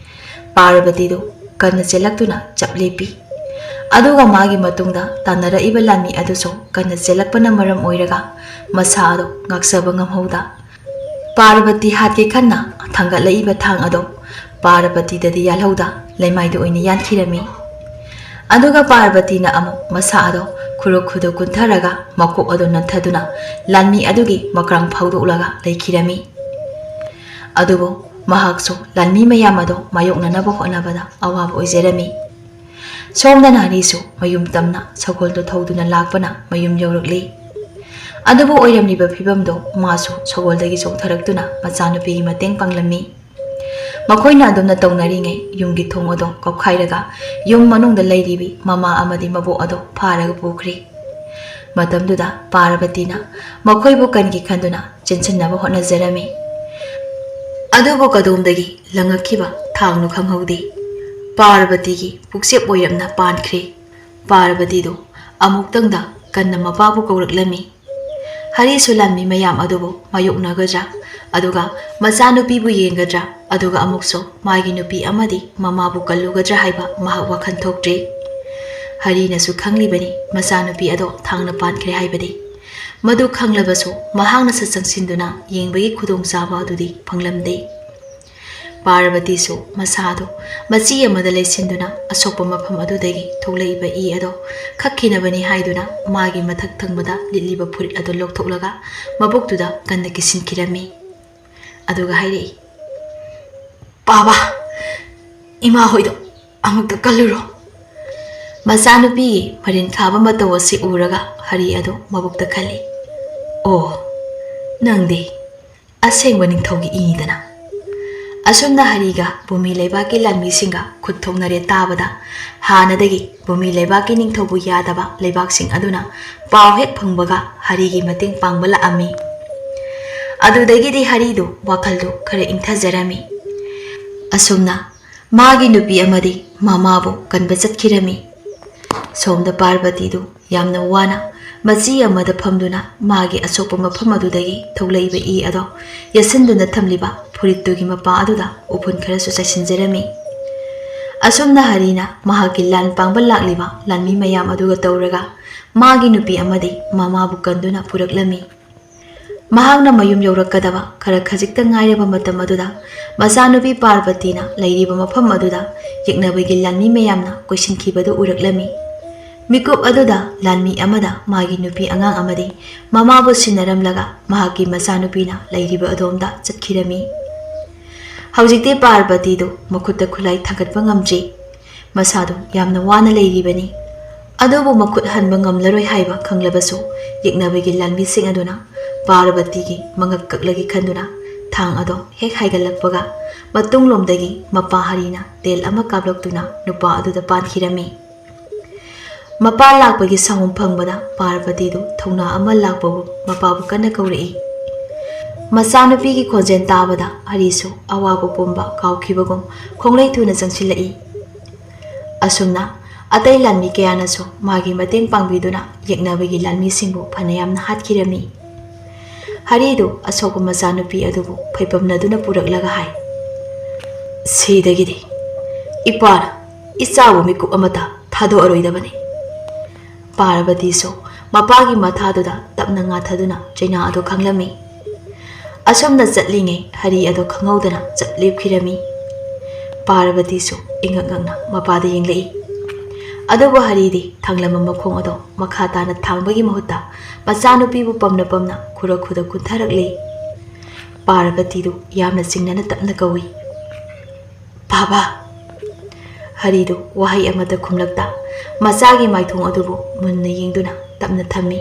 ꯄꯥꯔꯕꯇꯤꯗꯨ ꯀꯟꯅ ꯆꯦꯜꯂꯛꯇꯨꯅ ꯆꯞ ꯂꯦꯞꯄꯤ꯫ ꯑꯗꯨꯒ ꯃꯥꯒꯤ ꯃꯇꯨꯡꯗ ꯇꯥꯟꯅꯔꯛꯏꯕ ꯂꯥꯟꯃꯤ ꯑꯗꯨꯁꯨ ꯀꯟꯅ ꯆꯦꯜꯂꯛꯄꯅ ꯃꯔꯝ ꯑꯣꯏꯔꯒ ꯃꯁꯥ ꯑꯗꯨ ꯉꯥꯛꯆꯕ ꯉꯝꯍꯧꯗ ꯄꯥꯔꯕꯇꯤ ꯍꯥꯠꯀꯦ ꯈꯟꯅ ꯊꯥꯡꯒꯠꯂꯛꯏꯕ ꯊꯥꯡ ꯑꯗꯨ ꯄꯥꯔꯕꯇꯤꯗꯗꯤ ꯌꯥꯜꯍꯧꯗ ꯂꯩꯃꯥꯏꯗ ꯑꯣꯏꯅ ꯌꯥꯟꯈꯤꯔꯝꯃꯤ꯫ ꯑꯗꯨꯒ ꯄꯥꯔꯕꯇꯤꯅ ꯑꯃꯨꯛ ꯃꯁꯥ ꯑꯗꯣ ꯈꯨꯔꯨ ꯈꯨꯗꯨ ꯀꯨꯟꯊꯔꯒ ꯃꯀꯣꯛ ꯑꯗꯨ ꯅꯟꯊꯗꯨꯅ ꯂꯥꯟꯃꯤ ꯑꯗꯨꯒꯤ ꯃꯀ꯭ꯔꯥꯡ ꯐꯥꯎꯗꯣꯛꯂꯒ ꯂꯩꯈꯤꯔꯝꯃꯤ꯫ ꯑꯗꯨꯕꯨ ꯃꯍꯥꯛꯁꯨ ꯂꯥꯟꯃꯤ ꯃꯌꯥꯝ ꯑꯗꯨ ꯃꯥꯌꯣꯛꯅꯅꯕ ꯍꯣꯠꯅꯕꯗ ꯑꯋꯥꯕ ꯑꯣꯏꯖꯔꯝꯃꯤ꯫ ꯁꯣꯝꯗꯅ ꯍꯔꯤꯁꯨ ꯃꯌꯨꯝ ꯇꯝꯅ ꯁꯒꯣꯜꯗꯨ ꯊꯧꯗꯨꯅ ꯂꯥꯛꯄꯅ ꯃꯌꯨꯝ ꯌꯧꯔꯛꯂꯤ꯫ ꯑꯗꯨꯕꯨ ꯑꯣꯏꯔꯝꯂꯤꯕ ꯐꯤꯕꯝꯗꯨ ꯃꯥꯁꯨ ꯁꯒꯣꯜꯗꯒꯤ ꯆꯣꯡꯊꯔꯛꯇꯨꯅ ꯃꯆꯥꯅꯨꯄꯤꯒꯤ ꯃꯇꯦꯡ ꯄꯥꯡꯂꯝꯃꯤ꯫ ꯃꯈꯣꯏꯅ ꯑꯗꯨꯝꯅ ꯇꯧꯅꯔꯤꯉꯩ ꯌꯨꯝꯒꯤ ꯊꯣꯡ ꯑꯗꯨ ꯀꯥꯎꯈꯥꯏꯔꯒ ꯌꯨꯝ ꯃꯅꯨꯡꯗ ꯂꯩꯔꯤꯕꯤ ꯃꯃꯥ ꯑꯃꯗꯤ ꯃꯕꯣꯛ ꯑꯗꯨ ꯐꯥꯔꯒ ꯄꯨꯈ꯭ꯔꯤ꯫ ꯃꯇꯝꯗꯨꯗ ꯄꯥꯔꯕꯇꯤꯅ ꯃꯈꯣꯏꯕꯨ ꯀꯟꯒꯤ ꯈꯟꯗꯨꯅ ꯆꯦꯟꯁꯤꯟꯅꯕ ꯍꯣꯠꯅꯖꯔꯝꯃꯤ꯫ ꯑꯗꯨꯕꯨ ꯀꯗꯣꯝꯗꯒꯤ ꯂꯪꯉꯛꯈꯤꯕ ꯊꯥꯡꯅꯣ ꯈꯪꯍꯧꯗꯦ꯫ ꯄꯥꯔꯕꯇꯤꯒꯤ ꯄꯨꯛꯆꯦꯞ ꯑꯣꯏꯔꯞꯅ ꯄꯥꯟꯈ꯭ꯔꯦ꯫ ꯄꯥꯔꯕꯇꯤꯗꯨ ꯑꯃꯨꯛꯇꯪꯗ ꯀꯟꯅ ꯃꯄꯥꯕꯨ ꯀꯧꯔꯛꯂꯝꯃꯤ꯫ ꯍꯔꯤꯁꯨ ꯂꯥꯟꯃꯤ ꯃꯌꯥꯝ ꯑꯗꯨꯕꯨ ꯃꯥꯌꯣꯛꯅꯒꯗ꯭ꯔꯥ, ꯑꯗꯨꯒ ꯃꯆꯥꯅꯨꯄꯤꯕꯨ ꯌꯦꯡꯒꯗ꯭ꯔꯥ, ꯑꯗꯨꯒ ꯑꯃꯨꯛꯁꯨ ꯃꯥꯒꯤ ꯅꯨꯄꯤ ꯑꯃꯗꯤ ꯃꯃꯥꯕꯨ ꯀꯜꯂꯨꯒꯗ꯭ꯔꯥ ꯍꯥꯏꯕ ꯃꯍꯥꯛ ꯋꯥꯈꯜ ꯊꯣꯛꯇ꯭ꯔꯤ꯫ ꯍꯔꯤꯅꯁꯨ ꯈꯪꯂꯤꯕꯅꯤ ꯃꯆꯥꯅꯨꯄꯤ ꯑꯗꯣ ꯊꯥꯡꯅ ꯄꯥꯟꯈ꯭ꯔꯦ ꯍꯥꯏꯕꯗꯤ꯫ ꯃꯗꯨ ꯈꯪꯂꯕꯁꯨ ꯃꯍꯥꯛꯅ ꯁꯠ ꯆꯪꯁꯤꯟꯗꯨꯅ ꯌꯦꯡꯕꯒꯤ ꯈꯨꯗꯣꯡꯆꯥꯕ ꯑꯗꯨꯗꯤ ꯐꯪꯂꯝꯗꯦ꯫ ꯄꯥꯔꯕꯇꯤꯁꯨ ꯃꯁꯥꯗꯨ ꯃꯆꯤ ꯑꯃꯗ ꯂꯩꯁꯤꯟꯗꯨꯅ ꯑꯁꯣꯛꯄ ꯃꯐꯝ ꯑꯗꯨꯗꯒꯤ ꯊꯣꯛꯂꯛꯏꯕ ꯏ ꯑꯗꯣ ꯈꯛꯈꯤꯅꯕꯅꯤ ꯍꯥꯏꯗꯨꯅ ꯃꯥꯒꯤ ꯃꯊꯛ ꯊꯪꯕꯗ ꯂꯤꯠꯂꯤꯕ ꯐꯨꯔꯤꯠ ꯑꯗꯨ ꯂꯧꯊꯣꯛꯂꯒ ꯃꯕꯨꯛꯇꯨꯗ ꯀꯟꯅ ꯀꯤꯁꯤꯟꯈꯤꯔꯝꯃꯤ꯫ ꯑꯗꯨꯒ ꯍꯥꯏꯔꯛꯏ, "ꯄꯥꯕ, ꯏꯃꯥ ꯍꯣꯏꯗꯣ ꯑꯃꯨꯛꯇ ꯀꯜꯂꯨꯔꯣ꯫" ꯃꯆꯥꯅꯨꯄꯤꯒꯤ ꯃꯔꯤꯟ ꯈꯥꯕ ꯃꯇꯧ ꯑꯁꯤ ꯎꯔꯒ ꯍꯔꯤ ꯑꯗꯨ ꯃꯕꯨꯛꯇ ꯈꯜꯂꯤ, "ꯑꯣ, ꯅꯪꯗꯤ ꯑꯁꯦꯡꯕ ꯅꯤꯡꯊꯧꯒꯤ ꯏꯅꯤꯗꯅ꯫" ꯑꯁꯨꯝꯅ ꯍꯔꯤꯒ ꯚꯨꯃꯤ ꯂꯩꯕꯥꯛꯀꯤ ꯂꯥꯟꯃꯤꯁꯤꯡꯒ ꯈꯨꯠ ꯊꯣꯛꯅꯔꯦ ꯇꯥꯕꯗ, ꯍꯥꯟꯅꯗꯒꯤ ꯚꯨꯃꯤ ꯂꯩꯕꯥꯛꯀꯤ ꯅꯤꯡꯊꯧꯕꯨ ꯌꯥꯗꯕ ꯂꯩꯕꯥꯛꯁꯤꯡ ꯑꯗꯨꯅ ꯄꯥꯎ ꯍꯦꯛ ꯐꯪꯕꯒ ꯍꯔꯤꯒꯤ ꯃꯇꯦꯡ ꯄꯥꯡꯕ ꯂꯥꯛꯑꯝꯃꯤ꯫ ꯑꯗꯨꯗꯒꯤꯗꯤ ꯍꯔꯤꯗꯨ ꯋꯥꯈꯜꯗꯨ ꯈꯔ ꯏꯪꯊꯖꯔꯝꯃꯤ꯫ ꯑꯁꯨꯝꯅ ꯃꯥꯒꯤ ꯅꯨꯄꯤ ꯑꯃꯗꯤ ꯃꯃꯥꯕꯨ ꯀꯟꯕ ꯆꯠꯈꯤꯔꯝꯃꯤ꯫ ꯁꯣꯝꯗ ꯄꯥꯔꯕꯇꯤꯗꯨ ꯌꯥꯝꯅ ꯋꯥꯅ ꯃꯆꯤ ꯑꯃꯗ ꯐꯝꯗꯨꯅ ꯃꯥꯒꯤ ꯑꯁꯣꯛꯄ ꯃꯐꯝ ꯑꯗꯨꯗꯒꯤ ꯊꯣꯛꯂꯛꯏꯕ ꯏ ꯑꯗꯣ ꯌꯦꯠꯁꯤꯟꯗꯨꯅ ꯊꯝꯂꯤꯕ ꯐꯨꯔꯤꯠꯇꯨꯒꯤ ꯃꯄꯥ ꯑꯗꯨꯗ ꯎꯐꯨꯟ ꯈꯔꯁꯨ ꯆꯥꯏꯁꯤꯟꯖꯔꯝꯃꯤ꯫ ꯑꯁꯨꯝꯅ ꯍꯔꯤꯅ ꯃꯍꯥꯛꯀꯤ ꯂꯥꯟ ꯄꯥꯡꯕ ꯂꯥꯛꯂꯤꯕ ꯂꯥꯟꯃꯤ ꯃꯌꯥꯝ ꯑꯗꯨꯒ ꯇꯧꯔꯒ ꯃꯥꯒꯤ ꯅꯨꯄꯤ ꯑꯃꯗꯤ ꯃꯃꯥꯕꯨ ꯀꯟꯗꯨꯅ ꯄꯨꯔꯛꯂꯝꯃꯤ꯫ ꯃꯍꯥꯛꯅ ꯃꯌꯨꯝ ꯌꯧꯔꯛꯀꯗꯕ ꯈꯔ ꯈꯖꯤꯛꯇ ꯉꯥꯏꯔꯕ ꯃꯇꯝ ꯑꯗꯨꯗ ꯃꯆꯥꯅꯨꯄꯤ ꯄꯥꯔꯕꯇꯤꯅ ꯂꯩꯔꯤꯕ ꯃꯐꯝ ꯑꯗꯨꯗ ꯌꯦꯛꯅꯕꯒꯤ ꯂꯥꯟꯃꯤ ꯃꯌꯥꯝꯅ ꯀꯣꯏꯁꯤꯟꯈꯤꯕꯗꯨ ꯎꯔꯛꯂꯝꯃꯤ꯫ ꯃꯤꯀꯨꯞ ꯑꯗꯨꯗ ꯂꯥꯟꯃꯤ ꯑꯃꯗ ꯃꯥꯒꯤ ꯅꯨꯄꯤ ꯑꯉꯥꯡ ꯑꯃꯗꯤ ꯃꯃꯥꯕꯨ ꯁꯤꯟꯅꯔꯝꯂꯒ ꯃꯍꯥꯛꯀꯤ ꯃꯆꯥꯅꯨꯄꯤꯅ ꯂꯩꯔꯤꯕ ꯑꯗꯣꯝꯗ ꯆꯠꯈꯤꯔꯝꯃꯤ꯫ ꯍꯧꯖꯤꯛꯇꯤ ꯄꯥꯔꯕꯇꯤꯗꯨ ꯃꯈꯨꯠꯇ ꯈꯨꯠꯂꯥꯏ ꯊꯥꯡꯒꯠꯄ ꯉꯝꯗ꯭ꯔꯤ꯫ ꯃꯁꯥꯗꯨ ꯌꯥꯝꯅ ꯋꯥꯅ ꯂꯩꯔꯤꯕꯅꯤ꯫ ꯑꯗꯨꯕꯨ ꯃꯈꯨꯠ ꯍꯟꯕ ꯉꯝꯂꯔꯣꯏ ꯍꯥꯏꯕ ꯈꯪꯂꯕꯁꯨ, ꯌꯦꯛꯅꯕꯒꯤ ꯂꯥꯟꯃꯤꯁꯤꯡ ꯑꯗꯨꯅ ꯄꯥꯔꯕꯇꯤꯒꯤ ꯃꯉꯛ ꯀꯛꯂꯒꯦ ꯈꯟꯗꯨꯅ ꯊꯥꯡ ꯑꯗꯣ ꯍꯦꯛ ꯍꯥꯏꯒꯠꯂꯛꯄꯒ, ꯃꯇꯨꯡꯂꯣꯝꯗꯒꯤ ꯃꯄꯥ ꯍꯔꯤꯅ ꯇꯦꯜ ꯑꯃ ꯀꯥꯞꯂꯛꯇꯨꯅ ꯅꯨꯄꯥ ꯑꯗꯨꯗ ꯄꯥꯟꯈꯤꯔꯝꯃꯤ꯫ ꯃꯄꯥ ꯂꯥꯛꯄꯒꯤ ꯁꯥꯍꯨꯝ ꯐꯪꯕꯗ ꯄꯥꯔꯕꯇꯤꯗꯨ ꯊꯧꯅꯥ ꯑꯃ ꯂꯥꯛꯄꯕꯨ ꯃꯄꯥꯕꯨ ꯀꯟꯅ ꯀꯧꯔꯛꯏ꯫ ꯃꯆꯥꯅꯨꯄꯤꯒꯤ ꯈꯣꯟꯖꯦꯜ ꯇꯥꯕꯗ ꯍꯔꯤꯁꯨ ꯑꯋꯥꯕ ꯄꯨꯝꯕ ꯀꯥꯎꯈꯤꯕꯒꯨꯝ ꯈꯣꯡꯂꯩ ꯊꯨꯅ ꯆꯪꯁꯤꯜꯂꯛꯏ꯫ ꯑꯁꯨꯝꯅ ꯑꯇꯩ ꯂꯥꯟꯃꯤ ꯀꯌꯥꯅꯁꯨ ꯃꯥꯒꯤ ꯃꯇꯦꯡ ꯄꯥꯡꯕꯤꯗꯨꯅ ꯌꯦꯛꯅꯕꯒꯤ ꯂꯥꯟꯃꯤꯁꯤꯡꯕꯨ ꯐꯅꯌꯥꯝꯅ ꯍꯥꯠꯈꯤꯔꯝꯃꯤ꯫ ꯍꯔꯤꯗꯨ ꯑꯁꯣꯛꯄ ꯃꯆꯥꯅꯨꯄꯤ ꯑꯗꯨꯕꯨ ꯐꯩꯄꯝꯅꯗꯨꯅ ꯄꯨꯔꯛꯂꯒ ꯍꯥꯏ, "ꯁꯤꯗꯒꯤꯗꯤ ꯏꯄꯥꯅ ꯏꯆꯥꯕꯨ ꯃꯤꯀꯨꯞ ꯑꯃꯇ ꯊꯥꯗꯣꯛꯑꯔꯣꯏꯗꯕꯅꯤ꯫" ꯄꯥꯔꯕꯇꯤꯁꯨ ꯃꯄꯥꯒꯤ ꯃꯊꯥꯗꯨꯗ ꯇꯞꯅ ꯉꯥꯊꯗꯨꯅ ꯆꯩꯅꯥ ꯑꯗꯨ ꯈꯪꯂꯝꯃꯤ꯫ ꯑꯁꯨꯝꯅ ꯆꯠꯂꯤꯉꯩ ꯍꯔꯤ ꯑꯗꯨ ꯈꯪꯍꯧꯗꯅ ꯆꯠ ꯂꯦꯞꯈꯤꯔꯝꯃꯤ꯫ ꯄꯥꯔꯕꯇꯤꯁꯨ ꯏꯉꯛ ꯉꯛꯅ ꯃꯄꯥꯗ ꯌꯦꯡꯂꯛꯏ꯫ ꯑꯗꯨꯕꯨ ꯍꯔꯤꯗꯤ ꯊꯥꯡꯂꯝꯕ ꯃꯈꯣꯡ ꯑꯗꯨ ꯃꯈꯥ ꯇꯥꯅ ꯊꯥꯡꯕꯒꯤ ꯃꯍꯨꯠꯇ ꯃꯆꯥꯅꯨꯄꯤꯕꯨ ꯄꯝꯅ ꯄꯝꯅ ꯈꯨꯔꯈꯨꯗ ꯀꯨꯟꯊꯔꯛꯂꯤ꯫ ꯄꯥꯔꯕꯇꯤꯗꯨ ꯌꯥꯝꯅ ꯆꯤꯡꯅꯅ ꯇꯞꯅ ꯀꯧꯏ, "ꯕꯥꯕꯥ!" ꯍꯔꯤꯗꯨ ꯋꯥꯍꯩ ꯑꯃꯠꯇ ꯈꯨꯝꯂꯛꯇ ꯃꯆꯥꯒꯤ ꯃꯥꯏꯊꯣꯡ ꯑꯗꯨꯕꯨ ꯃꯨꯟꯅ ꯌꯦꯡꯗꯨꯅ ꯇꯞꯅ ꯊꯝꯃꯤ꯫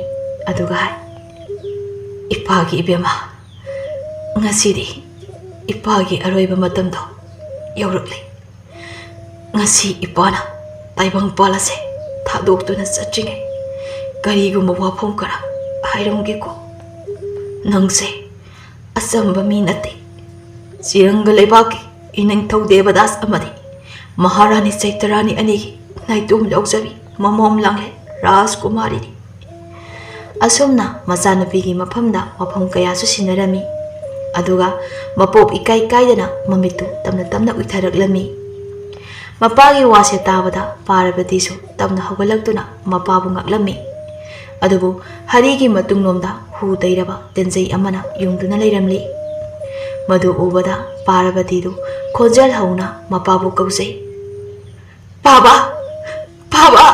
ꯑꯗꯨꯒ ꯍꯥꯏ, "ꯏꯄꯥꯒꯤ ꯏꯕꯦꯝꯃ, ꯉꯁꯤꯗꯤ ꯏꯄꯥꯒꯤ ꯑꯔꯣꯏꯕ ꯃꯇꯝꯗꯣ ꯌꯧꯔꯛꯂꯦ꯫ ꯉꯁꯤ ꯏꯄꯥꯅ ꯇꯥꯏꯕꯪꯄꯥꯜ ꯑꯁꯦ ꯊꯥꯗꯣꯛꯇꯨꯅ ꯆꯠꯇ꯭ꯔꯤꯉꯩ ꯀꯔꯤꯒꯨꯝꯕ ꯋꯥꯐꯝ ꯈꯔ ꯍꯥꯏꯔꯝꯒꯦꯀꯣ꯫ ꯅꯪꯁꯦ ꯑꯆꯝꯕ ꯃꯤ ꯅꯠꯇꯦ꯫ ꯆꯤꯔꯪꯒ ꯂꯩꯕꯥꯛꯀꯤ ꯏꯅꯤꯡꯊꯧ ꯗꯦꯕꯗꯥꯁ ꯑꯃꯗꯤ ꯃꯍꯥꯔꯥꯅꯤ ꯆꯩꯇꯔꯥꯅꯤ ꯑꯅꯤꯒꯤ ꯅꯥꯏꯇꯣꯝ ꯂꯧꯖꯕꯤ ꯃꯃꯣꯝ ꯂꯥꯡꯂꯦ ꯔꯥꯖꯀꯨꯃꯥꯔꯤꯅꯤ꯫" ꯑꯁꯨꯝꯅ ꯃꯆꯥꯅꯨꯄꯤꯒꯤ ꯃꯐꯝꯗ ꯋꯥꯐꯝ ꯀꯌꯥꯁꯨ ꯁꯤꯟꯅꯔꯝꯃꯤ꯫ ꯑꯗꯨꯒ ꯃꯄꯣꯞ ꯏꯀꯥꯏ ꯀꯥꯏꯗꯅ ꯃꯃꯤꯠꯇꯨ ꯇꯞꯅ ꯇꯞꯅ ꯎꯏꯊꯔꯛꯂꯝꯃꯤ꯫ ꯃꯄꯥꯒꯤ ꯋꯥꯁꯦ ꯇꯥꯕꯗ ꯄꯥꯔꯕꯇꯤꯁꯨ ꯇꯞꯅ ꯍꯧꯒꯠꯂꯛꯇꯨꯅ ꯃꯄꯥꯕꯨ ꯉꯥꯛꯂꯝꯃꯤ꯫ ꯑꯗꯨꯕꯨ ꯍꯔꯤꯒꯤ ꯃꯇꯨꯡꯂꯣꯝꯗ ꯍꯨ ꯇꯩꯔꯕ ꯇꯦꯟꯖꯩ ꯑꯃꯅ ꯌꯨꯡꯗꯨꯅ ꯂꯩꯔꯝꯂꯤ꯫ ꯃꯗꯨ ꯎꯕꯗ ꯄꯥꯔꯕꯇꯤꯗꯨ ꯈꯣꯟꯖꯦꯜ ꯍꯧꯅ ꯃꯄꯥꯕꯨ ꯀꯧꯖꯩ, "ꯕꯥꯕꯥ! ꯕꯥꯕꯥ!"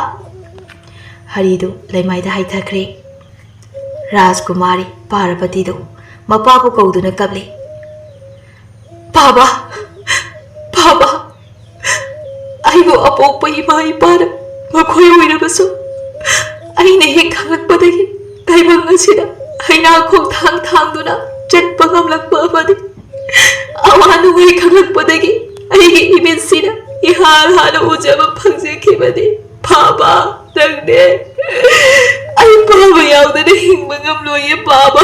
ꯍꯔꯤꯗꯨ ꯂꯩꯃꯥꯏꯗ ꯍꯥꯏꯊꯈ꯭ꯔꯦ꯫ ꯔꯥꯖꯀꯨꯃꯥꯔꯤ ꯄꯥꯔꯕꯇꯤꯗꯨ ꯃꯄꯥꯕꯨ ꯀꯧꯗꯨꯅ ꯀꯞꯂꯤ꯫ "ꯄꯥꯕ! ꯄꯥꯕ! ꯑꯩꯕꯨ ꯑꯄꯣꯛꯄ ꯏꯃꯥ ꯏꯄꯥꯅ ꯃꯈꯣꯏ ꯑꯣꯏꯔꯕꯁꯨ, ꯑꯩꯅ ꯍꯦꯛ ꯈꯪꯂꯛꯄꯗꯒꯤ ꯇꯥꯏꯕꯪ ꯑꯁꯤꯗ ꯍꯩꯅꯥ ꯈꯣꯡꯊꯥꯡ ꯊꯥꯡꯗꯨꯅ ꯆꯠꯄ ꯉꯝꯂꯛꯄ ꯑꯃꯗꯤ ꯑꯋꯥ ꯅꯨꯡꯉꯥꯏ ꯈꯪꯂꯛꯄꯗꯒꯤ ꯑꯩꯒꯤ ꯏꯃꯤꯠꯁꯤꯅ ꯏꯍꯥꯟ ꯍꯥꯟꯅ ꯎꯖꯕ ꯐꯪꯖꯈꯤꯕꯅꯤ꯫ ꯄꯥꯕ, ꯅꯪꯅꯦ꯫ ꯑꯩ ꯄꯥꯕ ꯌꯥꯎꯗꯅ ꯍꯤꯡꯕ ꯉꯝꯂꯣꯏꯌꯦ, ꯄꯥꯕ꯫"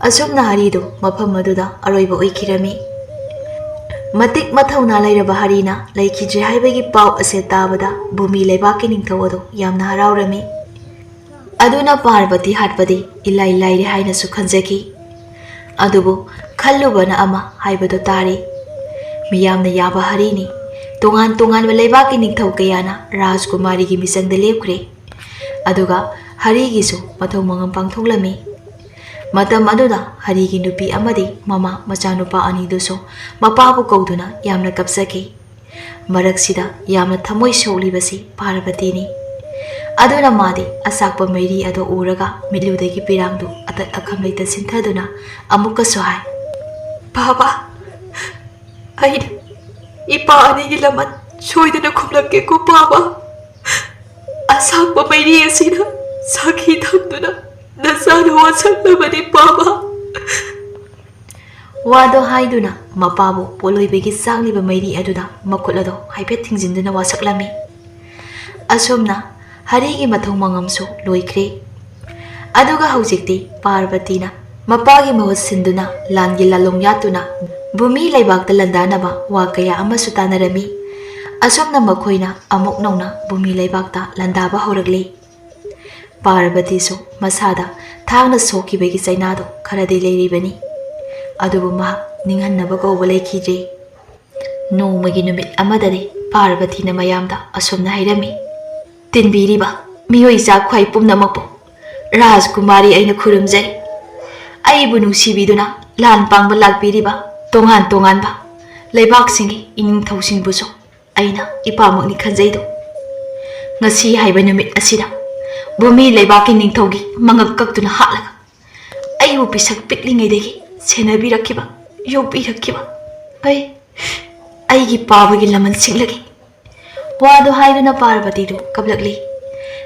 ꯑꯁꯨꯝꯅ ꯍꯔꯤꯗꯨ ꯃꯐꯝ ꯑꯗꯨꯗ ꯑꯔꯣꯏꯕ ꯑꯣꯏꯈꯤꯔꯝꯃꯤ꯫ ꯃꯇꯤꯛ ꯃꯊꯧꯅꯥ ꯂꯩꯔꯕ ꯍꯔꯤꯅ ꯂꯩꯈꯤꯗ꯭ꯔꯦ ꯍꯥꯏꯕꯒꯤ ꯄꯥꯎ ꯑꯁꯦ ꯇꯥꯕꯗ ꯚꯨꯃꯤ ꯂꯩꯕꯥꯛꯀꯤ ꯅꯤꯡꯊꯧ ꯑꯗꯨ ꯌꯥꯝꯅ ꯍꯔꯥꯎꯔꯝꯃꯤ꯫ ꯑꯗꯨꯅ ꯄꯥꯔꯕꯇꯤ ꯍꯥꯠꯄꯗꯤ ꯏꯂꯥꯏ ꯂꯥꯏꯔꯦ ꯍꯥꯏꯅꯁꯨ ꯈꯟꯖꯈꯤ꯫ ꯑꯗꯨꯕꯨ ꯈꯜꯂꯨꯕꯅ ꯑꯃ ꯍꯥꯏꯕꯗꯨ ꯇꯥꯔꯤ꯫ ꯃꯤꯌꯥꯝꯅ ꯌꯥꯕ ꯍꯔꯤꯅꯤ꯫ ꯇꯣꯉꯥꯟ ꯇꯣꯉꯥꯟꯕ ꯂꯩꯕꯥꯛꯀꯤ ꯅꯤꯡꯊꯧ ꯀꯌꯥꯅ ꯔꯥꯖꯀꯨꯃꯥꯔꯤꯒꯤ ꯃꯤꯆꯪꯗ ꯂꯦꯞꯈ꯭ꯔꯦ꯫ ꯑꯗꯨꯒ ꯍꯔꯤꯒꯤꯁꯨ ꯃꯊꯧ ꯃꯉꯝ ꯄꯥꯡꯊꯣꯛꯂꯝꯃꯤ꯫ ꯃꯇꯝ ꯑꯗꯨꯗ ꯍꯔꯤꯒꯤ ꯅꯨꯄꯤ ꯑꯃꯗꯤ ꯃꯃꯥ ꯃꯆꯥꯅꯨꯄꯥ ꯑꯅꯤꯗꯨꯁꯨ ꯃꯄꯥꯕꯨ ꯀꯧꯗꯨꯅ ꯌꯥꯝꯅ ꯀꯞꯆꯈꯤ꯫ ꯃꯔꯛꯁꯤꯗ ꯌꯥꯝꯅ ꯊꯃꯣꯏ ꯁꯣꯛꯂꯤꯕꯁꯤ ꯄꯥꯔꯕꯇꯤꯅꯤ꯫ ꯑꯗꯨꯅ ꯃꯥꯗꯤ ꯑꯆꯥꯛꯄ ꯃꯩꯔꯤ ꯑꯗꯨ ꯎꯔꯒ ꯃꯤꯠꯂꯨꯗꯒꯤ ꯄꯤꯔꯥꯡꯗꯨ ꯑꯇꯠ ꯑꯈꯝ ꯂꯩꯇ ꯆꯤꯟꯊꯗꯨꯅ ꯑꯃꯨꯛꯀꯁꯨ ꯍꯥꯏ, "ꯄꯥꯕ, ꯑꯩꯅ ꯏꯄꯥ ꯑꯅꯤꯒꯤ ꯂꯃꯟ ꯁꯣꯏꯗꯅ ꯈꯨꯝꯂꯛꯀꯦꯀꯣ ꯄꯥꯕ꯫ ꯑꯁꯥꯡꯕ ꯃꯩꯔꯤ ꯑꯁꯤꯅ ꯁꯥꯈꯤ ꯊꯝꯗꯨꯅ ꯅꯆꯥꯅ ꯋꯥꯁꯛꯅꯕꯅꯤ ꯄꯥꯕ꯫" ꯋꯥꯗꯣ ꯍꯥꯏꯗꯨꯅ ꯃꯄꯥꯕꯨ ꯄꯣꯠꯂꯣꯏꯕꯒꯤ ꯆꯥꯛꯂꯤꯕ ꯃꯩꯔꯤ ꯑꯗꯨꯗ ꯃꯈꯨꯠ ꯑꯗꯣ ꯍꯥꯏꯐꯦꯠ ꯊꯤꯡꯖꯤꯟꯗꯨꯅ ꯋꯥꯁꯛꯂꯝꯃꯤ꯫ ꯑꯁꯨꯝꯅ ꯍꯔꯤꯒꯤ ꯃꯊꯧ ꯃꯉꯝꯁꯨ ꯂꯣꯏꯈ꯭ꯔꯦ꯫ ꯑꯗꯨꯒ ꯍꯧꯖꯤꯛꯇꯤ ꯄꯥꯔꯕꯇꯤꯅ ꯃꯄꯥꯒꯤ ꯃꯍꯨꯠ ꯁꯤꯟꯗꯨꯅ ꯂꯥꯟꯒꯤ ꯂꯥꯂꯣꯡ ꯌꯥꯠꯇꯨꯅ ꯚꯨꯃꯤ ꯂꯩꯕꯥꯛꯇ ꯂꯥꯟꯗꯥꯅꯕ ꯋꯥ ꯀꯌꯥ ꯑꯃꯁꯨ ꯇꯥꯅꯔꯝꯃꯤ꯫ ꯑꯁꯨꯝꯅ ꯃꯈꯣꯏꯅ ꯑꯃꯨꯛ ꯅꯧꯅ ꯚꯨꯃꯤ ꯂꯩꯕꯥꯛꯇ ꯂꯥꯟꯗꯥꯕ ꯍꯧꯔꯛꯂꯤ꯫ ꯄꯥꯔꯕꯇꯤꯁꯨ ꯃꯁꯥꯗ ꯊꯥꯡꯅ ꯁꯣꯛꯈꯤꯕꯒꯤ ꯆꯩꯅꯥꯗꯣ ꯈꯔꯗꯤ ꯂꯩꯔꯤꯕꯅꯤ꯫ ꯑꯗꯨꯕꯨ ꯃꯍꯥꯛ ꯅꯤꯡꯍꯟꯅꯕ ꯀꯧꯕ ꯂꯩꯈꯤꯗ꯭ꯔꯦ꯫ ꯅꯣꯡꯃꯒꯤ ꯅꯨꯃꯤꯠ ꯑꯃꯗꯗꯤ ꯄꯥꯔꯕꯇꯤꯅ ꯃꯌꯥꯝꯗ ꯑꯁꯨꯝꯅ ꯍꯥꯏꯔꯝꯃꯤ, "ꯇꯤꯟꯕꯤꯔꯤꯕ ꯃꯤꯑꯣꯏ ꯏꯆꯥ ꯈ꯭ꯋꯥꯏ ꯄꯨꯝꯅꯃꯛꯄꯨ ꯔꯥꯖꯀꯨꯃꯥꯔꯤ ꯑꯩꯅ ꯈꯨꯔꯨꯝꯖꯔꯤ꯫ ꯑꯩꯕꯨ ꯅꯨꯡꯁꯤꯕꯤꯗꯨꯅ ꯂꯥꯟ ꯄꯥꯡꯕ ꯂꯥꯛꯄꯤꯔꯤꯕ ꯇꯣꯉꯥꯟ ꯇꯣꯉꯥꯟꯕ ꯂꯩꯕꯥꯛꯁꯤꯡꯒꯤ ꯏꯅꯤꯡꯊꯧꯁꯤꯡꯕꯨꯁꯨ ꯑꯩꯅ ꯏꯄꯥꯃꯛꯅꯤ ꯈꯟꯖꯩꯗꯣ꯫ ꯉꯁꯤ ꯍꯥꯏꯕ ꯅꯨꯃꯤꯠ ꯑꯁꯤꯗ ꯚꯨꯃꯤ ꯂꯩꯕꯥꯛꯀꯤ ꯅꯤꯡꯊꯧꯒꯤ ꯃꯉꯛ ꯀꯛꯇꯨꯅ ꯍꯥꯠꯂꯒ ꯑꯩꯕꯨ ꯄꯤꯁꯛ ꯄꯤꯛꯂꯤꯉꯩꯗꯒꯤ ꯁꯦꯟꯅꯕꯤꯔꯛꯈꯤꯕ, ꯌꯣꯛꯄꯤꯔꯛꯈꯤꯕ ꯑꯩ, ꯑꯩꯒꯤ ꯄꯥꯕꯒꯤ ꯂꯃꯟꯁꯤꯡꯂꯒꯤ ꯋꯥꯗꯨ ꯍꯥꯏꯗꯨꯅ ꯄꯥꯔꯕꯇꯤꯗꯨ ꯀꯞꯂꯛꯂꯤ꯫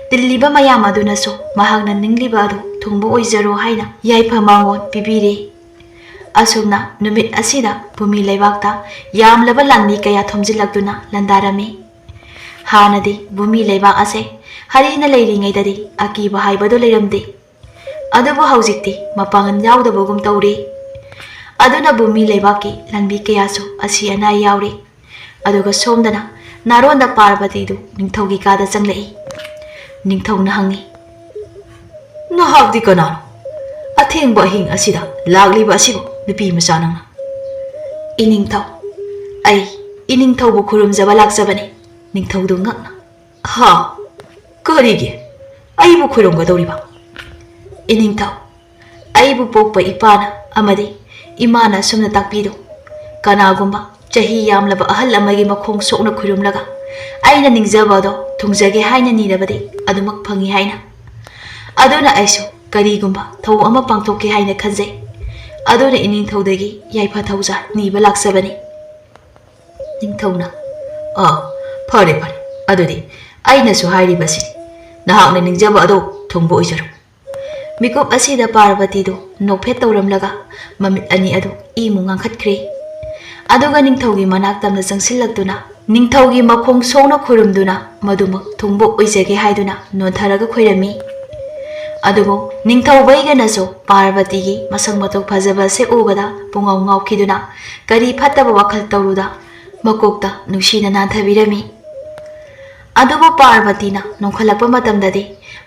ꯇꯤꯜꯂꯤꯕ ꯃꯌꯥꯝ ꯑꯗꯨꯅꯁꯨ ꯃꯍꯥꯛꯅ ꯅꯤꯡꯂꯤꯕ ꯑꯗꯨ ꯊꯨꯡꯕ ꯑꯣꯏꯖꯔꯣ ꯍꯥꯏꯅ ꯌꯥꯏꯐ ꯃꯉꯣꯟ ꯄꯤꯕꯤꯔꯦ꯫ ꯑꯁꯨꯝꯅ ꯅꯨꯃꯤꯠ ꯑꯁꯤꯗ ꯚꯨꯃꯤ ꯂꯩꯕꯥꯛꯇ ꯌꯥꯝꯂꯕ ꯂꯥꯟꯃꯤ ꯀꯌꯥ ꯊꯣꯝꯖꯤꯜꯂꯛꯇꯨꯅ ꯂꯥꯟꯗꯥꯔꯝꯃꯤ꯫ ꯍꯥꯟꯅꯗꯤ ꯚꯨꯃꯤ ꯂꯩꯕꯥꯛ ꯑꯁꯦ ꯍꯔꯤꯅ ꯂꯩꯔꯤꯉꯩꯗꯗꯤ ꯑꯀꯤꯕ ꯍꯥꯏꯕꯗꯨ ꯂꯩꯔꯝꯗꯦ꯫ ꯑꯗꯨꯕꯨ ꯍꯧꯖꯤꯛꯇꯤ ꯃꯄꯥꯡꯒꯜ ꯌꯥꯎꯗꯕꯒꯨꯝ ꯇꯧꯔꯦ꯫ ꯑꯗꯨꯅ ꯚꯨꯃꯤ ꯂꯩꯕꯥꯛꯀꯤ ꯂꯥꯟꯃꯤ ꯀꯌꯥꯁꯨ ꯑꯁꯤ ꯑꯅꯥ ꯌꯥꯎꯔꯦ꯫ ꯑꯗꯨꯒ ꯁꯣꯝꯗꯅ ꯅꯥꯔꯣꯟꯗ ꯄꯥꯔꯕꯇꯤꯗꯨ ꯅꯤꯡꯊꯧꯒꯤ ꯀꯥꯗ ꯆꯪꯂꯛꯏ꯫ ꯅꯤꯡꯊꯧꯅ ꯍꯪꯉꯤ, "ꯅꯍꯥꯛꯇꯤ ꯀꯅꯥꯅꯣ? ꯑꯊꯦꯡꯕ ꯑꯍꯤꯡ ꯑꯁꯤꯗ ꯂꯥꯛꯂꯤꯕ ꯑꯁꯤꯕꯨ ꯅꯨꯄꯤ ꯃꯆꯥ ꯅꯪꯅ?" "ꯏꯅꯤꯡꯊꯧ, ꯑꯩ ꯏꯅꯤꯡꯊꯧꯕꯨ ꯈꯨꯔꯨꯝꯖꯕ ꯂꯥꯛꯆꯕꯅꯤ," ꯅꯤꯡꯊꯧꯗꯨ ꯉꯛꯅ꯫ "ꯍꯥ? ꯀꯔꯤꯒꯤ ꯑꯩꯕꯨ ꯈꯨꯔꯨꯝꯒꯗꯧꯔꯤꯕ?" "ꯏꯅꯤꯡꯊꯧ, ꯑꯩꯕꯨ ꯄꯣꯛꯄ ꯏꯄꯥꯅ ꯑꯃꯗꯤ ꯏꯃꯥꯅ ꯑꯁꯨꯝꯅ ꯇꯥꯛꯄꯤꯗꯨ, ꯀꯅꯥꯒꯨꯝꯕ ꯆꯍꯤ ꯌꯥꯝꯂꯕ ꯑꯍꯜ ꯑꯃꯒꯤ ꯃꯈꯣꯡ ꯁꯣꯛꯅ ꯈꯨꯔꯨꯝꯂꯒ ꯑꯩꯅ ꯅꯤꯡꯖꯕ ꯑꯗꯣ ꯊꯨꯡꯖꯒꯦ ꯍꯥꯏꯅ ꯅꯤꯔꯕꯗꯤ ꯑꯗꯨꯃꯛ ꯐꯪꯏ ꯍꯥꯏꯅ꯫ ꯑꯗꯨꯅ ꯑꯩꯁꯨ ꯀꯔꯤꯒꯨꯝꯕ ꯊꯧ ꯑꯃ ꯄꯥꯡꯊꯣꯛꯀꯦ ꯍꯥꯏꯅ ꯈꯟꯖꯩ꯫ ꯑꯗꯨꯅ ꯏꯅꯤꯡꯊꯧꯗꯒꯤ ꯌꯥꯏꯐ ꯊꯧꯖꯥꯜ ꯅꯤꯕ ꯂꯥꯛꯆꯕꯅꯤ꯫" ꯅꯤꯡꯊꯧꯅ, "ꯑꯥ, ꯐꯔꯦ, ꯐꯔꯦ, ꯑꯗꯨꯗꯤ ꯑꯩꯅꯁꯨ ꯍꯥꯏꯔꯤꯕꯁꯤꯅꯤ, ꯅꯍꯥꯛꯅ ꯅꯤꯡꯖꯕ ꯑꯗꯣ ꯊꯨꯡꯕ ꯑꯣꯏꯖꯔꯣ꯫" ꯃꯤꯀꯨꯞ ꯑꯁꯤꯗ ꯄꯥꯔꯕꯇꯤꯗꯨ ꯅꯣꯛꯐꯦꯠ ꯇꯧꯔꯝꯂꯒ ꯃꯃꯤꯠ ꯑꯅꯤ ꯑꯗꯨ ꯏꯃꯨ ꯉꯥꯡꯈꯠꯈ꯭ꯔꯦ꯫ ꯑꯗꯨꯒ ꯅꯤꯡꯊꯧꯒꯤ ꯃꯅꯥꯛ ꯇꯝꯅ ꯆꯪꯁꯤꯜꯂꯛꯇꯨꯅ ꯅꯤꯡꯊꯧꯒꯤ ꯃꯈꯣꯡ ꯁꯣꯛꯅ ꯈꯨꯔꯨꯝꯗꯨꯅ ꯃꯗꯨꯃꯛ ꯊꯨꯡꯕ ꯑꯣꯏꯖꯒꯦ ꯍꯥꯏꯗꯨꯅ ꯅꯣꯟꯊꯔꯒ ꯈꯣꯏꯔꯝꯃꯤ꯫ ꯑꯗꯨꯕꯨ ꯅꯤꯡꯊꯧ ꯕꯩꯒꯅꯁꯨ ꯄꯥꯔꯕꯇꯤꯒꯤ ꯃꯁꯛ ꯃꯇꯧ ꯐꯖꯕ ꯑꯁꯦ ꯎꯕꯗ ꯄꯨꯡꯉꯥꯎ ꯉꯥꯎꯈꯤꯗꯨꯅ ꯀꯔꯤ ꯐꯠꯇꯕ ꯋꯥꯈꯜ ꯇꯧꯔꯨꯗ ꯃꯀꯣꯛꯇ ꯅꯨꯡꯁꯤꯅ ꯅꯥꯟꯊꯕꯤꯔꯝꯃꯤ꯫ ꯑꯗꯨꯕꯨ ꯄꯥꯔꯕꯇꯤꯅ ꯅꯣꯡꯈꯠꯂꯛꯄ ꯃꯇꯝꯗꯗꯤ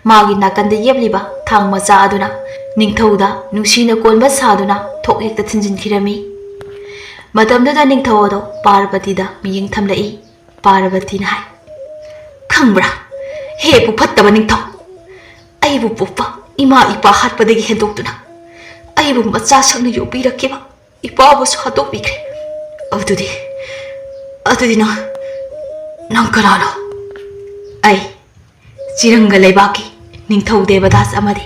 ꯃꯥꯒꯤ ꯅꯥꯀꯟꯗ ꯌꯦꯞꯂꯤꯕ ꯊꯥꯡ ꯃꯆꯥ ꯑꯗꯨꯅ ꯅꯤꯡꯊꯧꯗ ꯅꯨꯡꯁꯤꯅ ꯀꯣꯟꯕ ꯁꯥꯗꯨꯅ ꯊꯣꯛ ꯍꯦꯛꯇ ꯊꯤꯟꯖꯤꯟꯈꯤꯔꯝꯃꯤ꯫ ꯃꯇꯝꯗꯨꯗ ꯅꯤꯡꯊꯧ ꯑꯗꯣ ꯄꯥꯔꯕꯇꯤꯗ ꯃꯤꯠꯌꯦꯡ ꯊꯝꯂꯛꯏ꯫ ꯄꯥꯔꯕꯇꯤꯅ ꯍꯥꯏ, "ꯈꯪꯕ꯭ꯔꯥ, ꯍꯦ ꯄꯨꯐꯠꯇꯕ ꯅꯤꯡꯊꯧ, ꯑꯩꯕꯨ ꯄꯣꯛꯄ ꯏꯃꯥ ꯏꯄꯥ ꯍꯥꯠꯄꯗꯒꯤ ꯍꯦꯟꯗꯣꯛꯇꯨꯅ ꯑꯩꯕꯨ ꯃꯆꯥ ꯁꯛꯅ ꯌꯣꯛꯄꯤꯔꯛꯈꯤꯕ ꯏꯄꯥꯕꯨꯁꯨ ꯍꯥꯠꯇꯣꯛꯄꯤꯈ꯭ꯔꯦ꯫ ꯑꯗꯨꯗꯤ, ꯑꯗꯨꯗꯤ ꯅꯪ, ꯅꯪ ꯀꯅꯥꯅꯣ?" "ꯑꯩ ꯆꯤꯔꯪꯒ ꯂꯩꯕꯥꯛꯀꯤ ꯅꯤꯡꯊꯧ ꯗꯦꯕꯗꯥꯁ ꯑꯃꯗꯤ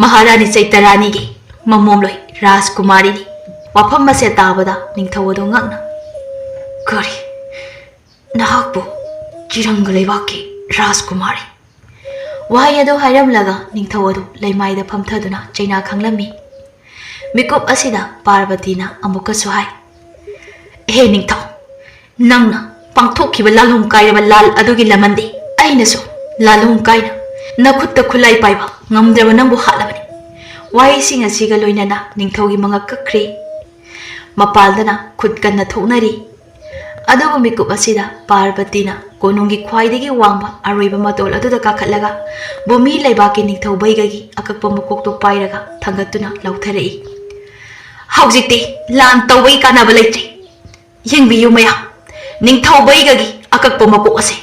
ꯃꯍꯥꯔꯥꯅꯤ ꯆꯩꯇꯔꯥꯅꯤꯒꯤ ꯃꯃꯣꯝꯂꯣꯏ ꯔꯥꯖꯀꯨꯃꯥꯔꯤꯅꯤ꯫ ꯋꯥꯐꯝ ꯑꯁꯦ ꯇꯥꯕꯗ ꯅꯤꯡꯊꯧ ꯑꯗꯨ ꯉꯛꯅ, "ꯀꯔꯤ? ꯅꯍꯥꯛꯄꯨ ꯆꯤꯔꯪꯒ ꯂꯩꯕꯥꯛꯀꯤ ꯔꯥꯖꯀꯨꯃꯥꯔꯤ?" ꯋꯥꯍꯩ ꯑꯗꯨ ꯍꯥꯏꯔꯝꯂꯒ ꯅꯤꯡꯊꯧ ꯑꯗꯨ ꯂꯩꯃꯥꯏꯗ ꯐꯝꯊꯗꯨꯅ ꯆꯩꯅꯥ ꯈꯪꯂꯝꯃꯤ꯫ ꯃꯤꯀꯨꯞ ꯑꯁꯤꯗ ꯄꯥꯔꯕꯇꯤꯅ ꯑꯃꯨꯛꯀꯁꯨ ꯍꯥꯏ, "ꯍꯦ ꯅꯤꯡꯊꯧ, ꯅꯪꯅ ꯄꯥꯡꯊꯣꯛꯈꯤꯕ ꯂꯥꯂꯣꯡ ꯀꯥꯏꯔꯕ ꯂꯥꯜ ꯑꯗꯨꯒꯤ ꯂꯃꯟꯗꯤ ꯑꯩꯅꯁꯨ ꯂꯥꯂꯣꯡ ꯀꯥꯏꯅ ꯅꯈꯨꯠꯇ ꯈꯨꯠꯂꯥꯏ ꯄꯥꯏꯕ ꯉꯝꯗ꯭ꯔꯕ ꯅꯪꯕꯨ ꯍꯥꯠꯂꯕꯅꯤ꯫" ꯋꯥꯍꯩꯁꯤꯡ ꯑꯁꯤꯒ ꯂꯣꯏꯅꯅ ꯅꯤꯡꯊꯧꯒꯤ ꯃꯉꯛ ꯀꯛꯈ꯭ꯔꯦ꯫ ꯃꯄꯥꯜꯗꯅ ꯈꯨꯠ ꯀꯟꯅ ꯊꯣꯛꯅꯔꯤ꯫ ꯑꯗꯨꯕꯨ ꯃꯤꯀꯨꯞ ꯑꯁꯤꯗ ꯄꯥꯔꯕꯇꯤꯅ ꯀꯣꯅꯨꯡꯒꯤ ꯈ꯭ꯋꯥꯏꯗꯒꯤ ꯋꯥꯡꯕ ꯑꯔꯣꯏꯕ ꯃꯇꯣꯜ ꯑꯗꯨꯗ ꯀꯥꯈꯠꯂꯒ ꯚꯨꯃꯤ ꯂꯩꯕꯥꯛꯀꯤ ꯅꯤꯡꯊꯧ ꯕꯩꯒꯒꯤ ꯑꯀꯛꯄ ꯃꯀꯣꯛꯇꯨ ꯄꯥꯏꯔꯒ ꯊꯥꯡꯒꯠꯇꯨꯅ ꯂꯧꯊꯔꯛꯏ꯫ "ꯍꯧꯖꯤꯛꯇꯤ ꯂꯥꯟ ꯇꯧꯕꯒꯤ ꯀꯥꯟꯅꯕ ꯂꯩꯇ꯭ꯔꯦ꯫ ꯌꯦꯡꯕꯤꯌꯨ ꯃꯌꯥꯝ, ꯅꯤꯡꯊꯧ ꯕꯩꯒꯒꯤ ꯑꯀꯛꯄ ꯃꯀꯣꯛ ꯑꯁꯦ!"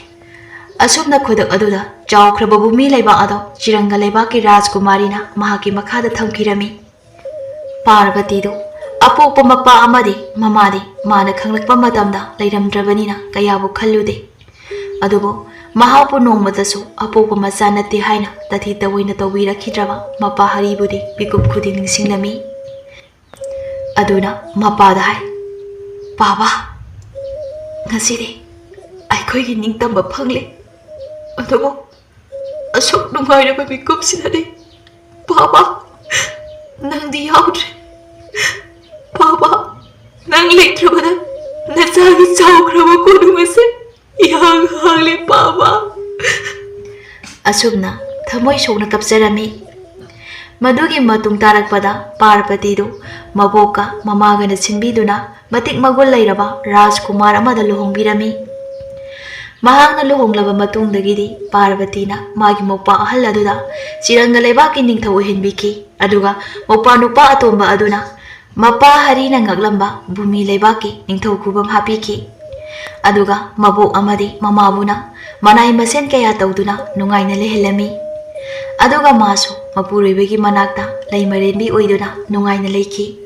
ꯑꯁꯨꯝꯅ ꯈꯨꯗꯛ ꯑꯗꯨꯗ ꯆꯥꯎꯈ꯭ꯔꯕ ꯚꯨꯃꯤ ꯂꯩꯕꯥꯛ ꯑꯗꯣ ꯆꯤꯔꯪꯒ ꯂꯩꯕꯥꯛꯀꯤ ꯔꯥꯖꯀꯨꯃꯥꯔꯤꯅ ꯃꯍꯥꯛꯀꯤ ꯃꯈꯥꯗ ꯊꯝꯈꯤꯔꯝꯃꯤ꯫ ꯄꯥꯔꯕꯇꯤꯗꯨ ꯑꯄꯣꯛꯄ ꯃꯄꯥ ꯑꯃꯗꯤ ꯃꯃꯥꯗꯤ ꯃꯥꯅ ꯈꯪꯂꯛꯄ ꯃꯇꯝꯗ ꯂꯩꯔꯝꯗ꯭ꯔꯕꯅꯤꯅ ꯀꯌꯥꯕꯨ ꯈꯜꯂꯨꯗꯦ꯫ ꯑꯗꯨꯕꯨ ꯃꯍꯥꯛꯄꯨ ꯅꯣꯡꯃꯇꯁꯨ ꯑꯄꯣꯛꯄ ꯃꯆꯥ ꯅꯠꯇꯦ ꯍꯥꯏꯅ ꯇꯊꯤ ꯇꯑꯣꯏꯅ ꯇꯧꯕꯤꯔꯛꯈꯤꯗ꯭ꯔꯕ ꯃꯄꯥ ꯍꯔꯤꯕꯨꯗꯤ ꯃꯤꯀꯨꯞ ꯈꯨꯗꯤꯡ ꯅꯤꯡꯁꯤꯡꯂꯝꯃꯤ꯫ ꯑꯗꯨꯅ ꯃꯄꯥꯗ ꯍꯥꯏ, "ꯄꯥꯕ, ꯉꯁꯤꯗꯤ ꯑꯩꯈꯣꯏꯒꯤ ꯅꯤꯡꯇꯝꯕ ꯐꯪꯂꯦ꯫ ꯑꯗꯨꯕꯨ ꯑꯁꯨꯛ ꯅꯨꯡꯉꯥꯏꯔꯕ ꯃꯤꯀꯨꯞꯁꯤꯗꯗꯤ ꯄꯥꯕ, ꯅꯪꯗꯤ ꯌꯥꯎꯗ꯭ꯔꯦ꯫ ꯄꯥꯕ, ꯅꯪ ꯂꯩꯇ꯭ꯔꯕꯗ ꯅꯆꯥꯒꯤ ꯆꯥꯎꯈ꯭ꯔꯕ ꯀꯣꯅꯨꯡ ꯑꯁꯦ ꯏꯍꯥꯡ ꯍꯥꯡꯂꯦ ꯄꯥꯕ꯫" ꯑꯁꯨꯝꯅ ꯊꯃꯣꯏ ꯁꯣꯛꯅ ꯀꯞꯆꯔꯝꯃꯤ꯫ ꯃꯗꯨꯒꯤ ꯃꯇꯨꯡ ꯇꯥꯔꯛꯄꯗ ꯄꯥꯔꯕꯇꯤꯗꯨ ꯃꯕꯣꯛꯀ ꯃꯃꯥꯒꯅ ꯁꯤꯟꯕꯤꯗꯨꯅ ꯃꯇꯤꯛ ꯃꯒꯨꯟ ꯂꯩꯔꯕ ꯔꯥꯖꯀꯨꯃꯥꯔ ꯑꯃꯗ ꯂꯨꯍꯣꯡꯕꯤꯔꯝꯃꯤ꯫ ꯃꯍꯥꯛꯅ ꯂꯨꯍꯣꯡꯂꯕ ꯃꯇꯨꯡꯗꯒꯤꯗꯤ ꯄꯥꯔꯕꯇꯤꯅ ꯃꯥꯒꯤ ꯃꯧꯄꯥ ꯑꯍꯜ ꯑꯗꯨꯗ ꯆꯤꯔꯪꯒ ꯂꯩꯕꯥꯛꯀꯤ ꯅꯤꯡꯊꯧ ꯑꯣꯏꯍꯟꯕꯤꯈꯤ꯫ ꯑꯗꯨꯒ ꯃꯧꯄꯥ ꯅꯨꯄꯥ ꯑꯇꯣꯝꯕ ꯑꯗꯨꯅ ꯃꯄꯥ ꯍꯔꯤꯅ ꯉꯥꯛꯂꯝꯕ ꯚꯨꯃꯤ ꯂꯩꯕꯥꯛꯀꯤ ꯅꯤꯡꯊꯧ ꯈꯨꯕꯝ ꯍꯥꯞꯄꯤꯈꯤ꯫ ꯑꯗꯨꯒ ꯃꯕꯣꯛ ꯑꯃꯗꯤ ꯃꯃꯥꯕꯨꯅ ꯃꯅꯥꯏ ꯃꯁꯦꯟ ꯀꯌꯥ ꯇꯧꯗꯨꯅ ꯅꯨꯡꯉꯥꯏꯅ ꯂꯩꯍꯜꯂꯝꯃꯤ꯫ ꯑꯗꯨꯒ ꯃꯥꯁꯨ ꯃꯄꯨꯔꯣꯏꯕꯒꯤ ꯃꯅꯥꯛꯇ ꯂꯩꯃꯔꯦꯟꯕꯤ ꯑꯣꯏꯗꯨꯅ ꯅꯨꯡꯉꯥꯏꯅ ꯂꯩꯈꯤ꯫